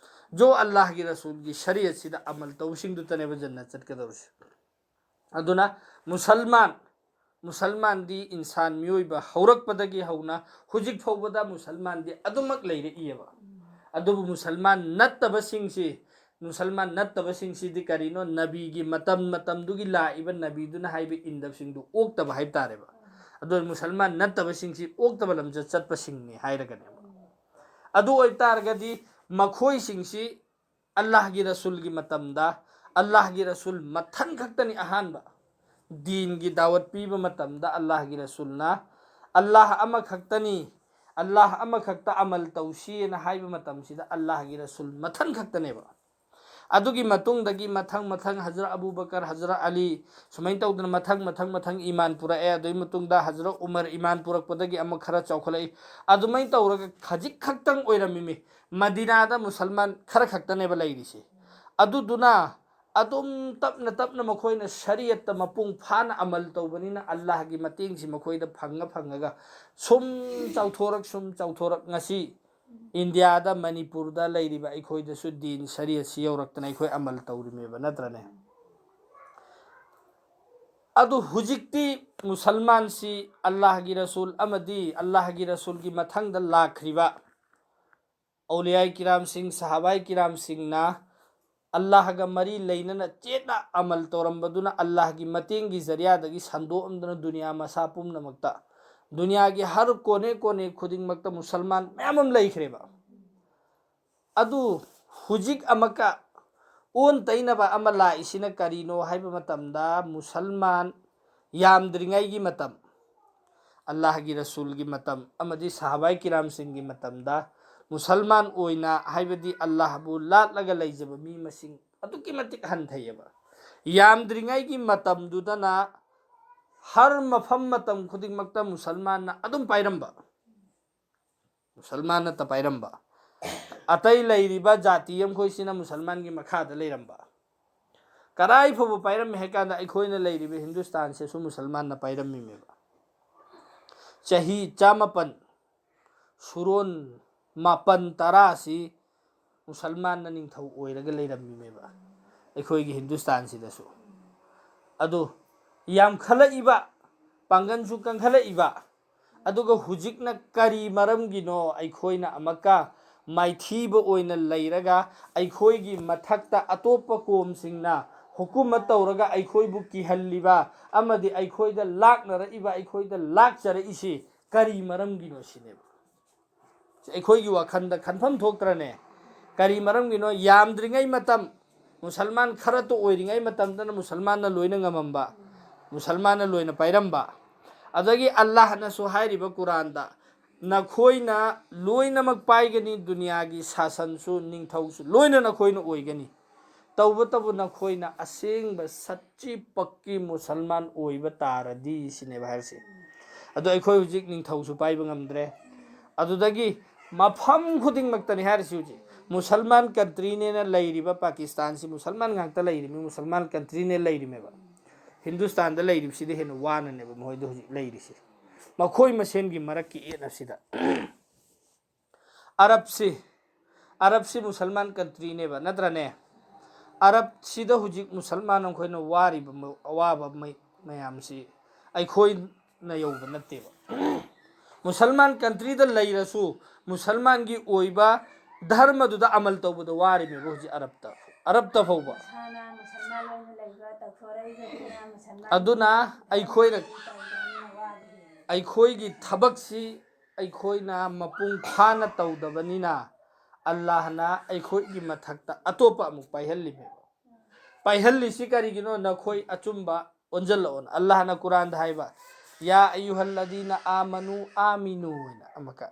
ꯖꯣ ꯑꯜꯂꯥꯍꯒꯤ ꯔꯁꯨꯜꯒꯤ ꯁꯔꯤꯌꯠꯁꯤꯗ ꯑꯃꯜ ꯇꯧꯕꯁꯤꯡꯗꯨꯇꯅꯦꯕ ꯖꯟꯅ ꯆꯠꯀꯗꯧꯔꯤꯁꯦ꯫ ꯑꯗꯨꯅ ꯃꯨꯁꯜꯃꯥꯟ, ꯃꯨꯁꯜꯃꯥꯟꯗꯤ ꯏꯟꯁꯥꯟ ꯃꯤꯑꯣꯏꯕ ꯍꯧꯔꯛꯄꯗꯒꯤ ꯍꯧꯅ ꯍꯧꯖꯤꯛ ꯐꯥꯎꯕꯗ ꯃꯨꯁꯜꯃꯥꯟꯗꯤ ꯑꯗꯨꯃꯛ ꯂꯩꯔꯛꯏꯑꯕ꯫ ꯑꯗꯨꯕꯨ ꯃꯨꯁꯜꯃꯥꯟ ꯅꯠꯇꯕꯁꯤꯡꯁꯤ, ꯃꯨꯁꯜꯃꯥꯟ ꯅꯠꯇꯕꯁꯤꯡꯁꯤꯗꯤ ꯀꯔꯤꯅꯣ? ꯅꯕꯤꯒꯤ ꯃꯇꯝ ꯃꯇꯝꯗꯨꯒꯤ ꯂꯥꯛꯏꯕ ꯅꯕꯤꯗꯨꯅ ꯍꯥꯏꯕ ꯏꯟꯗꯕꯁꯤꯡꯗꯨ ꯑꯣꯛꯇꯕ ꯍꯥꯏꯕ ꯇꯥꯔꯦꯕ꯫ ꯑꯗꯨ ꯃꯨꯁꯜꯃꯥꯟ ꯅꯠꯇꯕꯁꯤꯡꯁꯤ ꯑꯣꯛꯇꯕ ꯂꯝꯆꯠ ꯆꯠꯄꯁꯤꯡꯅꯤ ꯍꯥꯏꯔꯒꯅꯦꯕ꯫ ꯑꯗꯨ ꯑꯣꯏꯕ ꯇꯥꯔꯒꯗꯤ ꯃꯈꯣꯏꯁꯤꯡꯁꯤ ꯑꯜꯂꯥꯍꯒꯤ ꯔꯁꯨꯜꯒꯤ ꯃꯇꯝꯗ ꯑꯜꯂꯥꯍꯒꯤ ꯔꯁꯨꯜ ꯃꯊꯟ ꯈꯛꯇꯅꯤ ꯑꯍꯥꯟꯕ꯫ ꯗꯤꯟꯒꯤ ꯗꯥꯋꯠ ꯄꯤꯕ ꯃꯇꯝꯗ ꯑꯜꯂꯥꯍꯒꯤ ꯔꯁꯨꯜꯅ ꯑꯜꯂꯥꯍ ꯑꯃꯈꯛꯇꯅꯤ, ꯑꯜꯂꯥꯍ ꯑꯃꯈꯛꯇ ꯑꯃꯜ ꯇꯧꯁꯤꯅ ꯍꯥꯏꯕ ꯃꯇꯝꯁꯤꯗ ꯑꯜꯂꯥꯍꯒꯤ ꯔꯁꯨꯜ ꯃꯊꯟ ꯈꯛꯇꯅꯦꯕ꯫ ꯑꯗꯨꯒꯤ ꯃꯇꯨꯡꯗꯒꯤ ꯃꯊꯪ ꯃꯊꯪ ꯍꯖꯔꯠ ꯑꯕꯨ ꯕꯀꯔ, ꯍꯖꯔꯠ ꯑꯂꯤ, ꯁꯨꯃꯥꯏꯅ ꯇꯧꯗꯅ ꯃꯊꯪ ꯃꯊꯪ ꯃꯊꯪ ꯏꯃꯥꯟ ꯄꯨꯔꯛꯑꯦ꯫ ꯑꯗꯨꯒꯤ ꯃꯇꯨꯡꯗ ꯍꯖꯔꯠ ꯎꯃꯔ ꯏꯃꯥꯟ ꯄꯨꯔꯛꯄꯗꯒꯤ ꯑꯃꯨꯛ ꯈꯔ ꯆꯥꯎꯈꯠꯂꯛꯏ꯫ ꯑꯗꯨꯃꯥꯏꯅ ꯇꯧꯔꯒ ꯈꯖꯤꯛ ꯈꯛꯇꯪ ꯑꯣꯏꯔꯝꯃꯤꯃꯤ꯫ ꯃꯗꯤꯅꯥꯗ ꯃꯨꯁꯜꯃꯥꯟ ꯈꯔ ꯈꯛꯇꯅꯦꯕ ꯂꯩꯔꯤꯁꯦ꯫ ꯑꯗꯨꯗꯨꯅ ꯑꯗꯨꯝ ꯇꯞꯅ ꯇꯞꯅ ꯃꯈꯣꯏꯅ ꯁꯔꯤꯌꯠꯇ ꯃꯄꯨꯡ ꯐꯥꯅ ꯑꯃꯜ ꯇꯧꯕꯅꯤꯅ ꯑꯜꯂꯥꯍꯒꯤ ꯃꯇꯦꯡꯁꯤ ꯃꯈꯣꯏꯗ ꯐꯪꯉ ꯐꯪꯉꯒ ꯁꯨꯝ ꯆꯥꯎꯊꯣꯔꯛ, ꯁꯨꯝ ꯆꯥꯎꯊꯣꯔꯛ, ꯉꯁꯤ ꯏꯟꯗꯤꯌꯥꯗ, ꯃꯅꯤꯄꯨꯔꯗ ꯂꯩꯔꯤꯕ ꯑꯩꯈꯣꯏꯗꯁꯨ ꯗꯤꯟ ꯁꯔꯤꯌꯠꯁꯤ ꯌꯧꯔꯛꯇꯅ ꯑꯩꯈꯣꯏ ꯑꯃꯜ ꯇꯧꯔꯤꯃꯦꯕ, ꯅꯠꯇ꯭ꯔꯅꯦ? ꯑꯗꯨ ꯍꯧꯖꯤꯛꯇꯤ ꯃꯨꯁꯜꯃꯥꯟꯁꯤ ꯑꯜꯂꯥꯍꯒꯤ ꯔꯁꯨꯜ ꯑꯃꯗꯤ ꯑꯜꯂꯥꯍꯒꯤ ꯔꯁꯨꯜꯒꯤ ꯃꯊꯪꯗ ꯂꯥꯛꯈ꯭ꯔꯤꯕ ꯑꯧꯂꯤꯌꯥꯏ ꯀꯤꯔꯥꯝꯁꯤꯡ, ꯁꯍꯥꯕꯥꯏ ꯀꯤꯔꯥꯝꯁꯤꯡꯅ ꯑꯜꯂꯥꯍꯒ ꯃꯔꯤ ꯂꯩꯅꯅ ꯆꯦꯠꯅ ꯑꯃꯜ ꯇꯧꯔꯝꯕꯗꯨꯅ ꯑꯜꯂꯥꯍꯒꯤ ꯃꯇꯦꯡꯒꯤ ꯖꯔꯤꯌꯥꯗꯒꯤ ꯁꯟꯗꯣꯛꯑꯝꯗꯨꯅ ꯗꯨꯅꯤꯌꯥ ꯃꯁꯥ ꯄꯨꯝꯅꯃꯛꯇ, ꯗꯨꯅꯤꯌꯥꯒꯤ ꯍꯔ ꯀꯣꯅꯦ ꯀꯣꯅꯦ ꯈꯨꯗꯤꯡꯃꯛꯇ ꯃꯨꯁꯜꯃꯥꯟ ꯃꯌꯥꯝ ꯑꯃ ꯂꯩꯈ꯭ꯔꯦꯕ꯫ ꯑꯗꯨ ꯍꯧꯖꯤꯛ ꯑꯃꯨꯛꯀ ꯑꯣꯟ ꯇꯩꯅꯕ ꯑꯃ ꯂꯥꯛꯏꯁꯤꯅ ꯀꯔꯤꯅꯣ ꯍꯥꯏꯕ ꯃꯇꯝꯗ, ꯃꯨꯁꯜꯃꯥꯟ ꯌꯥꯝꯗ꯭ꯔꯤꯉꯩꯒꯤ ꯃꯇꯝ, ꯑꯜꯂꯥꯍꯒꯤ ꯔꯁꯨꯜꯒꯤ ꯃꯇꯝ ꯑꯃꯗꯤ ꯁꯍꯥꯕꯥꯏ ꯀꯤꯔꯥꯝꯁꯤꯡꯒꯤ ꯃꯇꯝꯗ ꯃꯨꯁꯜꯃꯥꯟ ꯑꯣꯏꯅ, ꯍꯥꯏꯕꯗꯤ ꯑꯜꯂꯥꯍꯕꯨ ꯂꯥꯠꯂꯒ ꯂꯩꯖꯕ ꯃꯤ ꯃꯁꯤꯡ ꯑꯗꯨꯛꯀꯤ ꯃꯇꯤꯛ ꯍꯟꯊꯩꯌꯦꯕ꯫ ꯌꯥꯝꯗ꯭ꯔꯤꯉꯩꯒꯤ ꯃꯇꯝꯗꯨꯗꯅ ꯍꯔ ꯃꯐꯝ ꯃꯇꯝ ꯈꯨꯗꯤꯡꯃꯛꯇ ꯃꯨꯁꯜꯃꯥꯟꯅ ꯑꯗꯨꯝ ꯄꯥꯏꯔꯝꯕ, ꯃꯨꯁꯜꯃꯥꯟꯅꯇ ꯄꯥꯏꯔꯝꯕ꯫ ꯑꯇꯩ ꯂꯩꯔꯤꯕ ꯖꯥꯇꯤ ꯑꯃꯈꯣꯏꯁꯤꯅ ꯃꯨꯁꯜꯃꯥꯟꯒꯤ ꯃꯈꯥꯗ ꯂꯩꯔꯝꯕ꯫ ꯀꯗꯥꯏ ꯐꯥꯎꯕ ꯄꯥꯏꯔꯝꯃꯤ ꯍꯥꯏ ꯀꯥꯟꯗ, ꯑꯩꯈꯣꯏꯅ ꯂꯩꯔꯤꯕ ꯍꯤꯟꯗꯨꯁꯇꯥꯟꯁꯤꯁꯨ ꯃꯨꯁꯜꯃꯥꯟꯅ ꯄꯥꯏꯔꯝꯃꯤꯃꯦꯕ꯫ ꯆꯍꯤ ꯆꯥꯃꯥꯄꯟ, ꯁꯨꯔꯣꯟ ꯃꯥꯄꯟ ꯇꯔꯥꯁꯤ ꯃꯨꯁꯜꯃꯥꯟꯅ ꯅꯤꯡꯊꯧ ꯑꯣꯏꯔꯒ ꯂꯩꯔꯝꯃꯤꯃꯦꯕ ꯑꯩꯈꯣꯏꯒꯤ ꯍꯤꯟꯗꯨꯁꯇꯥꯟꯁꯤꯗꯁꯨ꯫ ꯑꯗꯨ ꯌꯥꯝꯈꯠꯂꯛꯏꯕ, ꯄꯥꯡꯒꯜꯁꯨ ꯀꯟꯈꯠꯂꯛꯏꯕ, ꯑꯗꯨꯒ ꯍꯧꯖꯤꯛꯅ ꯀꯔꯤ ꯃꯔꯝꯒꯤꯅꯣ ꯑꯩꯈꯣꯏꯅ ꯑꯃꯨꯛꯀ ꯃꯥꯏꯊꯤꯕ ꯑꯣꯏꯅ ꯂꯩꯔꯒ ꯑꯩꯈꯣꯏꯒꯤ ꯃꯊꯛꯇ ꯑꯇꯣꯞꯄ ꯀꯣꯝꯁꯤꯡꯅ ꯍꯨꯀꯨꯃꯠ ꯇꯧꯔꯒ ꯑꯩꯈꯣꯏꯕꯨ ꯀꯤꯍꯜꯂꯤꯕ ꯑꯃꯗꯤ ꯑꯩꯈꯣꯏꯗ ꯂꯥꯛꯅꯔꯛꯏꯕ, ꯑꯩꯈꯣꯏꯗ ꯂꯥꯛꯆꯔꯛꯏꯁꯤ ꯀꯔꯤ ꯃꯔꯝꯒꯤꯅꯣ ꯁꯤꯅꯦꯕ꯫ ꯑꯩꯈꯣꯏꯒꯤ ꯋꯥꯈꯜꯗ ꯈꯟꯐꯝ ꯊꯣꯛꯇ꯭ꯔꯅꯦ? ꯀꯔꯤ ꯃꯔꯝꯒꯤꯅꯣ? ꯌꯥꯝꯗ꯭ꯔꯤꯉꯩ ꯃꯇꯝ, ꯃꯨꯁꯜꯃꯥꯟ ꯈꯔꯇ ꯑꯣꯏꯔꯤꯉꯩ ꯃꯇꯝꯗꯅ ꯃꯨꯁꯜꯃꯥꯟꯅ ꯂꯣꯏꯅ ꯉꯝꯃꯝꯕ, ꯃꯨꯁꯜꯃꯥꯟꯅ ꯂꯣꯏꯅ ꯄꯥꯏꯔꯝꯕ꯫ ꯑꯗꯒꯤ ꯑꯜꯂꯥꯍꯅꯁꯨ ꯍꯥꯏꯔꯤꯕ ꯀꯨꯔꯥꯟꯗ, "ꯅꯈꯣꯏꯅ ꯂꯣꯏꯅꯃꯛ ꯄꯥꯏꯒꯅꯤ, ꯗꯨꯅꯤꯌꯥꯒꯤ ꯁꯥꯁꯟꯁꯨ, ꯅꯤꯡꯊꯧꯁꯨ ꯂꯣꯏꯅ ꯅꯈꯣꯏꯅ ꯑꯣꯏꯒꯅꯤ꯫ ꯇꯧꯕꯇꯕꯨ ꯅꯈꯣꯏꯅ ꯑꯁꯦꯡꯕ ꯁꯠꯆꯤ ꯄꯛꯀꯤ ꯃꯨꯁꯜꯃꯥꯟ ꯑꯣꯏꯕ ꯇꯥꯔꯗꯤ" ꯁꯤꯅꯦꯕ ꯍꯥꯏꯔꯤꯁꯦ꯫ ꯑꯗꯣ ꯑꯩꯈꯣꯏ ꯍꯧꯖꯤꯛ ꯅꯤꯡꯊꯧꯁꯨ ꯄꯥꯏꯕ ꯉꯝꯗ꯭ꯔꯦ꯫ ꯑꯗꯨꯗꯒꯤ ꯃꯐꯝ ꯈꯨꯗꯤꯡꯃꯛꯇꯅꯤ ꯍꯥꯏꯔꯤꯁꯤ ꯍꯧꯖꯤꯛ꯫ ꯃꯨꯁꯜꯃꯥꯟ ꯀꯟꯇ꯭ꯔꯤꯅꯦꯅ ꯂꯩꯔꯤꯕ ꯄꯥꯀꯤꯁꯇꯥꯟꯁꯤ ꯃꯨꯁꯜꯃꯥꯟ ꯉꯥꯛꯇ ꯂꯩꯔꯤꯃꯤ, ꯃꯨꯁꯜꯃꯥꯟ ꯀꯟꯇ꯭ꯔꯤꯅꯦ ꯂꯩꯔꯤꯃꯦꯕ꯫ ꯍꯤꯟꯗꯨꯁꯇꯥꯟꯗ ꯂꯩꯔꯤꯕꯁꯤꯗꯤ ꯍꯦꯟꯅ ꯋꯥꯅꯅꯦꯕ ꯃꯈꯣꯏꯗ ꯍꯧꯖꯤꯛ ꯂꯩꯔꯤꯁꯤ, ꯃꯈꯣꯏ ꯃꯁꯦꯟꯒꯤ ꯃꯔꯛꯀꯤ ꯌꯦꯠꯅꯕꯁꯤꯗ꯫ ꯑꯔꯕꯁꯤ, ꯑꯔꯕꯁꯤ ꯃꯨꯁꯜꯃꯥꯟ ꯀꯟꯇ꯭ꯔꯤꯅꯦꯕ, ꯅꯠꯇ꯭ꯔꯅꯦ? ꯑꯔꯕꯁꯤꯗ ꯍꯧꯖꯤꯛ ꯃꯨꯁꯜꯃꯥꯟ ꯑꯩꯈꯣꯏꯅ ꯋꯥꯔꯤꯕ ꯃ-, ꯑꯋꯥꯕ ꯃꯩ-, ꯃꯌꯥꯝꯁꯤ ꯑꯩꯈꯣꯏꯅ ꯌꯧꯕ ꯅꯠꯇꯦꯕ꯫ ꯃꯨꯁꯜꯃꯥꯟ ꯀꯟꯇ꯭ꯔꯤꯗ ꯂꯩꯔꯁꯨ ꯃꯨꯁꯜꯃꯥꯟꯒꯤ ꯑꯣꯏꯕ ꯙꯔꯃꯗꯨꯗ ꯑꯃꯜ ꯇꯧꯕꯗ ꯋꯥꯔꯤꯕꯅꯦꯕ ꯍꯧꯖꯤꯛ ꯑꯔꯕꯇ, ꯑꯔꯕꯇ ꯐꯥꯎꯕ꯫ ꯃꯁꯥꯅ ꯃꯨꯁꯜꯃꯥꯟ ꯑꯣꯏꯅ ꯂꯩꯕ ꯇꯧꯊꯣꯔꯛꯏꯕꯗꯨꯅ ꯃꯨꯁꯜꯃꯥꯟ ꯑꯗꯨꯅ ꯑꯩꯈꯣꯏꯅ, ꯇꯧꯗ꯭ꯔꯕꯅꯤꯅ ꯋꯥꯔꯤꯕꯅꯤ꯫ ꯑꯩꯈꯣꯏꯒꯤ ꯊꯕꯛꯁꯤ ꯑꯩꯈꯣꯏꯅ ꯃꯄꯨꯡ ꯐꯥꯅ ꯇꯧꯗꯕꯅꯤꯅ ꯑꯜꯂꯥꯍꯅ ꯑꯩꯈꯣꯏꯒꯤ ꯃꯊꯛꯇ ꯑꯇꯣꯞꯄ ꯑꯃꯨꯛ ꯄꯥꯏꯍꯜꯂꯤꯃꯦꯕ꯫ ꯄꯥꯏꯍꯜꯂꯤꯁꯤ ꯀꯔꯤꯒꯤꯅꯣ? ꯅꯈꯣꯏ ꯑꯆꯨꯝꯕ ꯑꯣꯟꯁꯤꯜꯂꯛꯑꯣꯅ꯫ ꯑꯜꯂꯥꯍꯅ ꯀꯨꯔꯥꯟꯗ ꯍꯥꯏꯕ, "ꯌꯥ ꯑꯌꯨꯍꯜꯂꯗꯤꯅ ꯑꯥꯃꯅꯨ ꯑꯥꯃꯤꯅꯨ" ꯍꯥꯏꯅ ꯑꯃꯨꯛꯀ,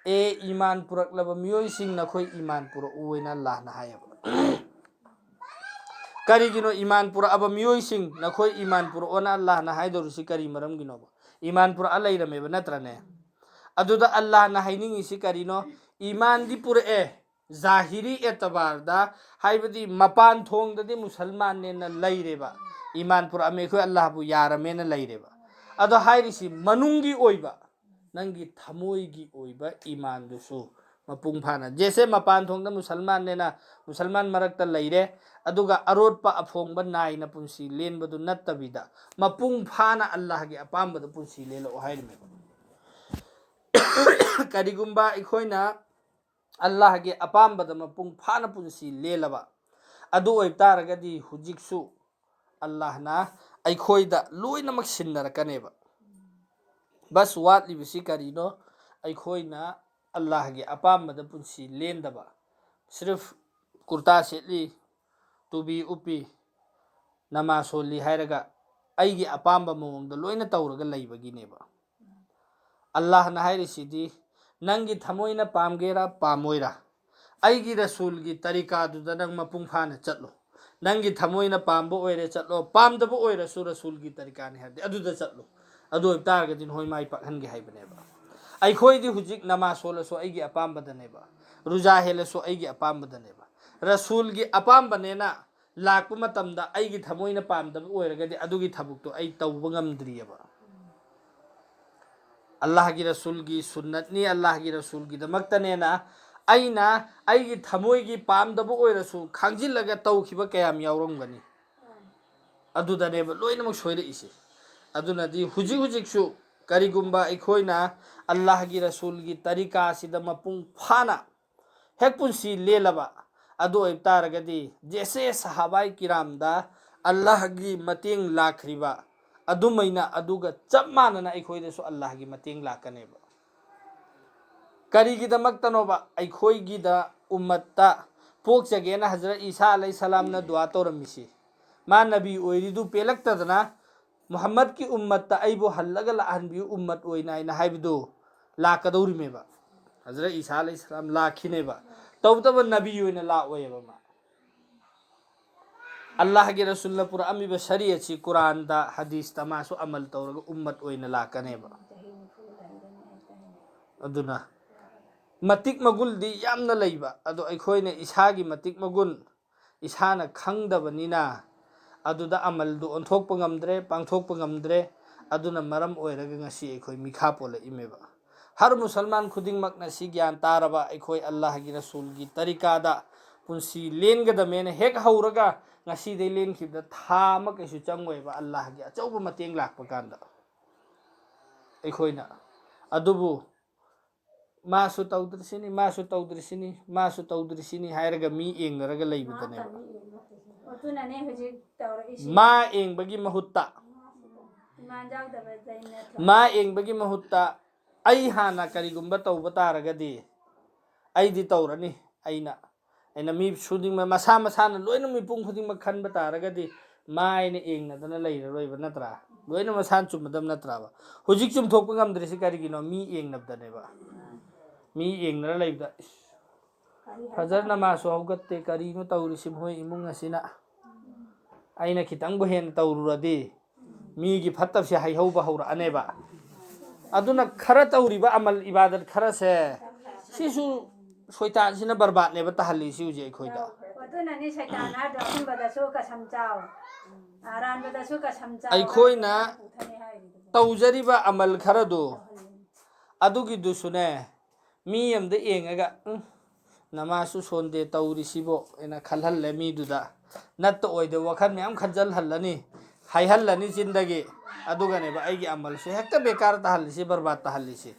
"ꯑꯦ ꯏꯃꯥꯟ ꯄꯨꯔꯛꯂꯕ ꯃꯤꯑꯣꯏꯁꯤꯡ, ꯅꯈꯣꯏ ꯏꯃꯥꯟ ꯄꯨꯔꯛꯎ" ꯍꯥꯏꯅ ꯑꯜꯂꯥꯍꯅ ꯍꯥꯏꯌꯦꯕ꯫ ꯀꯔꯤꯒꯤꯅꯣ ꯏꯃꯥꯟ ꯄꯨꯔꯛꯑꯕ ꯃꯤꯑꯣꯏꯁꯤꯡ, "ꯅꯈꯣꯏ ꯏꯃꯥꯟ ꯄꯨꯔꯛꯑꯣꯅ" ꯑꯜꯂꯥꯍꯅ ꯍꯥꯏꯗꯧꯔꯤꯁꯤ ꯀꯔꯤ ꯃꯔꯝꯒꯤꯅꯣꯕ? ꯏꯃꯥꯟ ꯄꯨꯔꯛꯑ ꯂꯩꯔꯝꯃꯦꯕ, ꯅꯠꯇ꯭ꯔꯅꯦ? ꯑꯗꯨꯗ ꯑꯜꯂꯥꯍꯅ ꯍꯥꯏꯅꯤꯡꯉꯤꯁꯤ ꯀꯔꯤꯅꯣ? ꯏꯃꯥꯟꯗꯤ ꯄꯨꯔꯛꯑꯦ, ꯖꯥꯍꯤꯔꯤ ꯑꯦꯇꯕꯥꯔꯗ, ꯍꯥꯏꯕꯗꯤ ꯃꯄꯥꯟ ꯊꯣꯡꯗꯗꯤ ꯃꯨꯁꯜꯃꯥꯟꯅꯦꯅ ꯂꯩꯔꯦꯕ, ꯏꯃꯥꯟ ꯄꯨꯔꯛꯑꯝꯃꯦ, ꯑꯩꯈꯣꯏ ꯑꯜꯂꯥꯍꯕꯨ ꯌꯥꯔꯝꯃꯦꯅ ꯂꯩꯔꯦꯕ꯫ ꯑꯗꯣ ꯍꯥꯏꯔꯤꯁꯤ ꯃꯅꯨꯡꯒꯤ ꯑꯣꯏꯕ, ꯅꯪꯒꯤ ꯊꯃꯣꯏꯒꯤ ꯑꯣꯏꯕ ꯏꯃꯥꯟꯗꯨꯁꯨ ꯃꯄꯨꯡ ꯐꯥꯅ, ꯖꯦꯁꯦ ꯃꯄꯥꯟ ꯊꯣꯡꯗ ꯃꯨꯁꯜꯃꯥꯟꯅꯦꯅ ꯃꯨꯁꯜꯃꯥꯟ ꯃꯔꯛꯇ ꯂꯩꯔꯦ, ꯑꯗꯨꯒ ꯑꯔꯣꯠꯄ ꯑꯐꯣꯡꯕ ꯅꯥꯏꯅ ꯄꯨꯟꯁꯤ ꯂꯦꯟꯕꯗꯨ ꯅꯠꯇꯕꯤꯗ, ꯃꯄꯨꯡ ꯐꯥꯅ ꯑꯜꯂꯥꯍꯒꯤ ꯑꯄꯥꯝꯕꯗ ꯄꯨꯟꯁꯤ ꯂꯦꯜꯂꯛꯑꯣ ꯍꯥꯏꯔꯤꯃꯦꯕ꯫ ꯀꯔꯤꯒꯨꯝꯕ ꯑꯩꯈꯣꯏꯅ ꯑꯜꯂꯥꯍꯒꯤ ꯑꯄꯥꯝꯕꯗ ꯃꯄꯨꯡ ꯐꯥꯅ ꯄꯨꯟꯁꯤ ꯂꯦꯜꯂꯕ, ꯑꯗꯨ ꯑꯣꯏꯕ ꯇꯥꯔꯒꯗꯤ ꯍꯧꯖꯤꯛꯁꯨ ꯑꯜꯂꯥꯍꯅ ꯑꯩꯈꯣꯏꯗ ꯂꯣꯏꯅꯃꯛ ꯁꯤꯟꯅꯔꯛꯀꯅꯦꯕ꯫ ꯕꯁ ꯋꯥꯠꯂꯤꯕꯁꯤ ꯀꯔꯤꯅꯣ? ꯑꯩꯈꯣꯏꯅ ꯑꯜꯂꯥꯍꯒꯤ ꯑꯄꯥꯝꯕꯗ ꯄꯨꯟꯁꯤ ꯂꯦꯟꯗꯕ, ꯁꯤꯔꯐ ꯀꯨꯔꯇꯥ ꯁꯦꯠꯂꯤ, ꯇꯨꯕꯤ ꯎꯞꯄꯤ, ꯅꯃꯥꯖ ꯁꯣꯜꯂꯤ ꯍꯥꯏꯔꯒ ꯑꯩꯒꯤ ꯑꯄꯥꯝꯕ ꯃꯑꯣꯡꯗ ꯂꯣꯏꯅ ꯇꯧꯔꯒ ꯂꯩꯕꯒꯤꯅꯦꯕ꯫ ꯑꯜꯂꯥꯍꯅ ꯍꯥꯏꯔꯤꯁꯤꯗꯤ, "ꯅꯪꯒꯤ ꯊꯃꯣꯏꯅ ꯄꯥꯝꯒꯦꯔꯥ ꯄꯥꯝꯃꯣꯏꯔꯥ, ꯑꯩꯒꯤ ꯔꯁꯨꯜꯒꯤ ꯇꯔꯤꯀꯥꯗꯨꯗ ꯅꯪ ꯃꯄꯨꯡ ꯐꯥꯅ ꯆꯠꯂꯣ꯫ ꯅꯪꯒꯤ ꯊꯃꯣꯏꯅ ꯄꯥꯝꯕ ꯑꯣꯏꯔꯦ ꯆꯠꯂꯣ, ꯄꯥꯝꯗꯕ ꯑꯣꯏꯔꯁꯨ ꯔꯁꯨꯜꯒꯤ ꯇꯔꯤꯀꯥꯅꯤ ꯍꯥꯏꯔꯗꯤ ꯑꯗꯨꯗ ꯆꯠꯂꯣ꯫ ꯑꯗꯨ ꯑꯣꯏꯕ ꯇꯥꯔꯒꯗꯤ ꯅꯈꯣꯏ ꯃꯥꯏ ꯄꯥꯛꯍꯟꯒꯦ" ꯍꯥꯏꯕꯅꯦꯕ꯫ ꯑꯩꯈꯣꯏꯗꯤ ꯍꯧꯖꯤꯛ ꯅꯃꯥꯖ ꯁꯣꯜꯂꯁꯨ ꯑꯩꯒꯤ ꯑꯄꯥꯝꯕꯗꯅꯦꯕ, ꯔꯨꯖꯥ ꯍꯦꯜꯂꯁꯨ ꯑꯩꯒꯤ ꯑꯄꯥꯝꯕꯗꯅꯦꯕ, ꯔꯁꯨꯜꯒꯤ ꯑꯄꯥꯝꯕꯅꯦꯅ ꯂꯥꯛꯄ ꯃꯇꯝꯗ ꯑꯩꯒꯤ ꯊꯃꯣꯏꯅ ꯄꯥꯝꯗꯕ ꯑꯣꯏꯔꯒꯗꯤ ꯑꯗꯨꯒꯤ ꯊꯕꯛꯇꯣ ꯑꯩ ꯇꯧꯕ ꯉꯝꯗ꯭ꯔꯤꯑꯕ꯫ ꯑꯜꯂꯥꯍꯒꯤ ꯔꯁꯨꯜꯒꯤ ꯁꯨꯟꯅꯠꯅꯤ, ꯑꯜꯂꯥꯍꯒꯤ ꯔꯁꯨꯜꯒꯤꯗꯃꯛꯇꯅꯦꯅ ꯑꯩꯅ ꯑꯩꯒꯤ ꯊꯃꯣꯏꯒꯤ ꯄꯥꯝꯗꯕ ꯑꯣꯏꯔꯁꯨ ꯈꯥꯡꯖꯤꯜꯂꯒ ꯇꯧꯈꯤꯕ ꯀꯌꯥꯝ ꯌꯥꯎꯔꯝꯒꯅꯤ꯫ ꯑꯗꯨꯗꯅꯦꯕ ꯂꯣꯏꯅꯃꯛ ꯁꯣꯏꯔꯛꯏꯁꯦ꯫ ꯑꯗꯨꯅꯗꯤ ꯍꯧꯖꯤꯛ ꯍꯧꯖꯤꯛꯁꯨ ꯀꯔꯤꯒꯨꯝꯕ ꯑꯩꯈꯣꯏꯅ ꯑꯜꯂꯥꯍꯒꯤ ꯔꯁꯨꯜꯒꯤ ꯇꯔꯤꯀꯥꯁꯤꯗ ꯃꯄꯨꯡ ꯐꯥꯅ ꯍꯦꯛ ꯄꯨꯟꯁꯤ ꯂꯦꯜꯂꯕ, ꯑꯗꯨ ꯑꯣꯏꯕ ꯇꯥꯔꯒꯗꯤ ꯖꯦꯁꯦ ꯁꯍꯥꯕꯥꯏ ꯀꯤꯔꯥꯝꯗ ꯑꯜꯂꯥꯍꯒꯤ ꯃꯇꯦꯡ ꯂꯥꯛꯈ꯭ꯔꯤꯕ ꯑꯗꯨꯃꯥꯏꯅ, ꯑꯗꯨꯒ ꯆꯞ ꯃꯥꯟꯅꯅ ꯑꯩꯈꯣꯏꯗꯁꯨ ꯑꯜꯂꯥꯍꯒꯤ ꯃꯇꯦꯡ ꯂꯥꯛꯀꯅꯦꯕ꯫ ꯀꯔꯤꯒꯤꯗꯃꯛꯇꯅꯣꯕ ꯑꯩꯈꯣꯏꯒꯤꯗ ꯎꯝꯃꯠꯇ ꯄꯣꯛꯆꯒꯦꯅ ꯍꯖꯔꯠ ꯏꯁꯥ ꯑꯂꯩ ꯁꯂꯥꯝꯅ ꯗꯨꯋꯥ ꯇꯧꯔꯝꯃꯤꯁꯤ? ꯃꯥ ꯅꯕꯤ ꯑꯣꯏꯔꯤꯗꯨ ꯄꯦꯜꯂꯛꯇꯗꯅ, "ꯃꯨꯍꯝꯃꯗꯀꯤ ꯎꯝꯃꯠꯇ ꯑꯩꯕꯨ ꯍꯜꯂꯒ ꯂꯥꯛꯍꯟꯕꯤꯌꯨ, ꯎꯝꯃꯠ ꯑꯣꯏꯅ" ꯍꯥꯏꯅ ꯍꯥꯏꯕꯗꯨ ꯂꯥꯛꯀꯗꯧꯔꯤꯃꯦꯕ꯫ ꯍꯖꯔꯠ ꯏꯁꯥ ꯑꯂꯩ ꯁꯂꯥꯝ ꯂꯥꯛꯈꯤꯅꯦꯕ꯫ ꯇꯧꯕꯇꯕꯨ ꯅꯕꯤ ꯑꯣꯏꯅ ꯂꯥꯛꯑꯣꯏꯕ ꯃꯥ꯫ ꯑꯜꯂꯥꯍꯒꯤ ꯔꯁꯨꯜꯅ ꯄꯨꯔꯛꯑꯝꯃꯤꯕ ꯁꯔꯤꯌꯠꯁꯤ ꯀꯨꯔꯥꯟꯗ, ꯍꯗꯤꯁꯇ ꯃꯥꯁꯨ ꯑꯃꯜ ꯇꯧꯔꯒ ꯎꯝꯃꯠ ꯑꯣꯏꯅ ꯂꯥꯛꯀꯅꯦꯕ꯫ ꯑꯗꯨꯅ ꯃꯇꯤꯛ ꯃꯒꯨꯜꯗꯤ ꯌꯥꯝꯅ ꯂꯩꯕ, ꯑꯗꯣ ꯑꯩꯈꯣꯏꯅ ꯏꯁꯥꯒꯤ ꯃꯇꯤꯛ ꯃꯒꯨꯟ ꯏꯁꯥꯅ ꯈꯪꯗꯕꯅꯤꯅ ꯑꯗꯨꯗ ꯑꯃꯜꯗꯨ ꯑꯣꯟꯊꯣꯛꯄ ꯉꯝꯗ꯭ꯔꯦ, ꯄꯥꯡꯊꯣꯛꯄ ꯉꯝꯗ꯭ꯔꯦ꯫ ꯑꯗꯨꯅ ꯃꯔꯝ ꯑꯣꯏꯔꯒ ꯉꯁꯤ ꯑꯩꯈꯣꯏ ꯃꯤꯈꯥ ꯄꯣꯜꯂꯛꯏꯃꯦꯕ꯫ ꯍꯔ ꯃꯨꯁꯜꯃꯥꯟ ꯈꯨꯗꯤꯡꯃꯛꯅ ꯁꯤ ꯒ꯭ꯌꯥꯟ ꯇꯥꯔꯕ, ꯑꯩꯈꯣꯏ ꯑꯜꯂꯥꯍꯒꯤ ꯔꯁꯨꯜꯒꯤ ꯇꯔꯤꯀꯥꯗ ꯄꯨꯟꯁꯤ ꯂꯦꯟꯒꯗꯃꯦꯅ ꯍꯦꯛ ꯍꯧꯔꯒ ꯉꯁꯤꯗꯩ ꯂꯦꯟꯈꯤꯕꯗ ꯊꯥ ꯑꯃ ꯀꯩꯁꯨ ꯆꯪꯉꯣꯏꯕ ꯑꯜꯂꯥꯍꯒꯤ ꯑꯆꯧꯕ ꯃꯇꯦꯡ ꯂꯥꯛꯄ ꯀꯥꯟꯗ꯫ ꯑꯩꯈꯣꯏꯅ ꯑꯗꯨꯕꯨ ꯃꯥꯁꯨ ꯇꯧꯗ꯭ꯔꯤꯁꯤꯅꯤ, ꯃꯥꯁꯨ ꯇꯧꯗ꯭ꯔꯤꯁꯤꯅꯤ, ꯃꯥꯁꯨ ꯇꯧꯗ꯭ꯔꯤꯁꯤꯅꯤ ꯍꯥꯏꯔꯒ ꯃꯤ ꯌꯦꯡꯅꯔꯒ ꯂꯩꯕꯗꯅꯦꯕ꯫ ꯑꯗꯨꯅꯅꯦ ꯍꯧꯖꯤꯛ ꯇꯧꯔꯛꯏꯁꯤ꯫ ꯃꯥ ꯌꯦꯡꯕꯒꯤ ꯃꯍꯨꯠꯇ, ꯏꯃꯥꯟ ꯌꯥꯎꯗꯕꯗꯩ ꯅꯠꯇ꯭ꯔꯣ? ꯃꯥ ꯌꯦꯡꯕꯒꯤ ꯃꯍꯨꯠꯇ ꯑꯩ ꯍꯥꯟꯅ ꯀꯔꯤꯒꯨꯝꯕ ꯇꯧꯕ ꯇꯥꯔꯒꯗꯤ ꯑꯩꯗꯤ ꯇꯧꯔꯅꯤ꯫ ꯑꯩꯅ, ꯑꯩꯅ ꯃꯤ ꯈꯨꯗꯤꯡꯃꯛ ꯃꯁꯥ ꯃꯁꯥꯅ ꯂꯣꯏꯅ ꯃꯤꯄꯨꯝ ꯈꯨꯗꯤꯡꯃꯛ ꯈꯟꯕ ꯇꯥꯔꯒꯗꯤ ꯃꯥꯏꯅ ꯌꯦꯡꯅꯗꯅ ꯂꯩꯔꯔꯣꯏꯕ ꯅꯠꯇ꯭ꯔꯥ? ꯂꯣꯏꯅ ꯃꯁꯥꯅ ꯆꯨꯝꯃꯗꯕ ꯅꯠꯇ꯭ꯔꯕ? ꯍꯧꯖꯤꯛ ꯆꯨꯝꯊꯣꯛꯄ ꯉꯝꯗ꯭ꯔꯤꯁꯤ ꯀꯔꯤꯒꯤꯅꯣ? ꯃꯤ ꯌꯦꯡꯅꯕꯗꯅꯦꯕ꯫ ꯃꯤ ꯌꯦꯡꯅꯔ ꯂꯩꯕꯗ, "ꯏꯁ, ꯐꯖꯔ ꯅꯃꯥꯁꯨ ꯍꯧꯒꯠꯇꯦ, ꯀꯔꯤꯅꯣ ꯇꯧꯔꯤꯁꯤ ꯃꯣꯏ ꯏꯃꯨꯡ ꯑꯁꯤꯅ? ꯑꯩꯅ ꯈꯤꯇꯪꯕꯨ ꯍꯦꯟꯅ ꯇꯧꯔꯨꯔꯗꯤ ꯃꯤꯒꯤ ꯐꯠꯇꯕꯁꯦ ꯍꯩꯍꯧꯕ ꯍꯧꯔꯛꯑꯅꯦꯕ"꯫ ꯑꯗꯨꯅ ꯈꯔ ꯇꯧꯔꯤꯕ ꯑꯃꯜ ꯏꯕꯥꯗꯠ ꯈꯔꯁꯦ, ꯁꯤꯁꯨ ꯁꯣꯏꯇꯥꯟꯁꯤꯅ ꯕꯔꯕꯥꯠꯅꯦꯕ ꯇꯥꯍꯜꯂꯤꯁꯤ ꯍꯧꯖꯤꯛ ꯑꯩꯈꯣꯏꯗ꯫ ꯑꯗꯨꯅꯅꯤ ꯁꯩꯇꯥꯟ ꯍꯥꯏꯗꯣ ꯑꯊꯨꯝꯕꯗꯁꯨ ꯀꯁꯝ ꯆꯥꯎ, ꯑꯔꯥꯟꯕꯗꯁꯨ ꯀꯁꯝ ꯆꯥꯎ ꯑꯩꯈꯣꯏꯅ ꯍꯥꯏꯗꯅ ꯄꯨꯊꯅꯤ ꯍꯥꯏꯔꯤꯗꯨ꯫ ꯇꯧꯖꯔꯤꯕ ꯑꯃꯜ ꯈꯔꯗꯨ, ꯑꯗꯨꯒꯤꯗꯨꯁꯨꯅꯦ, ꯃꯤ ꯑꯃꯗ ꯌꯦꯡꯉꯒ, "ꯎꯝ, ꯅꯃꯥꯁꯨ ꯁꯣꯟꯗꯦ ꯇꯧꯔꯤꯁꯤꯕꯣ" ꯍꯥꯏꯅ ꯈꯜꯍꯜꯂꯦ ꯃꯤꯗꯨꯗ꯫ ꯅꯠꯇ ꯑꯣꯏꯗꯕ ꯋꯥꯈꯜ ꯃꯌꯥꯝ ꯈꯟꯖꯜꯍꯜꯂꯅꯤ, ꯍꯥꯏꯍꯜꯂꯅꯤ ꯆꯤꯟꯗꯒꯤ꯫ ꯑꯗꯨꯒꯅꯦꯕ ꯑꯩꯒꯤ ꯑꯃꯜꯁꯦ ꯍꯦꯛꯇ ꯕꯦꯀꯥꯔ ꯇꯥꯍꯜꯂꯤꯁꯤ, ꯕꯔꯕꯥꯠ ꯇꯥꯍꯜꯂꯤꯁꯤ꯫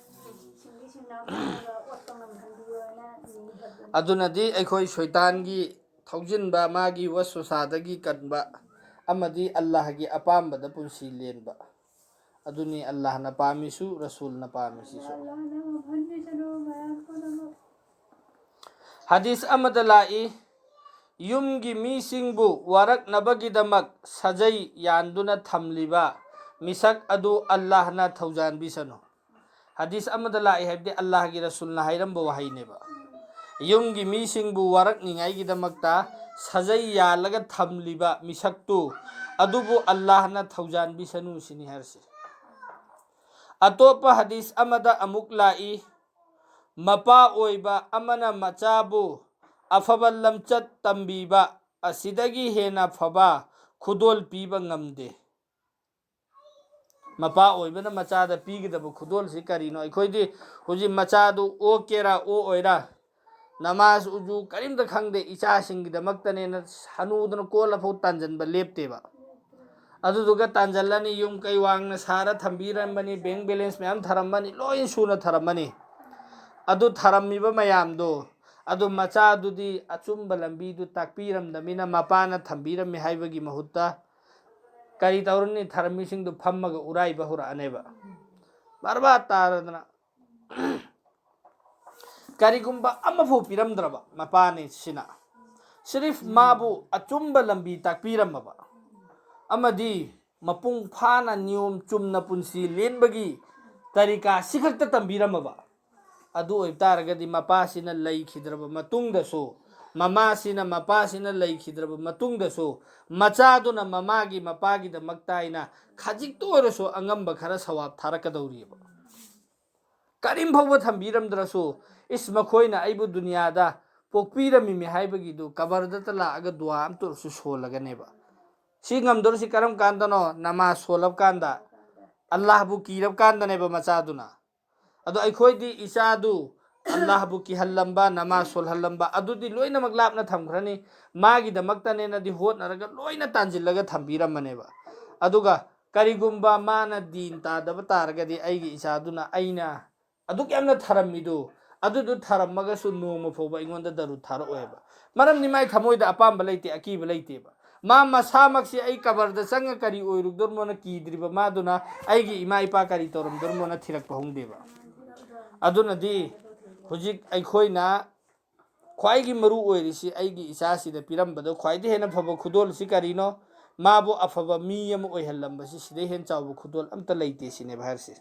ꯁꯤꯡꯂꯤ ꯁꯤꯡꯅꯥꯎ ꯇꯧꯔꯒ ꯑꯣꯠꯄ ꯉꯝꯍꯟꯕꯤꯌꯣꯅ ꯅꯤꯡꯍꯜꯂꯤ꯫ ꯑꯗꯨꯅꯗꯤ ꯑꯩꯈꯣꯏ ꯁꯣꯏꯇꯥꯟꯒꯤ ꯊꯧꯖꯤꯟꯕ, ꯃꯥꯒꯤ ꯋꯁꯋꯁꯥꯗꯒꯤ ꯀꯟꯕ ꯑꯃꯗꯤ ꯑꯜꯂꯥꯍꯒꯤ ꯑꯄꯥꯝꯕꯗ ꯄꯨꯟꯁꯤ ꯂꯦꯟꯕ꯫ ꯑꯗꯨꯅꯤ ꯑꯜꯂꯥꯍꯅ ꯄꯥꯝꯃꯤꯁꯨ, ꯔꯁꯨꯜꯅ ꯄꯥꯝꯃꯤꯁꯤꯁꯨ꯫ ꯑꯜꯂꯥꯍꯅ ꯉꯝꯍꯟꯕꯤꯁꯅꯨ ꯃꯌꯥꯝ꯫ ꯍꯗꯤꯁ ꯑꯃꯗ ꯂꯥꯛꯏ, ꯌꯨꯝꯒꯤ ꯃꯤꯁꯤꯡꯕꯨ ꯋꯥꯔꯛꯅꯕꯒꯤꯗꯃꯛ ꯁꯥꯖꯩ ꯌꯥꯟꯗꯨꯅ ꯊꯝꯂꯤꯕ ꯃꯤꯁꯛ ꯑꯗꯨ ꯑꯜꯂꯥꯍꯅ ꯊꯧꯖꯥꯟꯕꯤꯁꯅꯨ꯫ ꯍꯗꯤꯁ ꯑꯃꯗ ꯂꯥꯛꯏ ꯍꯥꯏꯕꯗꯤ ꯑꯜꯂꯥꯍꯒꯤ ꯔꯁꯨꯜꯅ ꯍꯥꯏꯔꯝꯕ ꯋꯥꯍꯩꯅꯦꯕ꯫ ꯌꯨꯝꯒꯤ ꯃꯤꯁꯤꯡꯕꯨ ꯋꯥꯔꯛꯅꯤꯡꯉꯥꯏꯒꯤꯗꯃꯛꯇ ꯁꯥꯖꯩ ꯌꯥꯜꯂꯒ ꯊꯝꯂꯤꯕ ꯃꯤꯁꯛꯇꯨ ꯑꯗꯨꯕꯨ ꯑꯜꯂꯥꯍꯅ ꯊꯧꯖꯥꯟꯕꯤꯁꯅꯨ ꯁꯤꯅꯤ ꯍꯥꯏꯔꯤꯁꯤ꯫ ꯑꯇꯣꯞꯄ ꯍꯗꯤꯁ ꯑꯃꯗ ꯑꯃꯨꯛ ꯂꯥꯛꯏ, ꯃꯄꯥ ꯑꯣꯏꯕ ꯑꯃꯅ ꯃꯆꯥꯕꯨ ꯑꯐꯕ ꯂꯝꯆꯠ ꯇꯝꯕꯤꯕ ꯑꯁꯤꯗꯒꯤ ꯍꯦꯟꯅ ꯐꯕ ꯈꯨꯗꯣꯜ ꯄꯤꯕ ꯉꯝꯗꯦ꯫ ꯃꯄꯥ ꯑꯣꯏꯕꯅ ꯃꯆꯥꯗ ꯄꯤꯒꯗꯕ ꯈꯨꯗꯣꯜꯁꯤ ꯀꯔꯤꯅꯣ? ꯑꯩꯈꯣꯏꯗꯤ ꯍꯧꯖꯤꯛ ꯃꯆꯥꯗꯨ ꯑꯣꯛꯀꯦꯔꯥ ꯑꯣꯛꯑꯣꯏꯔꯥ, ꯅꯃꯥꯖ ꯎꯖꯨ ꯀꯔꯤꯝꯇ ꯈꯪꯗꯦ, ꯏꯆꯥꯁꯤꯡꯒꯤꯗꯃꯛꯇꯅꯦꯅ ꯍꯅꯨꯗꯅ ꯀꯣꯜꯂꯐꯥꯎ ꯇꯥꯟꯁꯤꯟꯕ ꯂꯦꯞꯇꯦꯕ꯫ ꯑꯗꯨꯗꯨꯒ ꯇꯥꯟꯁꯤꯜꯂꯅꯤ, ꯌꯨꯝ ꯀꯩ ꯋꯥꯡꯅ ꯁꯥꯔ ꯊꯝꯕꯤꯔꯝꯕꯅꯤ, ꯕꯦꯡ ꯕꯦꯂꯦꯟꯁ ꯃꯌꯥꯝ ꯊꯔꯝꯃꯅꯤ, ꯂꯣꯏ ꯁꯨꯅ ꯊꯔꯝꯃꯅꯤ꯫ ꯑꯗꯨ ꯊꯔꯝꯃꯤꯕ ꯃꯌꯥꯝꯗꯣ, ꯑꯗꯨ ꯃꯆꯥꯗꯨꯗꯤ ꯑꯆꯨꯝꯕ ꯂꯝꯕꯤꯗꯨ ꯇꯥꯛꯄꯤꯔꯝꯗꯕꯅꯤꯅ ꯃꯄꯥꯅ ꯊꯝꯕꯤꯔꯝꯃꯤ ꯍꯥꯏꯕꯒꯤ ꯃꯍꯨꯠꯇ ꯀꯔꯤ ꯇꯧꯔꯅꯤ? ꯊꯔꯝꯃꯤꯁꯤꯡꯗꯨ ꯐꯝꯃꯒ ꯎꯔꯥꯏꯕ ꯍꯧꯔꯛꯑꯅꯦꯕ꯫ ꯕꯔꯕꯥꯗ ꯇꯥꯔꯗꯅ ꯀꯔꯤꯒꯨꯝꯕ ꯑꯃꯐꯥꯎ ꯄꯤꯔꯝꯗ꯭ꯔꯕ ꯃꯄꯥꯅꯤ ꯁꯤꯅ, ꯁꯤꯔꯤꯐ ꯃꯥꯕꯨ ꯑꯆꯨꯝꯕ ꯂꯝꯕꯤ ꯇꯥꯛꯄꯤꯔꯝꯃꯕ ꯑꯃꯗꯤ ꯃꯄꯨꯡ ꯐꯥꯅ ꯅꯤꯌꯣꯝ ꯆꯨꯝꯅ ꯄꯨꯟꯁꯤ ꯂꯦꯟꯕꯒꯤ ꯇꯔꯤꯀꯥ ꯁꯤꯈꯛꯇ ꯇꯝꯕꯤꯔꯝꯃꯕ, ꯑꯗꯨ ꯑꯣꯏꯕ ꯇꯥꯔꯒꯗꯤ ꯃꯄꯥꯁꯤꯅ ꯂꯩꯈꯤꯗ꯭ꯔꯕ ꯃꯇꯨꯡꯗꯁꯨ, ꯃꯃꯥꯁꯤꯅ, ꯃꯄꯥꯁꯤꯅ ꯂꯩꯈꯤꯗ꯭ꯔꯕ ꯃꯇꯨꯡꯗꯁꯨ ꯃꯆꯥꯗꯨꯅ ꯃꯃꯥꯒꯤ, ꯃꯄꯥꯒꯤꯗꯃꯛꯇ ꯍꯥꯏꯅ ꯈꯖꯤꯛꯇ ꯑꯣꯏꯔꯁꯨ ꯑꯉꯝꯕ ꯈꯔ ꯁꯋꯥꯕ ꯊꯥꯔꯛꯀꯗꯧꯔꯤꯑꯕ꯫ ꯀꯔꯤꯝ ꯐꯥꯎꯕ ꯊꯝꯕꯤꯔꯝꯗ꯭ꯔꯁꯨ, ꯏꯁ, ꯃꯈꯣꯏꯅ ꯑꯩꯕꯨ ꯗꯨꯅꯤꯌꯥꯗ ꯄꯣꯛꯄꯤꯔꯝꯃꯤꯃꯤ ꯍꯥꯏꯕꯒꯤꯗꯨ ꯀꯕꯔꯗꯇ ꯂꯥꯛꯑꯒ ꯗꯨꯋꯥ ꯑꯃꯇ ꯑꯣꯏꯔꯁꯨ ꯁꯣꯜꯂꯒꯅꯦꯕ꯫ ꯁꯤ ꯉꯝꯗꯧꯔꯤꯁꯤ ꯀꯔꯝ ꯀꯥꯟꯗꯅꯣ? ꯅꯃꯥꯖ ꯁꯣꯜꯂꯕ ꯀꯥꯟꯗ, ꯑꯜꯂꯥꯍꯕꯨ ꯀꯤꯔꯕ ꯀꯥꯟꯗꯅꯦꯕ ꯃꯆꯥꯗꯨꯅ꯫ ꯑꯗꯣ ꯑꯩꯈꯣꯏꯗꯤ ꯏꯆꯥꯗꯨ ꯑꯜꯂꯥꯍꯕꯨ ꯀꯤꯍꯜꯂꯝꯕ, ꯅꯃꯥꯖ ꯁꯣꯜꯍꯜꯂꯝꯕ ꯑꯗꯨꯗꯤ ꯂꯣꯏꯅꯃꯛ ꯂꯥꯞꯅ ꯊꯝꯈ꯭ꯔꯅꯤ꯫ ꯃꯥꯒꯤꯗꯃꯛꯇꯅꯦꯅꯗꯤ ꯍꯣꯠꯅꯔꯒ ꯂꯣꯏꯅ ꯇꯥꯟꯁꯤꯜꯂꯒ ꯊꯝꯕꯤꯔꯝꯕꯅꯦꯕ꯫ ꯑꯗꯨꯒ ꯀꯔꯤꯒꯨꯝꯕ ꯃꯥꯅ ꯗꯤꯟ ꯇꯥꯗꯕ ꯇꯥꯔꯒꯗꯤ ꯑꯩꯒꯤ ꯏꯆꯥꯗꯨꯅ ꯑꯩꯅ ꯑꯗꯨꯛ ꯌꯥꯝꯅ ꯊꯔꯝꯃꯤꯗꯨ, ꯑꯗꯨꯗꯨ ꯊꯔꯝꯃꯒꯁꯨ ꯅꯣꯡꯃ ꯐꯥꯎꯕ ꯑꯩꯉꯣꯟꯗ ꯗꯔꯨꯗ ꯊꯥꯔꯛꯑꯣꯏꯕ꯫ ꯃꯔꯝꯗꯤ ꯃꯥꯏ ꯊꯃꯣꯏꯗ ꯑꯄꯥꯝꯕ ꯂꯩꯇꯦ, ꯑꯀꯤꯕ ꯂꯩꯇꯦꯕ꯫ ꯃꯥ ꯃꯁꯥꯃꯛꯁꯤ ꯑꯩ ꯀꯕꯔꯗ ꯆꯪꯉ ꯀꯔꯤ ꯑꯣꯏꯔꯨꯗꯣꯔꯃꯣꯅ ꯀꯤꯗ꯭ꯔꯤꯕ ꯃꯥꯗꯨꯅ ꯑꯩꯒꯤ ꯏꯃꯥ ꯏꯄꯥ ꯀꯔꯤ ꯇꯧꯔꯝꯗꯣꯔꯃꯣꯅ ꯊꯤꯔꯛꯄ ꯍꯧꯅꯗꯦꯕ꯫ ꯑꯗꯨꯅꯗꯤ ꯍꯧꯖꯤꯛ ꯑꯩꯈꯣꯏꯅ ꯈ꯭ꯋꯥꯏꯒꯤ ꯃꯔꯨ ꯑꯣꯏꯔꯤꯁꯤ ꯑꯩꯒꯤ ꯏꯆꯥꯁꯤꯗ ꯄꯤꯔꯝꯕꯗ ꯈ꯭ꯋꯥꯏꯗꯒꯤ ꯍꯦꯟꯅ ꯐꯕ ꯈꯨꯗꯣꯜꯁꯤ ꯀꯔꯤꯅꯣ? ꯃꯥꯕꯨ ꯑꯐꯕ ꯃꯤ ꯑꯃ ꯑꯣꯏꯍꯜꯂꯝꯕꯁꯤ ꯁꯤꯗꯩ ꯍꯦꯟꯅ ꯆꯥꯎꯕ ꯈꯨꯗꯣꯜ ꯑꯝꯇ ꯂꯩꯇꯦ ꯁꯤꯅꯦꯕ ꯍꯥꯏꯔꯤꯁꯦ꯫